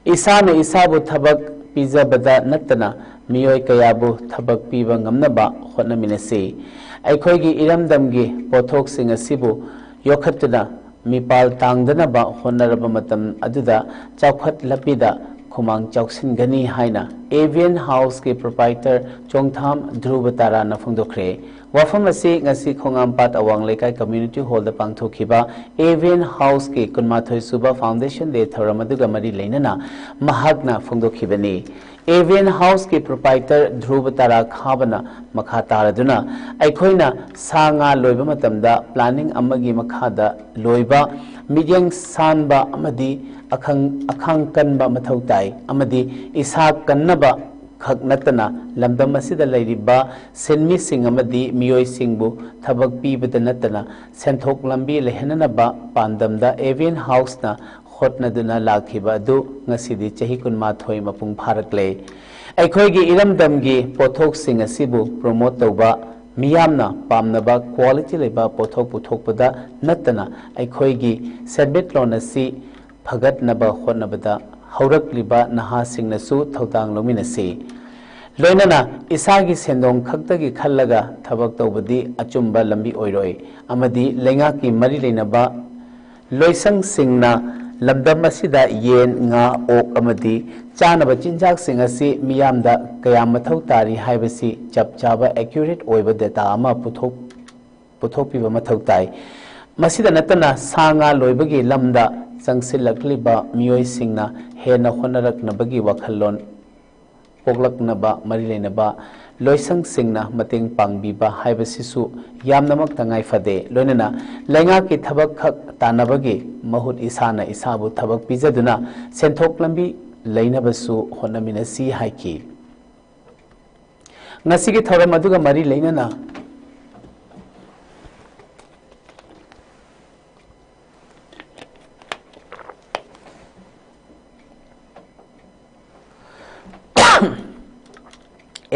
ꯏꯁꯥꯅ ꯏꯁꯥꯕꯨ ꯊꯕꯛ ꯄꯤꯖꯕꯗ ꯅꯠꯇꯅ ꯃꯤꯑꯣꯏ ꯀꯌꯥꯕꯨ ꯊꯕꯛ ꯄꯤꯕ ꯉꯝꯅꯕ ꯍꯣꯠꯅꯃꯤꯟꯅꯁꯤ꯫ ꯑꯩꯈꯣꯏꯒꯤ ꯏꯔꯝꯗꯝꯒꯤ ꯄꯣꯠꯊꯣꯛꯁꯤꯡ ꯑꯁꯤꯕꯨ ꯌꯣꯛꯈꯠꯇꯨꯅ ꯃꯤꯄꯥꯜ ꯇꯥꯡꯗꯅꯕ ꯍꯣꯠꯅꯔꯕ ꯃꯇꯝ ꯑꯗꯨꯗ ꯆꯥꯎꯈꯠ ꯂꯝꯕꯤꯗ ꯈꯨꯃꯥꯡ ꯆꯥꯎꯁꯤꯟꯒꯅꯤ ꯍꯥꯏꯅ Avian Houseꯀꯤ proprietor ꯆꯣꯡꯊꯥꯝ ꯙ꯭ꯔꯨꯕ ꯇꯥꯔꯥꯅ ꯐꯣꯡꯗꯣꯛꯈ꯭ꯔꯦ꯫ ꯋꯥꯐꯝ ꯑꯁꯤ ꯉꯁꯤ ꯈꯣꯡꯉꯥꯝꯄꯥꯠ ꯑꯋꯥꯡ ꯂꯩꯀꯥꯏ community hallꯗ ꯄꯥꯡꯊꯣꯛꯈꯤꯕ Avian Houseꯀꯤ ꯀꯨꯟꯃꯥꯊꯣꯏ ꯁꯨꯕ Foundation Day ꯊꯧꯔꯝ ꯑꯗꯨꯒ ꯃꯔꯤ ꯂꯩꯅꯅ ꯃꯍꯥꯛꯅ ꯐꯣꯡꯗꯣꯛꯈꯤꯕꯅꯤ꯫ Avian Houseꯀꯤ proprietor ꯙ꯭ꯔꯨꯕ ꯇꯥꯔꯥ ꯈꯥꯕꯅ ꯃꯈꯥ ꯇꯥꯔꯗꯨꯅ, ꯑꯩꯈꯣꯏꯅ ꯁꯥ ꯉꯥ ꯂꯣꯏꯕ ꯃꯇꯝꯗ planning ꯑꯃꯒꯤ ꯃꯈꯥꯗ ꯂꯣꯏꯕ, ꯃꯤꯠꯌꯦꯡ ꯁꯥꯟꯕ ꯑꯃꯗꯤ ꯑꯈꯪ-, ꯑꯈꯥꯡ ꯀꯟꯕ ꯃꯊꯧ ꯇꯥꯏ ꯑꯃꯗꯤ ꯏꯁꯥ ꯀꯟꯅꯕ ꯈꯛ ꯅꯠꯇꯅ ꯂꯝꯗꯝ ꯑꯁꯤꯗ ꯂꯩꯔꯤꯕ ꯁꯤꯟꯃꯤꯁꯤꯡ ꯑꯃꯗꯤ ꯃꯤꯑꯣꯏꯁꯤꯡꯕꯨ ꯊꯕꯛ ꯄꯤꯕꯗ ꯅꯠꯇꯅ ꯁꯦꯟꯊꯣꯛ ꯂꯝꯕꯤ ꯂꯩꯍꯟꯅꯅꯕ ꯄꯥꯟꯗꯝꯗ Avian Houseꯅ ꯍꯣꯠꯅꯗꯨꯅ ꯂꯥꯛꯈꯤꯕ ꯑꯗꯨ ꯉꯁꯤꯗꯤ ꯆꯍꯤ ꯀꯨꯟꯃꯥꯊꯣꯏ ꯃꯄꯨꯡ ꯐꯥꯔꯛꯂꯦ꯫ ꯑꯩꯈꯣꯏꯒꯤ ꯏꯔꯝꯗꯝꯒꯤ ꯄꯣꯠꯊꯣꯛꯁꯤꯡ ꯑꯁꯤꯕꯨ promote ꯇꯧꯕ, ꯃꯤꯌꯥꯝꯅ ꯄꯥꯝꯅꯕ quality ꯂꯩꯕ ꯄꯣꯠꯊꯣꯛ ꯄꯨꯊꯣꯛꯄꯗ ꯅꯠꯇꯅ ꯑꯩꯈꯣꯏꯒꯤ ꯁꯦꯟꯃꯤꯠꯂꯣꯟ ꯑꯁꯤ ꯐꯒꯠꯅꯕ ꯍꯣꯠꯅꯕꯗ ꯍꯧꯔꯛꯂꯤꯕ ꯅꯍꯥꯁꯤꯡꯅꯁꯨ ꯊꯧꯗꯥꯡ ꯂꯧꯃꯤꯟꯅꯁꯤ꯫ ꯂꯣꯏꯅꯅ ꯏꯁꯥꯒꯤ ꯁꯦꯟꯗꯣꯡ ꯈꯛꯇꯒꯤ ꯈꯜꯂꯒ ꯊꯕꯛ ꯇꯧꯕꯗꯤ ꯑꯆꯨꯝꯕ ꯂꯝꯕꯤ ꯑꯣꯏꯔꯣꯏ ꯑꯃꯗꯤ ꯂꯩꯉꯥꯛꯀꯤ ꯃꯔꯤ ꯂꯩꯅꯕ ꯂꯣꯏꯁꯪꯁꯤꯡꯅ ꯂꯝꯗꯝ ꯑꯁꯤꯗ ꯌꯦꯟ, ꯉꯥ, ꯑꯣꯛ ꯑꯃꯗꯤ ꯆꯥꯅꯕ ꯆꯤꯟꯖꯥꯛꯁꯤꯡ ꯑꯁꯤ ꯃꯤꯌꯥꯝꯗ ꯀꯌꯥꯝ ꯃꯊꯧ ꯇꯥꯔꯤ ꯍꯥꯏꯕꯁꯤ ꯆꯞ ꯆꯥꯕ, ꯑꯦꯀ꯭ꯌꯨꯔꯦꯠ ꯑꯣꯏꯕ ꯗꯦꯇꯥ ꯑꯃ ꯄꯨꯊꯣꯛ-, ꯄꯨꯊꯣꯛꯄꯤꯕ ꯃꯊꯧ ꯇꯥꯏ꯫ ꯃꯁꯤꯗ ꯅꯠꯇꯅ ꯁꯥ ꯉꯥ ꯂꯣꯏꯕꯒꯤ ꯂꯝꯗ ꯆꯪꯁꯤꯜꯂꯛꯂꯤꯕ ꯃꯤꯑꯣꯏꯁꯤꯡꯅ ꯍꯦꯟꯅ ꯍꯣꯠꯅꯔꯛꯅꯕꯒꯤ ꯋꯥꯈꯜꯂꯣꯟ ꯄꯣꯛꯂꯛꯅꯕ ꯃꯔꯤ ꯂꯩꯅꯕ ꯂꯣꯏꯁꯪꯁꯤꯡꯅ ꯃꯇꯦꯡ ꯄꯥꯡꯕꯤꯕ ꯍꯥꯏꯕꯁꯤꯁꯨ ꯌꯥꯝꯅꯃꯛ ꯇꯉꯥꯏ ꯐꯗꯦ꯫ ꯂꯣꯏꯅꯅ ꯂꯩꯉꯥꯛꯀꯤ ꯊꯕꯛ ꯈꯛ ꯇꯥꯟꯅꯕꯒꯤ ꯃꯍꯨꯠ ꯏꯁꯥꯅ ꯏꯁꯥꯕꯨ ꯊꯕꯛ ꯄꯤꯖꯗꯨꯅ ꯁꯦꯟꯊꯣꯛ ꯂꯝꯕꯤ ꯂꯩꯅꯕꯁꯨ ꯍꯣꯠꯅꯃꯤꯟꯅꯁꯤ ꯍꯥꯏꯈꯤ꯫ ꯉꯁꯤꯒꯤ ꯊꯧꯔꯝ ꯑꯗꯨꯒ ꯃꯔꯤ ꯂꯩꯅꯅ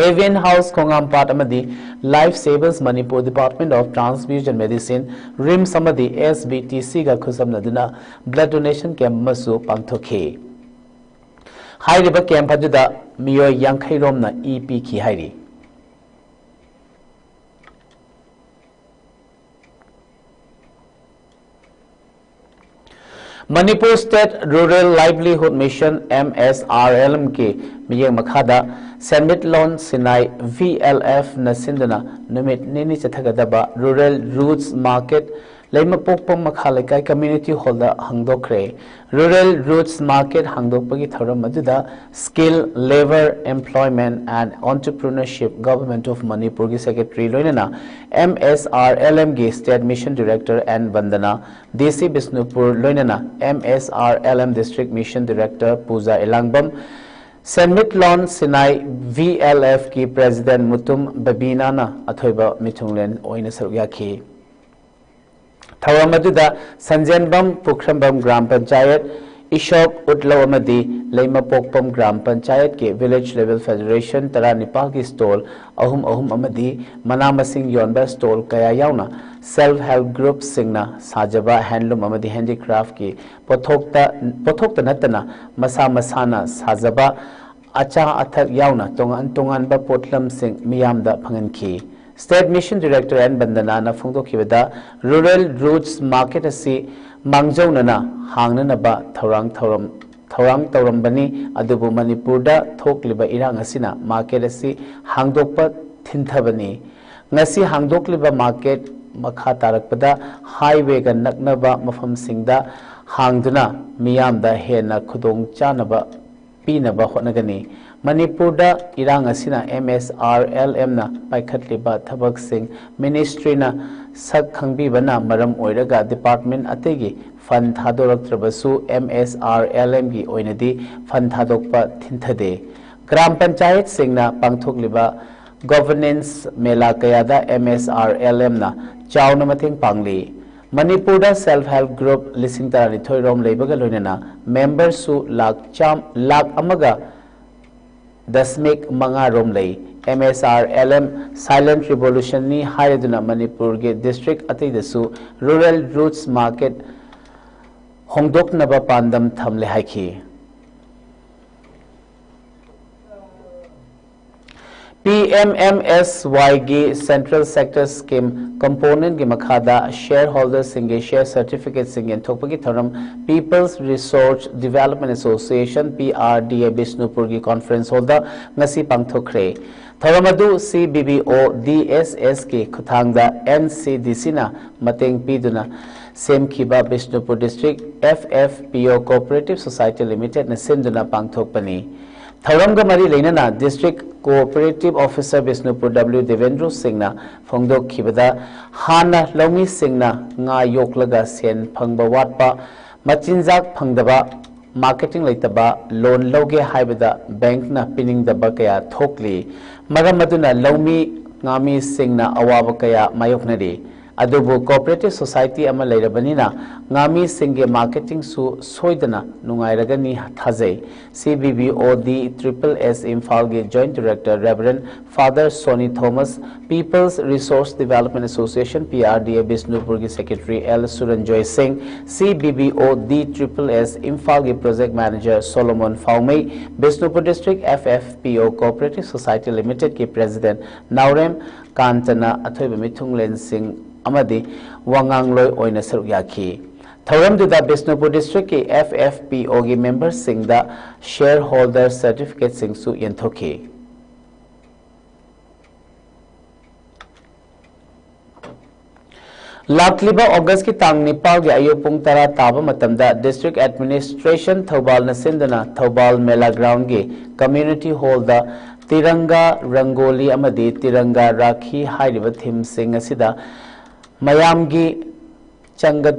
Avian House ꯈꯣꯡꯉꯥꯝꯄꯥꯠ ꯑꯃꯗꯤ Life Savers Manipur Department of Transfusion Medicine, RIMS ꯑꯃꯗꯤ S B T C ꯒ ꯈꯨꯠꯁꯝꯅꯗꯨꯅ blood donation camp ꯑꯃꯁꯨ ꯄꯥꯡꯊꯣꯛꯈꯤ꯫ ꯍꯥꯏꯔꯤꯕ camp ꯑꯗꯨꯗ ꯃꯤꯑꯣꯏ ꯌꯥꯡꯈꯩ ꯔꯣꯝꯅ ꯏ ꯄꯤꯈꯤ ꯍꯥꯏꯔꯤ꯫ Manipur State Rural Livelihood Mission, M S R L M ꯒꯤ ꯃꯤꯠꯌꯦꯡ ꯃꯈꯥꯗ ꯁꯦꯟꯃꯤꯠꯂꯣꯟ ꯁꯤꯟꯅꯥꯏ, V L F ꯅ ꯁꯤꯟꯗꯨꯅ ꯅꯨꯃꯤꯠ ꯅꯤꯅꯤ ꯆꯠꯊꯒꯗꯕ Rural Roots Market ꯂꯩꯃꯄꯣꯛꯄꯝ ꯃꯈꯥ ꯂꯩꯀꯥꯏ Community Hall ꯗ ꯍꯥꯡꯗꯣꯛꯈ꯭ꯔꯦ꯫ Rural Roots Market ꯍꯥꯡꯗꯣꯛꯄꯒꯤ ꯊꯧꯔꯝ ꯑꯗꯨꯗ Skill, Labour, Employment and Entrepreneurship, Government of Manipur ꯒꯤ Secretary ꯂꯣꯏꯅꯅ M S R L M ꯒꯤ State Mission Director N ꯕꯟꯗꯅꯥ, D C ꯕꯤꯁꯅꯨꯄꯨꯔ ꯂꯣꯏꯅꯅ M S R L M District Mission Director ꯄꯨꯖꯥ ꯏꯂꯥꯡꯕꯝ, ꯁꯦꯟꯃꯤꯠꯂꯣꯟ ꯁꯤꯟꯅꯥꯏ V L F ꯀꯤ President Mutum ꯕꯕꯤꯅꯥꯅ ꯑꯊꯣꯏꯕ ꯃꯤꯊꯨꯡꯂꯦꯟ ꯑꯣꯏꯅ ꯁꯔꯨꯛ ꯌꯥꯈꯤ꯫ ꯊꯧꯔꯝ ꯑꯗꯨꯗ ꯁꯟꯖꯦꯟꯕꯝ, ꯄꯨꯈ꯭ꯔꯝꯕꯝ ꯒ꯭ꯔꯥꯝ ꯄꯟꯆꯥꯌꯠ, ꯏꯁꯣꯛ, ꯎꯠꯂꯧ ꯑꯃꯗꯤ ꯂꯩꯃꯄꯣꯛꯄꯝ ꯒ꯭ꯔꯥꯝ ꯄꯟꯆꯥꯌꯠꯀꯤ Village Level Federation ꯇꯔꯥꯅꯤꯄꯥꯜꯒꯤ stall ꯑꯍꯨꯝ ꯑꯍꯨꯝ ꯑꯃꯗꯤ ꯃꯅꯥ ꯃꯁꯤꯡ ꯌꯣꯟꯕ stall ꯀꯌꯥ ꯌꯥꯎꯅ Self help group ꯁꯤꯡꯅ ꯁꯥꯖꯕ handloom ꯑꯃꯗꯤ handicraft ꯀꯤ ꯄꯣꯠꯊꯣꯛꯇ ꯄꯣꯠꯊꯣꯛꯇ ꯅꯠꯇꯅ ꯃꯁꯥ ꯃꯁꯥꯅ ꯁꯥꯖꯕ ꯑꯆꯥ ꯑꯊꯛ ꯌꯥꯎꯅ ꯇꯣꯉꯥꯟ ꯇꯣꯉꯥꯟꯕ ꯄꯣꯠꯂꯝꯁꯤꯡ ꯃꯤꯌꯥꯝꯗ ꯐꯪꯍꯟꯈꯤ꯫ State Mission Director ꯑꯦꯟ ꯕꯟꯗꯅꯥꯅ ꯐꯣꯡꯗꯣꯛꯈꯤꯕꯗ, Rural Roots Market ꯑꯁꯤ ꯃꯥꯡꯖꯧꯅꯅ ꯍꯥꯡꯅꯅꯕ ꯊꯧꯔꯥꯡ ꯊꯧꯔꯝ ꯊꯧꯔꯥꯡ ꯇꯧꯔꯝꯕꯅꯤ, ꯑꯗꯨꯕꯨ ꯃꯅꯤꯄꯨꯔꯗ ꯊꯣꯛꯂꯤꯕ ꯏꯔꯥꯡ ꯑꯁꯤꯅ market ꯑꯁꯤ ꯍꯥꯡꯗꯣꯛꯄ ꯊꯤꯟꯊꯕꯅꯤ꯫ ꯉꯁꯤ ꯍꯥꯡꯗꯣꯛꯂꯤꯕ market ꯃꯈꯥ ꯇꯥꯔꯛꯄꯗ highway ꯒ ꯅꯛꯅꯕ ꯃꯐꯝꯁꯤꯡꯗ ꯍꯥꯡꯗꯨꯅ ꯃꯤꯌꯥꯝꯗ ꯍꯦꯟꯅ ꯈꯨꯗꯣꯡ ꯆꯥꯅꯕ ꯄꯤꯅꯕ ꯍꯣꯠꯅꯒꯅꯤ꯫ ꯃꯅꯤꯄꯨꯔꯗ ꯏꯔꯥꯡ ꯑꯁꯤꯅ M S R L M ꯅ ꯄꯥꯏꯈꯠꯂꯤꯕ ꯊꯕꯛꯁꯤꯡ ministry ꯅ ꯁꯛ ꯈꯪꯕꯤꯕꯅ ꯃꯔꯝ ꯑꯣꯏꯔꯒ department ꯑꯇꯩꯒꯤ fund ꯊꯥꯗꯣꯔꯛꯇ꯭ꯔꯕꯁꯨ M S R L M ꯒꯤ ꯑꯣꯏꯅꯗꯤ fund ꯊꯥꯗꯣꯛꯄ ꯊꯤꯟꯊꯗꯦ꯫ ꯒ꯭ꯔꯥꯝ ꯄꯟꯆꯥꯌꯠꯁꯤꯡꯅ ꯄꯥꯡꯊꯣꯛꯂꯤꯕ governance ꯃꯦꯂꯥ ꯀꯌꯥꯗ M S R L M ꯅ ꯆꯥꯎꯅ ꯃꯇꯦꯡ ꯄꯥꯡꯂꯤ꯫ ꯃꯅꯤꯄꯨꯔꯗ self help group ꯂꯤꯁꯤꯡ ꯇꯔꯥꯅꯤꯊꯣꯏ ꯔꯣꯝ ꯂꯩꯕꯒ ꯂꯣꯏꯅꯅ member ꯁꯨ ꯂꯥꯈ ꯆꯥꯝ ꯂꯥꯈ ꯑꯃꯒ ꯗꯁꯃꯤꯛ ꯃꯉꯥ ꯔꯣꯝ ꯂꯩ꯫ M S R L M silent revolution ꯅꯤ ꯍꯥꯏꯔꯗꯨꯅ ꯃꯅꯤꯄꯨꯔꯒꯤ district ꯑꯇꯩꯗꯁꯨ Rural Roots Market ꯍꯣꯡꯗꯣꯛꯅꯕ ꯄꯥꯟꯗꯝ ꯊꯝꯂꯦ ꯍꯥꯏꯈꯤ꯫ P M M S Y ꯒꯤ Central Sector Scheme component ꯀꯤ ꯃꯈꯥꯗ shareholder ꯁꯤꯡꯒꯤ share certificate ꯁꯤꯡ ꯌꯦꯟꯊꯣꯛꯄꯒꯤ ꯊꯧꯔꯝ People's Resource Development Association, P R D A, ꯕꯤꯁꯅꯨꯄꯨꯔꯒꯤ conference hall ꯗ ꯉꯁꯤ ꯄꯥꯡꯊꯣꯛꯈ꯭ꯔꯦ꯫ ꯊꯧꯔꯝ ꯑꯗꯨ C B B O D S S ꯀꯤ ꯈꯨꯠꯊꯥꯡꯗ N C D C ꯅ ꯃꯇꯦꯡ ꯄꯤꯗꯨꯅ ꯁꯦꯝꯈꯤꯕ Bishnupur District F F P O Cooperative Society Limited ꯅ ꯁꯤꯟꯗꯨꯅ ꯄꯥꯡꯊꯣꯛꯄꯅꯤ꯫ ꯊꯧꯔꯝꯒ ꯃꯔꯤ ꯂꯩꯅꯅ District Cooperative Officer Bishnupur W Devendro ꯁꯤꯡꯅ ꯐꯣꯡꯗꯣꯛꯈꯤꯕꯗ, ꯍꯥꯟꯅ ꯂꯧꯃꯤꯁꯤꯡꯅ ꯉꯥ ꯌꯣꯛꯂꯒ ꯁꯦꯟ ꯐꯪꯕ ꯋꯥꯠꯄ, ꯃꯆꯤꯟꯖꯥꯛ ꯐꯪꯗꯕ, marketing ꯂꯩꯇꯕ, loan ꯂꯧꯒꯦ ꯍꯥꯏꯕꯗ bank ꯅ ꯄꯤꯅꯤꯡꯗꯕ ꯀꯌꯥ ꯊꯣꯛꯂꯤ꯫ ꯃꯔꯝ ꯑꯗꯨꯅ ꯂꯧꯃꯤ ꯉꯥꯃꯤꯁꯤꯡꯅ ꯑꯋꯥꯕ ꯀꯌꯥ ꯃꯥꯌꯣꯛꯅꯔꯤ꯫ ꯑꯗꯨꯕꯨ cooperative society ꯑꯃ ꯂꯩꯔꯕꯅꯤꯅ ꯉꯥꯃꯤꯁꯤꯡꯒꯤ marketingꯁꯨ ꯁꯣꯏꯗꯅ ꯅꯨꯡꯉꯥꯏꯔꯒꯅꯤ ꯊꯥꯖꯩ꯫ C B B O D triple S ꯏꯝꯐꯥꯜꯒꯤ Joint Director Reverend Father Sonny Thomas, People's Resource Development Association, P R D A, ꯕꯤꯁꯅꯨꯄꯨꯔꯒꯤ Secretary L ꯁꯨꯔꯟꯖꯣꯏ ꯁꯤꯡ, C B B O D triple S ꯏꯝꯐꯥꯜꯒꯤ Project Manager Solomon ꯐꯥꯎꯃꯩ, Bishnupur District F F P O Cooperative Society Limitedꯀꯤ President ꯅꯥꯎꯔꯦꯝ ꯀꯥꯟꯇꯅ ꯑꯊꯣꯏꯕ ꯃꯤꯊꯨꯡꯂꯦꯟꯁꯤꯡ ꯑꯃꯗꯤ ꯋꯥꯉꯥꯡꯂꯣꯏ ꯑꯣꯏꯅ ꯁꯔꯨꯛ ꯌꯥꯈꯤ꯫ ꯊꯧꯔꯝꯗꯨꯗ Bishnupur Districtꯀꯤ F F P Oꯒꯤ memberꯁꯤꯡꯗ shareholder certificateꯁꯤꯡꯁꯨ ꯌꯦꯟꯊꯣꯛꯈꯤ꯫ ꯂꯥꯛꯂꯤꯕ Augustꯀꯤ ꯇꯥꯡ ꯅꯤꯄꯥꯜꯒꯤ ꯑꯌꯨꯛ ꯄꯨꯡ ꯇꯔꯥ ꯇꯥꯕ ꯃꯇꯝꯗ District Administration ꯊꯧꯕꯥꯜꯅ ꯁꯤꯟꯗꯨꯅ ꯊꯧꯕꯥꯜ ꯃꯦꯂꯥ groundꯒꯤ community hallꯗ ꯇꯤꯔꯪꯒꯥ ꯔꯪꯒꯣꯂꯤ ꯑꯃꯗꯤ ꯇꯤꯔꯪꯒꯥ ꯔꯥꯈꯤ ꯍꯥꯏꯔꯤꯕ themeꯁꯤꯡ ꯑꯁꯤꯗ ꯃꯌꯥꯝꯒꯤ ꯆꯥꯡꯒꯠ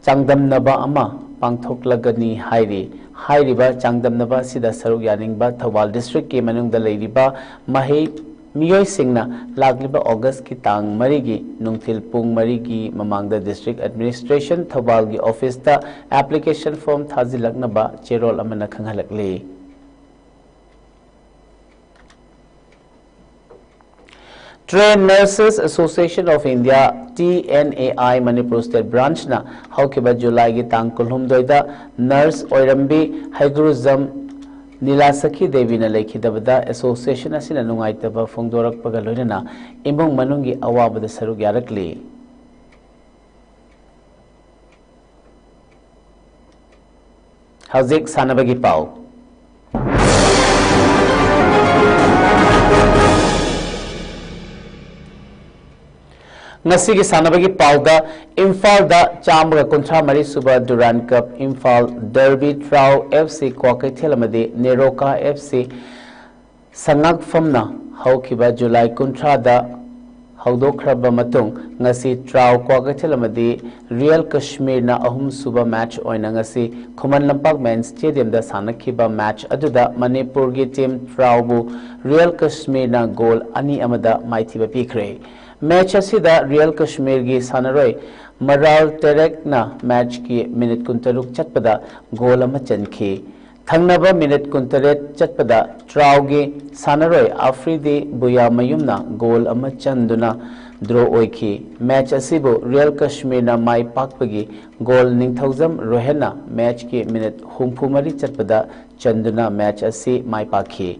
ꯆꯥꯡꯗꯝꯅꯕ ꯑꯃ ꯄꯥꯡꯊꯣꯛꯂꯒꯅꯤ ꯍꯥꯏꯔꯤ꯫ ꯍꯥꯏꯔꯤꯕ ꯆꯥꯡꯗꯝꯅꯕ ꯑꯁꯤꯗ ꯁꯔꯨꯛ ꯌꯥꯅꯤꯡꯕ ꯊꯧꯕꯥꯜ Districtꯀꯤ ꯃꯅꯨꯡꯗ ꯂꯩꯔꯤꯕ ꯃꯍꯩ ꯃꯤꯑꯣꯏꯁꯤꯡꯅ ꯂꯥꯛꯂꯤꯕ Augustꯀꯤ ꯇꯥꯡ ꯃꯔꯤꯒꯤ ꯅꯨꯡꯊꯤꯜ ꯄꯨꯡ ꯃꯔꯤꯒꯤ ꯃꯃꯥꯡꯗ District Administration ꯊꯧꯕꯥꯜꯒꯤ officeꯇ application form ꯊꯥꯖꯤꯜꯂꯛꯅꯕ ꯆꯦꯔꯣꯜ ꯑꯃꯅ ꯈꯪꯍꯜꯂꯛꯂꯤ꯫ Trained Nurses Association of India, T N A I, Manipur State Branchꯅ ꯍꯧꯈꯤꯕ Julyꯒꯤ ꯇꯥꯡ ꯀꯨꯟꯍꯨꯝꯗꯣꯏꯗ nurse ꯑꯣꯏꯔꯝꯕꯤ ꯍꯩꯒ꯭ꯔꯨꯖꯝ ꯅꯤꯂꯥꯁꯈꯤ ꯗꯦꯕꯤꯅ ꯂꯩꯈꯤꯗꯕꯗ association ꯑꯁꯤꯅ ꯅꯨꯡꯉꯥꯏꯇꯕ ꯐꯣꯡꯗꯣꯔꯛꯄꯒ ꯂꯣꯏꯅꯅ ꯏꯃꯨꯡ ꯃꯅꯨꯡꯒꯤ ꯑꯋꯥꯕꯗ ꯁꯔꯨꯛ ꯌꯥꯔꯛꯂꯤ꯫ ꯍꯧꯖꯤꯛ ꯁꯥꯟꯅꯕꯒꯤ ꯄꯥꯎ꯫ ꯉꯁꯤꯒꯤ ꯁꯥꯟꯅꯕꯒꯤ ꯄꯥꯎꯗ, ꯏꯝꯐꯥꯜꯗ ꯆꯥꯝꯃꯒ ꯀꯨꯟꯊ꯭ꯔꯥ ꯃꯔꯤ ꯁꯨꯕ Durand Cup, Imphal Derby, ꯇ꯭ꯔꯥꯎ F C Kwakeithel ꯑꯃꯗꯤ ꯅꯦꯔꯣꯀꯥ F C ꯁꯉꯥꯛꯐꯝꯅ ꯍꯧꯈꯤꯕ July ꯀꯨꯟꯊ꯭ꯔꯥꯗ ꯍꯧꯗꯣꯛꯈ꯭ꯔꯕ ꯃꯇꯨꯡ, ꯉꯁꯤ ꯇ꯭ꯔꯥꯎ ꯀ꯭ꯋꯥꯀꯩꯊꯦꯜ ꯑꯃꯗꯤ Real Kashmirꯅ ꯑꯍꯨꯝꯁꯨꯕ match ꯑꯣꯏꯅ ꯉꯁꯤ ꯈꯨꯃꯟ ꯂꯝꯄꯥꯛ Main Stadiumꯗ ꯁꯥꯟꯅꯈꯤꯕ match ꯑꯗꯨꯗ ꯃꯅꯤꯄꯨꯔꯒꯤ team ꯇ꯭ꯔꯥꯎꯕꯨ Real Kashmirꯅ goal ꯑꯅꯤ ꯑꯃꯗ ꯃꯥꯏꯊꯤꯕ ꯄꯤꯈ꯭ꯔꯦ꯫ ꯃꯦꯆ ꯑꯁꯤꯗ ꯔꯤꯌꯦꯜ ꯀꯁꯃꯤꯔꯒꯤ ꯁꯥꯟꯅꯔꯣꯏ ꯃꯔꯥꯜ ꯇꯦꯔꯦꯛꯅ ꯃꯦꯆꯀꯤ ꯃꯤꯅꯤꯠ ꯀꯨꯟꯇꯔꯨꯛ ꯆꯠꯄꯗ ꯒꯣꯜ ꯑꯃ ꯆꯟꯈꯤ꯫ ꯊꯪꯅꯕ ꯃꯤꯅꯤꯠ ꯀꯨꯟꯇꯔꯦꯠ ꯆꯠꯄꯗ ꯇ꯭ꯔꯥꯎꯒꯤ ꯁꯥꯟꯅꯔꯣꯏ ꯑꯐ꯭ꯔꯤꯗꯤ ꯕꯨꯌꯥꯃꯌꯨꯝꯅ ꯒꯣꯜ ꯑꯃ ꯆꯟꯗꯨꯅ ꯗ꯭ꯔꯣ ꯑꯣꯏꯈꯤ꯫ ꯃꯦꯆ ꯑꯁꯤꯕꯨ ꯔꯤꯌꯦꯜ ꯀꯁꯃꯤꯔꯅ ꯃꯥꯏ ꯄꯥꯛꯄꯒꯤ ꯒꯣꯜ ꯅꯤꯡꯊꯧꯖꯝ ꯔꯣꯍꯦꯟꯅ ꯃꯦꯆꯀꯤ ꯃꯤꯅꯤꯠ ꯍꯨꯝꯐꯨ ꯃꯔꯤ ꯆꯠꯄꯗ ꯆꯟꯗꯨꯅ ꯃꯦꯆ ꯑꯁꯤ ꯃꯥꯏ ꯄꯥꯛꯈꯤ꯫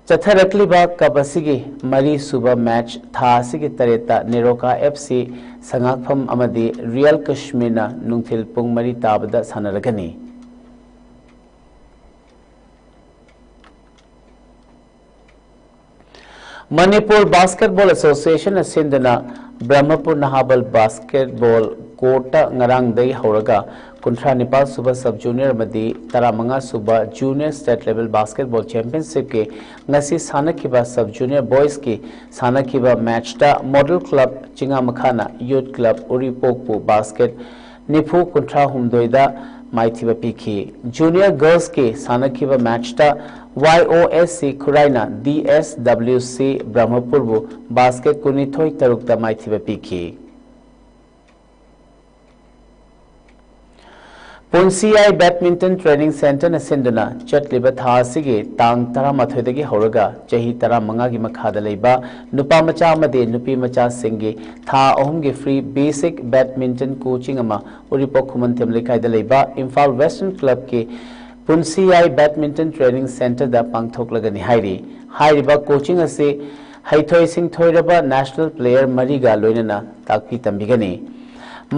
ꯆꯠꯊꯔꯛꯂꯤꯕ ꯀꯞ ꯑꯁꯤꯒꯤ ꯃꯔꯤ ꯁꯨꯕ ꯃꯦꯆ ꯊꯥ ꯑꯁꯤꯒꯤ ꯇꯔꯦꯠꯇ ꯅꯦꯔꯣꯀꯥ ꯑꯦꯐ ꯁꯤ ꯁꯉꯥꯛꯐꯝ ꯑꯃꯗꯤ ꯔꯤꯌꯦꯜ ꯀꯁꯃꯤꯔꯅ ꯅꯨꯡꯊꯤꯜ ꯄꯨꯡ ꯃꯔꯤ ꯇꯥꯕꯗ ꯁꯥꯟꯅꯔꯒꯅꯤ꯫ ꯃꯅꯤꯄꯨꯔ ꯕꯥꯁꯀꯦꯠꯕꯣꯜ ꯑꯦꯁꯣꯁꯤꯌꯦꯁꯟꯅ ꯁꯤꯟꯗꯨꯅ ꯕ꯭ꯔꯍꯃꯄꯨꯔ ꯅꯍꯥꯕꯜ ꯕꯥꯁꯀꯦꯠꯕꯣꯜ ꯀꯣꯔꯠꯇ ꯉꯔꯥꯡꯗꯒꯤ ꯍꯧꯔꯒ ꯀꯨꯟꯊ꯭ꯔꯥ ꯅꯤꯄꯥꯜ ꯁꯨꯕ ꯁꯕ ꯖꯨꯅꯤꯌꯔ ꯑꯃꯗꯤ ꯇꯔꯥꯃꯉꯥ ꯁꯨꯕ ꯖꯨꯅꯤꯌꯔ ꯁ꯭ꯇꯦꯠ ꯂꯦꯚꯦꯜ ꯕꯥꯁꯀꯦꯠꯕꯣꯜ ꯆꯦꯝꯄꯤꯌꯟꯁꯤꯞꯀꯤ ꯉꯁꯤ ꯁꯥꯟꯅꯈꯤꯕ ꯁꯕ ꯖꯨꯅꯤꯌꯔ ꯕꯣꯏꯁꯀꯤ ꯁꯥꯟꯅꯈꯤꯕ ꯃꯦꯆꯇ ꯃꯣꯗꯦꯜ ꯀ꯭ꯂꯕ ꯆꯤꯡꯉꯥꯃꯈꯥꯅ ꯌꯨꯠ ꯀ꯭ꯂꯕ ꯎꯔꯤꯄꯣꯛꯄꯨ ꯕꯥꯁꯀꯦꯠ ꯅꯤꯐꯨ ꯀꯨꯟꯊ꯭ꯔꯥ ꯍꯨꯝꯗꯣꯏꯗ ꯃꯥꯏꯊꯤꯕ ꯄꯤꯈꯤ꯫ ꯖꯨꯅꯤꯌꯔ ꯒꯔꯜꯁꯀꯤ ꯁꯥꯟꯅꯈꯤꯕ ꯃꯦꯆꯇ ꯋꯥꯏ ꯑꯣ S C ꯈꯨꯔꯥꯏꯅ D S W ꯁꯤ ꯕ꯭ꯔꯍꯃꯄꯨꯔꯕꯨ ꯕꯥꯁꯀꯦꯠ ꯀꯨꯟꯅꯤꯊꯣꯏ ꯇꯔꯨꯛꯇ ꯃꯥꯏꯊꯤꯕ ꯄꯤꯈꯤ꯫ ꯄꯨꯟꯁꯤꯌꯥꯏ ꯕꯦꯗꯃꯤꯟꯇꯟ ꯇ꯭ꯔꯦꯅꯤꯡ ꯁꯦꯟꯇꯔꯅ ꯁꯤꯟꯗꯨꯅ ꯆꯠꯂꯤꯕ ꯊꯥ ꯑꯁꯤꯒꯤ ꯇꯥꯡ ꯇꯔꯥꯃꯥꯊꯣꯏꯗꯒꯤ ꯍꯧꯔꯒ ꯆꯍꯤ ꯇꯔꯥꯃꯉꯥꯒꯤ ꯃꯈꯥꯗ ꯂꯩꯕ ꯅꯨꯄꯥ ꯃꯆꯥ ꯑꯃꯗꯤ ꯅꯨꯄꯤ ꯃꯆꯥꯁꯤꯡꯒꯤ ꯊꯥ ꯑꯍꯨꯝꯒꯤ ꯐ꯭ꯔꯤ ꯕꯦꯁꯤꯛ ꯕꯦꯗꯃꯤꯟꯇꯟ ꯀꯣꯆꯤꯡ ꯑꯃ ꯎꯔꯤꯄꯣꯛ ꯈꯨꯃꯟꯊꯦꯝ ꯂꯩꯀꯥꯏꯗ ꯂꯩꯕ ꯏꯝꯐꯥꯜ ꯋꯦꯁꯇꯔꯟ ꯀ꯭ꯂꯕꯀꯤ ꯄꯨꯟꯁꯤꯌꯥꯏ ꯕꯦꯗꯃꯤꯟꯇꯟ ꯇ꯭ꯔꯦꯅꯤꯡ ꯁꯦꯟꯇꯔꯗ ꯄꯥꯡꯊꯣꯛꯂꯒꯅꯤ ꯍꯥꯏꯔꯤ꯫ ꯍꯥꯏꯔꯤꯕ ꯀꯣꯆꯤꯡ ꯑꯁꯤ ꯍꯩꯊꯣꯏ ꯁꯤꯡꯊꯣꯏꯔꯕ ꯅꯦꯁꯅꯦꯜ ꯄ꯭ꯂꯦꯌꯔ ꯃꯔꯤꯒ ꯂꯣꯏꯅꯅ ꯇꯥꯛꯄꯤ ꯇꯝꯕꯤꯒꯅꯤ꯫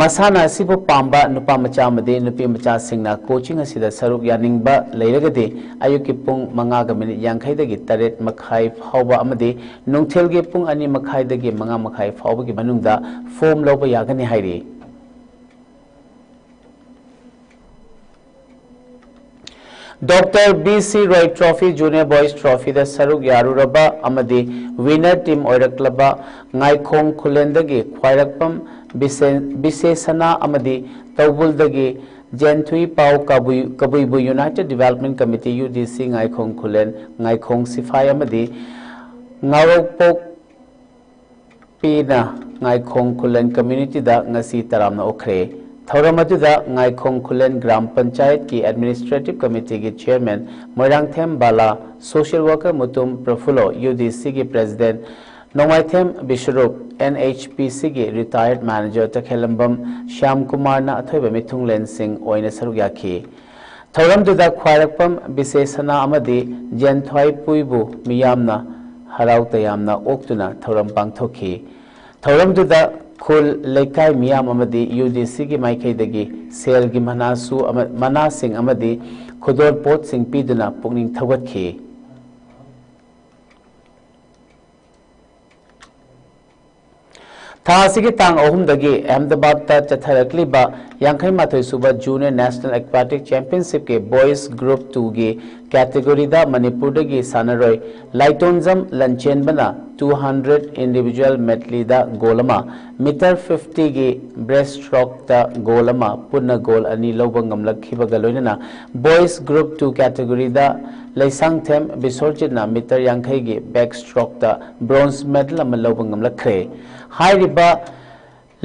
ꯃꯁꯥꯟꯅ ꯑꯁꯤꯕꯨ ꯄꯥꯝꯕ ꯅꯨꯄꯥ ꯃꯆꯥ ꯑꯃꯗꯤ ꯅꯨꯄꯤ ꯃꯆꯥꯁꯤꯡꯅ ꯀꯣꯆꯤꯡ ꯑꯁꯤꯗ ꯁꯔꯨꯛ ꯌꯥꯅꯤꯡꯕ ꯂꯩꯔꯒꯗꯤ ꯑꯌꯨꯛꯀꯤ ꯄꯨꯡ ꯃꯉꯥꯒ ꯃꯤꯅꯤꯠ ꯌꯥꯡꯈꯩꯗꯒꯤ ꯇꯔꯦꯠ ꯃꯈꯥꯏ ꯐꯥꯎꯕ ꯑꯃꯗꯤ ꯅꯨꯡꯊꯤꯜꯒꯤ ꯄꯨꯡ ꯑꯅꯤ ꯃꯈꯥꯏꯗꯒꯤ ꯃꯉꯥ ꯃꯈꯥꯏ ꯐꯥꯎꯕꯒꯤ ꯃꯅꯨꯡꯗ ꯐꯣꯝ ꯂꯧꯕ ꯌꯥꯒꯅꯤ ꯍꯥꯏꯔꯤ꯫ Doctor B C Roy trophy junior boys ꯇ꯭ꯔꯣꯐꯤꯗ ꯁꯔꯨꯛ ꯌꯥꯔꯨꯔꯕ ꯑꯃꯗꯤ ꯋꯤꯅꯔ ꯇꯤꯝ ꯑꯣꯏꯔꯛꯂꯕ ꯉꯥꯏꯈꯣꯡ ꯈꯨꯂꯦꯟꯗꯒꯤ ꯈ꯭ꯋꯥꯏꯔꯥꯛꯄꯝ ꯕꯤꯁꯦ-, ꯕꯤꯁꯦꯁꯅꯥ ꯑꯃꯗꯤ ꯇꯧꯕꯨꯜꯗꯒꯤ ꯖꯦꯟꯊꯨꯏ ꯄꯥꯎ ꯀꯕꯨꯏ-, ꯀꯕꯨꯏꯕꯨ ꯌꯨꯅꯥꯏꯇꯦꯗ ꯗꯤꯚꯦꯂꯞꯃꯦꯟ ꯀꯃꯤꯇꯤ, ꯌꯨ ꯗꯤ ꯁꯤ, ꯉꯥꯏꯈꯣꯡ ꯈꯨꯂꯦꯟ, ꯉꯥꯏꯈꯣꯡ ꯁꯤꯐꯥꯏ ꯑꯃꯗꯤ ꯉꯥꯔꯣꯛꯄꯣꯛ ꯄꯤꯅ ꯉꯥꯏꯈꯣꯡ ꯈꯨꯂꯦꯟ communityꯗ ꯉꯁꯤ ꯇꯔꯥꯝꯅ ꯑꯣꯛꯈ꯭ꯔꯦ꯫ ꯊꯧꯔꯝ ꯑꯗꯨꯗ ꯉꯥꯏꯈꯣꯡ ꯈꯨꯂꯦꯟ ꯒ꯭ꯔꯥꯝ ꯄꯟꯆꯥꯌꯠꯀꯤ Administrative Committeeꯒꯤ Chairman Moirangthem Bala, social worker Mutum Praphullo, UDCꯒꯤ President ꯅꯣꯡꯃꯥꯏꯊꯦꯝ ꯕꯤꯁ꯭ꯋꯔꯨꯞ, NHPCꯒꯤ retired manager ꯇꯈꯦꯂꯝꯕꯝ ꯁ꯭ꯌꯥꯝ ꯀꯨꯃꯥꯔꯅ ꯑꯊꯣꯏꯕ ꯃꯤꯊꯨꯡꯂꯦꯟꯁꯤꯡ ꯑꯣꯏꯅ ꯁꯔꯨꯛ ꯌꯥꯈꯤ꯫ ꯊꯧꯔꯝꯗꯨꯗ ꯈ꯭ꯋꯥꯏꯔꯥꯛꯄꯝ ꯕꯤꯁꯦꯁꯅꯥ ꯑꯃꯗꯤ ꯖꯦꯟꯊ꯭ꯋꯥꯏꯄꯨꯏꯕꯨ ꯃꯤꯌꯥꯝꯅ ꯍꯔꯥꯎ ꯇꯌꯥꯝꯅ ꯑꯣꯛꯇꯨꯅ ꯊꯧꯔꯝ ꯄꯥꯡꯊꯣꯛꯈꯤ꯫ ꯊꯧꯔꯝꯗꯨꯗ ꯈꯨꯜ, ꯂꯩꯀꯥꯏ ꯃꯤꯌꯥꯝ ꯑꯃꯗꯤ UDCꯒꯤ ꯃꯥꯏꯀꯩꯗꯒꯤ ꯁꯦꯜꯒꯤ ꯃꯅꯥꯁꯨ ꯑꯃ-, ꯃꯅꯥꯁꯤꯡ ꯑꯃꯗꯤ ꯈꯨꯗꯣꯜ ꯄꯣꯠꯁꯤꯡ ꯄꯤꯗꯨꯅ ꯄꯨꯛꯅꯤꯡ ꯊꯧꯒꯠꯈꯤ꯫ ꯊꯥ ꯑꯁꯤꯒꯤ ꯇꯥꯡ ꯑꯍꯨꯝꯗꯒꯤ ꯑꯍꯃꯗꯥꯕꯥꯗꯇ ꯆꯠꯊꯔꯛꯂꯤꯕ ꯌꯥꯡꯈꯩ ꯃꯥꯊꯣꯏ ꯁꯨꯕ Junior National Aquatic Championshipꯀꯤ Boys Group twoꯒꯤ categoryꯗ ꯃꯅꯤꯄꯨꯔꯗꯒꯤ ꯁꯥꯟꯅꯔꯣꯏ ꯂꯥꯏꯇꯣꯟꯖꯝ ꯂꯟꯆꯦꯟꯕꯅ two hundred individual medleyꯗ goal ꯑꯃ, meter fiftyꯒꯤ breaststrokeꯇ goal ꯑꯃ, ꯄꯨꯟꯅ goal ꯑꯅꯤ ꯂꯧꯕ ꯉꯝꯂꯛꯈꯤꯕꯒ ꯂꯣꯏꯅꯅ Boys Group two categoryꯗ Leishangthem ꯕꯤꯁ꯭ꯋꯔꯖꯤꯠꯅ meter ꯌꯥꯡꯈꯩꯒꯤ backstrokeꯇ bronze medal ꯑꯃ ꯂꯧꯕ ꯉꯝꯂꯛꯈ꯭ꯔꯦ꯫ ꯍꯥꯏꯔꯤꯕ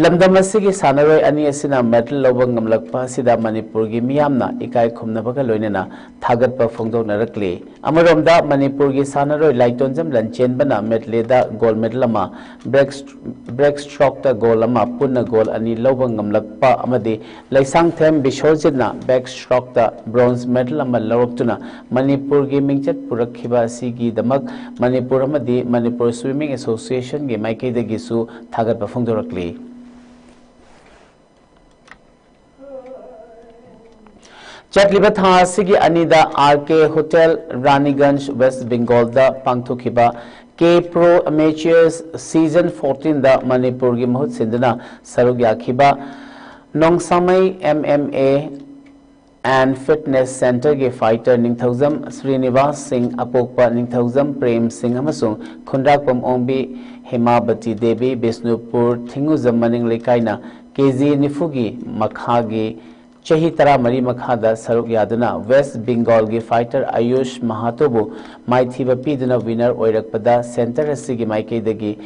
ꯂꯝꯗꯝ ꯑꯁꯤꯒꯤ ꯁꯥꯟꯅꯔꯣꯏ ꯑꯅꯤ ꯑꯁꯤꯅ medal ꯂꯧꯕ ꯉꯝꯂꯛꯄ ꯑꯁꯤꯗ ꯃꯅꯤꯄꯨꯔꯒꯤ ꯃꯤꯌꯥꯝꯅ ꯏꯀꯥꯏ ꯈꯨꯝꯅꯕꯒ ꯂꯣꯏꯅꯅ ꯊꯥꯒꯠꯄ ꯐꯣꯡꯗꯣꯛꯅꯔꯛꯂꯤ꯫ ꯑꯃꯔꯣꯝꯗ ꯃꯅꯤꯄꯨꯔꯒꯤ ꯁꯥꯟꯅꯔꯣꯏ ꯂꯥꯏꯇꯣꯟꯖꯝ ꯂꯟꯆꯦꯟꯕꯅ medleyꯗ gold medal ꯑꯃ, breast-, breaststrokeꯇ goal ꯑꯃ, ꯄꯨꯟꯅ goal ꯑꯅꯤ ꯂꯧꯕ ꯉꯝꯂꯛꯄ ꯑꯃꯗꯤ ꯂꯩꯁꯥꯡꯊꯦꯝ ꯕꯤꯁ꯭ꯋꯔꯖꯤꯠꯅ backstrokeꯇ bronze medal ꯑꯃ ꯂꯧꯔꯛꯇꯨꯅ ꯃꯅꯤꯄꯨꯔꯒꯤ ꯃꯤꯡꯆꯠ ꯄꯨꯔꯛꯈꯤꯕ ꯑꯁꯤꯒꯤꯗꯃꯛ ꯃꯅꯤꯄꯨꯔ ꯑꯃꯗꯤ ꯃꯅꯤꯄꯨꯔ Swimming Associationꯒꯤ ꯃꯥꯏꯀꯩꯗꯒꯤꯁꯨ ꯊꯥꯒꯠꯄ ꯐꯣꯡꯗꯣꯔꯛꯂꯤ꯫ ꯆꯠꯂꯤꯕ ꯊꯥ ꯑꯁꯤꯒꯤ ꯑꯅꯤꯗ RK Hotel, ꯔꯥꯅꯤꯒꯟꯖ, West Bengalꯗ ꯄꯥꯡꯊꯣꯛꯈꯤꯕ K Pro Amateurs Season fourteenꯗ ꯃꯅꯤꯄꯨꯔꯒꯤ ꯃꯍꯨꯠ ꯁꯤꯟꯗꯨꯅ ꯁꯔꯨꯛ ꯌꯥꯈꯤꯕ ꯅꯣꯡꯁꯥꯃꯩ MMA and Fitness Centreꯒꯤ fighter ꯅꯤꯡꯊꯧꯖꯝ ꯁ꯭ꯔꯤꯅꯤꯕꯥꯁ ꯁꯤꯡ, ꯑꯄꯣꯛꯄ ꯅꯤꯡꯊꯧꯖꯝ ꯄ꯭ꯔꯦꯝ ꯁꯤꯡ ꯑꯃꯁꯨꯡ ꯈꯨꯟꯗ꯭ꯔꯥꯛꯄꯝ ꯑꯣꯡꯕꯤ ꯍꯦꯃꯥꯕꯇꯤ ꯗꯦꯕꯤ, ꯕꯤꯁꯅꯨꯄꯨꯔ ꯊꯤꯡꯉꯨꯖꯝ ꯃꯅꯤꯡ ꯂꯩꯀꯥꯏꯅ KG ꯅꯤꯐꯨꯒꯤ ꯃꯈꯥꯒꯤ ꯆꯍꯤ ꯇꯔꯥꯃꯔꯤ ꯃꯈꯥꯗ ꯁꯔꯨꯛ ꯌꯥꯗꯨꯅ West Bengalꯒꯤ fighter ꯑꯌꯨꯁ ꯃꯍꯥꯇꯣꯕꯨ ꯃꯥꯏꯊꯤꯕ ꯄꯤꯗꯨꯅ winner ꯑꯣꯏꯔꯛꯄꯗ centre ꯑꯁꯤꯒꯤ ꯃꯥꯏꯀꯩꯗꯒꯤ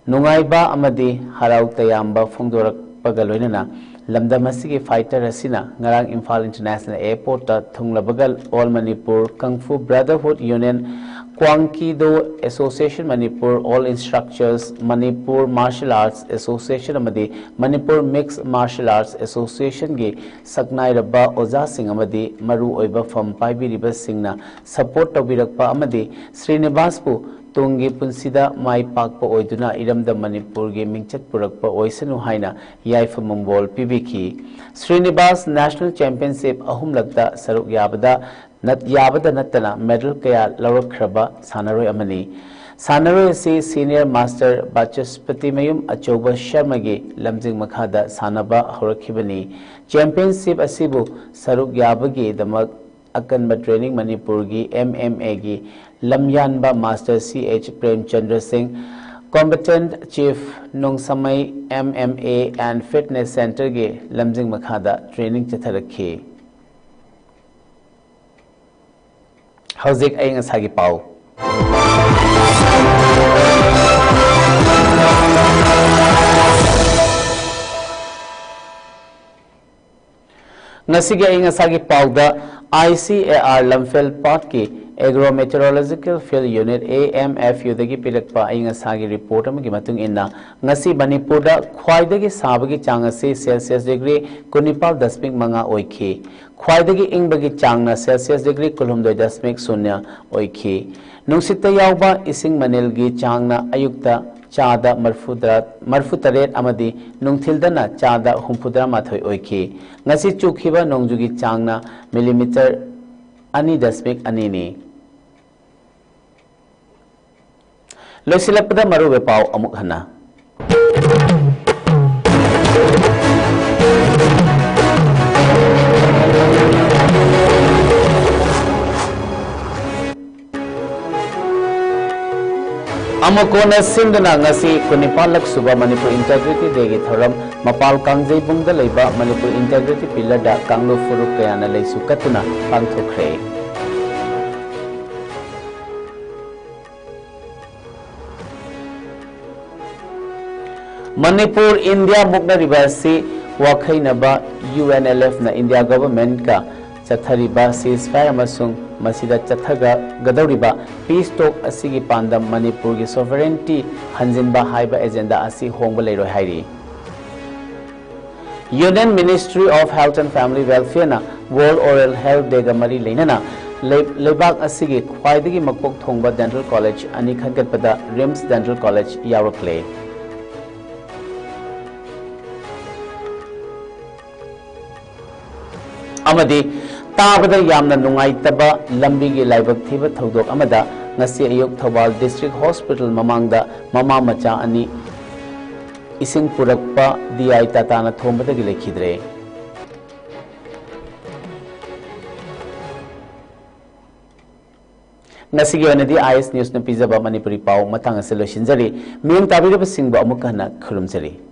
ꯅꯨꯡꯉꯥꯏꯕ ꯑꯃꯗꯤ ꯍꯔꯥꯎ ꯇꯌꯥꯝꯕ ꯐꯣꯡꯗꯣꯔꯛꯄꯒ ꯂꯣꯏꯅꯅ ꯂꯝꯗꯝ ꯑꯁꯤꯒꯤ fighter ꯑꯁꯤꯅ ꯉꯔꯥꯡ Imphal International Airportꯇ ꯊꯨꯡꯂꯕꯒ All Manipur Kung Fu Brotherhood Union, Kwang Ki Do Association Manipur, All Instructors Manipur Martial Arts Association ꯑꯃꯗꯤ Manipur Mixed Martial Arts Associationꯒꯤ ꯁꯛꯅꯥꯏꯔꯕ ꯑꯣꯖꯥꯁꯤꯡ ꯑꯃꯗꯤ ꯃꯔꯨ ꯑꯣꯏꯕ ꯐꯝ ꯄꯥꯏꯕꯤꯔꯤꯕꯁꯤꯡꯅ support ꯇꯧꯕꯤꯔꯛꯄ ꯑꯃꯗꯤ ꯁ꯭ꯔꯤꯅꯤꯕꯥꯁꯄꯨ ꯇꯨꯡꯒꯤ ꯄꯨꯟꯁꯤꯗ ꯃꯥꯏ ꯄꯥꯛꯄ ꯑꯣꯏꯗꯨꯅ ꯏꯔꯝꯗꯝ ꯃꯅꯤꯄꯨꯔꯒꯤ ꯃꯤꯡꯆꯠ ꯄꯨꯔꯛꯄ ꯑꯣꯏꯁꯅꯨ ꯍꯥꯏꯅ ꯌꯥꯏꯐ ꯃꯪꯒꯣꯜ ꯄꯤꯕꯤꯈꯤ꯫ ꯁ꯭ꯔꯤꯅꯤꯕꯥꯁ National Championship ꯑꯍꯨꯝꯂꯛꯇ ꯁꯔꯨꯛ ꯌꯥꯕꯗ ꯅꯠ-, ꯌꯥꯕꯗ ꯅꯠꯇꯅ medal ꯀꯌꯥ ꯂꯧꯔꯛꯈ꯭ꯔꯕ ꯁꯥꯟꯅꯔꯣꯏ ꯑꯃꯅꯤ꯫ ꯁꯥꯟꯅꯔꯣꯏ ꯑꯁꯤ Senior Master ꯕꯥꯆꯁꯄꯇꯤꯃꯌꯨꯝ ꯑꯆꯧꯕ ꯁꯔꯃꯒꯤ ꯂꯝꯖꯤꯡ ꯃꯈꯥꯗ ꯁꯥꯟꯅꯕ ꯍꯧꯔꯛꯈꯤꯕꯅꯤ꯫ Championship ꯑꯁꯤꯕꯨ ꯁꯔꯨꯛ ꯌꯥꯕꯒꯤꯗꯃꯛ ꯑꯀꯟꯕ training ꯃꯅꯤꯄꯨꯔꯒꯤ MMAꯒꯤ ꯂꯝꯌꯥꯟꯕ Master C H ꯄ꯭ꯔꯦꯝꯆꯟꯗ꯭ꯔ ꯁꯤꯡ, Combatant Chief, ꯅꯣꯡꯁꯃꯩ MMA and Fitness Centreꯒꯤ ꯂꯝꯖꯤꯡ ꯃꯈꯥꯗ training ꯆꯠꯊꯔꯛꯈꯤ꯫ ꯍꯧꯖꯤꯛ ꯑꯏꯪ ꯑꯁꯥꯒꯤ ꯄꯥꯎ꯫ ꯉꯁꯤꯒꯤ ꯑꯏꯪ ꯑꯁꯥꯒꯤ ꯄꯥꯎꯗ, ICAR ꯂꯝꯐꯦꯜ ꯄꯥꯠꯀꯤ Agro Meteorological Field Unit, AMFUꯗꯒꯤ ꯄꯤꯔꯛꯄ ꯑꯏꯪ ꯑꯁꯥꯒꯤ report ꯑꯃꯒꯤ ꯃꯇꯨꯡ ꯏꯟꯅ, ꯉꯁꯤ ꯃꯅꯤꯄꯨꯔꯗ ꯈ꯭ꯋꯥꯏꯗꯒꯤ ꯁꯥꯕꯒꯤ ꯆꯥꯡ ꯑꯁꯤ Celsius degree ꯀꯨꯟꯅꯤꯄꯥꯜ ꯗꯁꯃꯤꯛ ꯃꯉꯥ ꯑꯣꯏꯈꯤ꯫ ꯈ꯭ꯋꯥꯏꯗꯒꯤ ꯏꯪꯕꯒꯤ ꯆꯥꯡꯅ Celsius degree ꯀꯨꯟꯍꯨꯝꯗꯣꯏ ꯗꯁꯃꯤꯛ ꯁꯨꯟꯌ ꯑꯣꯏꯈꯤ꯫ ꯅꯨꯡꯁꯤꯠꯇ ꯌꯥꯎꯕ ꯏꯁꯤꯡ ꯃꯅꯤꯜꯒꯤ ꯆꯥꯡꯅ ꯑꯌꯨꯛꯇ ꯆꯥꯗ ꯃꯔꯐꯨꯇꯔꯥ, ꯃꯔꯐꯨꯇꯔꯦꯠ ꯑꯃꯗꯤ ꯅꯨꯡꯊꯤꯜꯗꯅ ꯆꯥꯗ ꯍꯨꯝꯐꯨꯇꯔꯥꯃꯥꯊꯣꯏ ꯑꯣꯏꯈꯤ꯫ ꯉꯁꯤ ꯆꯨꯈꯤꯕ ꯅꯣꯡꯖꯨꯒꯤ ꯆꯥꯡꯅ millimeter ꯑꯅꯤ ꯗꯁꯃꯤꯛ ꯑꯅꯤꯅꯤ꯫ ꯂꯣꯏꯁꯤꯜꯂꯛꯄꯗ ꯃꯔꯨꯑꯣꯏꯕ ꯄꯥꯎ ꯑꯃꯨꯛ ꯍꯟꯅ꯫ ꯑꯃꯨꯛ ꯀꯣꯟꯅ ꯁꯤꯟꯗꯨꯅ ꯉꯁꯤ ꯀꯨꯟꯅꯤꯄꯥꯜꯂꯛ ꯁꯨꯕ ꯃꯅꯤꯄꯨꯔ Integrity Dayꯒꯤ ꯊꯧꯔꯝ ꯃꯄꯥꯜ ꯀꯥꯡꯖꯩꯕꯨꯡꯗ ꯂꯩꯕ ꯃꯅꯤꯄꯨꯔ Integrity Pillarꯗ ꯀꯥꯡꯂꯨꯞ ꯐꯨꯔꯨꯞ ꯀꯌꯥꯅ ꯂꯩꯁꯨ ꯀꯠꯇꯨꯅ ꯄꯥꯡꯊꯣꯛꯈ꯭ꯔꯦ꯫ ꯃꯅꯤꯄꯨꯔ ꯏꯟꯗꯤꯌꯥ ꯃꯨꯛꯅꯔꯤꯕ ꯑꯁꯤ ꯋꯥꯈꯩꯅꯕ ꯌꯨ ꯑꯦꯟ ꯑꯦꯜ ꯑꯦꯐꯅ ꯏꯟꯗꯤꯌꯥ ꯒꯚꯔꯟꯃꯦꯟꯠꯀ ꯆꯠꯊꯔꯤꯕ ceasefire ꯑꯃꯁꯨꯡ ꯃꯁꯤꯗ ꯆꯠꯊꯒꯗꯧꯔꯤꯕ peace talk ꯑꯁꯤꯒꯤ ꯄꯥꯟꯗꯝ ꯃꯅꯤꯄꯨꯔꯒꯤ sovereignty ꯍꯟꯖꯤꯟꯕ ꯍꯥꯏꯕ agenda ꯑꯁꯤ ꯍꯣꯡꯕ ꯂꯩꯔꯣꯏ ꯍꯥꯏꯔꯤ꯫ Union Ministry of Health and Family Welfareꯅ World Oral Health Dayꯒ ꯃꯔꯤ ꯂꯩꯅꯅ ꯂꯩ-, ꯂꯩꯕꯥꯛ ꯑꯁꯤꯒꯤ ꯈ꯭ꯋꯥꯏꯗꯒꯤ ꯃꯀꯣꯛ ꯊꯣꯡꯕ dental college ꯑꯅꯤ ꯈꯟꯒꯠꯄꯗ RIMS Dental College ꯌꯥꯎꯔꯛꯂꯦ꯫ ꯑꯃꯗꯤ ꯇꯥꯕꯗ ꯌꯥꯝꯅ ꯅꯨꯡꯉꯥꯏꯇꯕ ꯂꯝꯕꯤꯒꯤ ꯂꯥꯏꯕꯛ ꯊꯤꯕ ꯊꯧꯗꯣꯛ ꯑꯃꯗ ꯉꯁꯤ ꯑꯌꯨꯛ ꯊꯧꯕꯥꯜ District Hospital ꯃꯃꯥꯡꯗ ꯃꯃꯥ ꯃꯆꯥ ꯑꯅꯤ ꯏꯁꯤꯡ ꯄꯨꯔꯛꯄ ꯗꯤ ꯑꯥꯏ ꯇꯥꯇꯥꯅ ꯊꯣꯝꯕꯗꯒꯤ ꯂꯩꯈꯤꯗ꯭ꯔꯦ꯫ ꯉꯁꯤꯒꯤ ꯑꯣꯏꯅꯗꯤ ꯑꯥꯏ ꯑꯦꯁ ꯅ꯭ꯌꯨꯁꯅ ꯄꯤꯖꯕ ꯃꯅꯤꯄꯨꯔꯤ ꯄꯥꯎ ꯃꯇꯥꯡ ꯑꯁꯤ ꯂꯣꯏꯁꯤꯟꯖꯔꯤ꯫ ꯃꯤꯠꯌꯦꯡ ꯇꯥꯕꯤꯔꯤꯕꯁꯤꯡꯕꯨ ꯑꯃꯨꯛ ꯍꯟꯅ ꯈꯨꯔꯨꯝꯖꯔꯤ꯫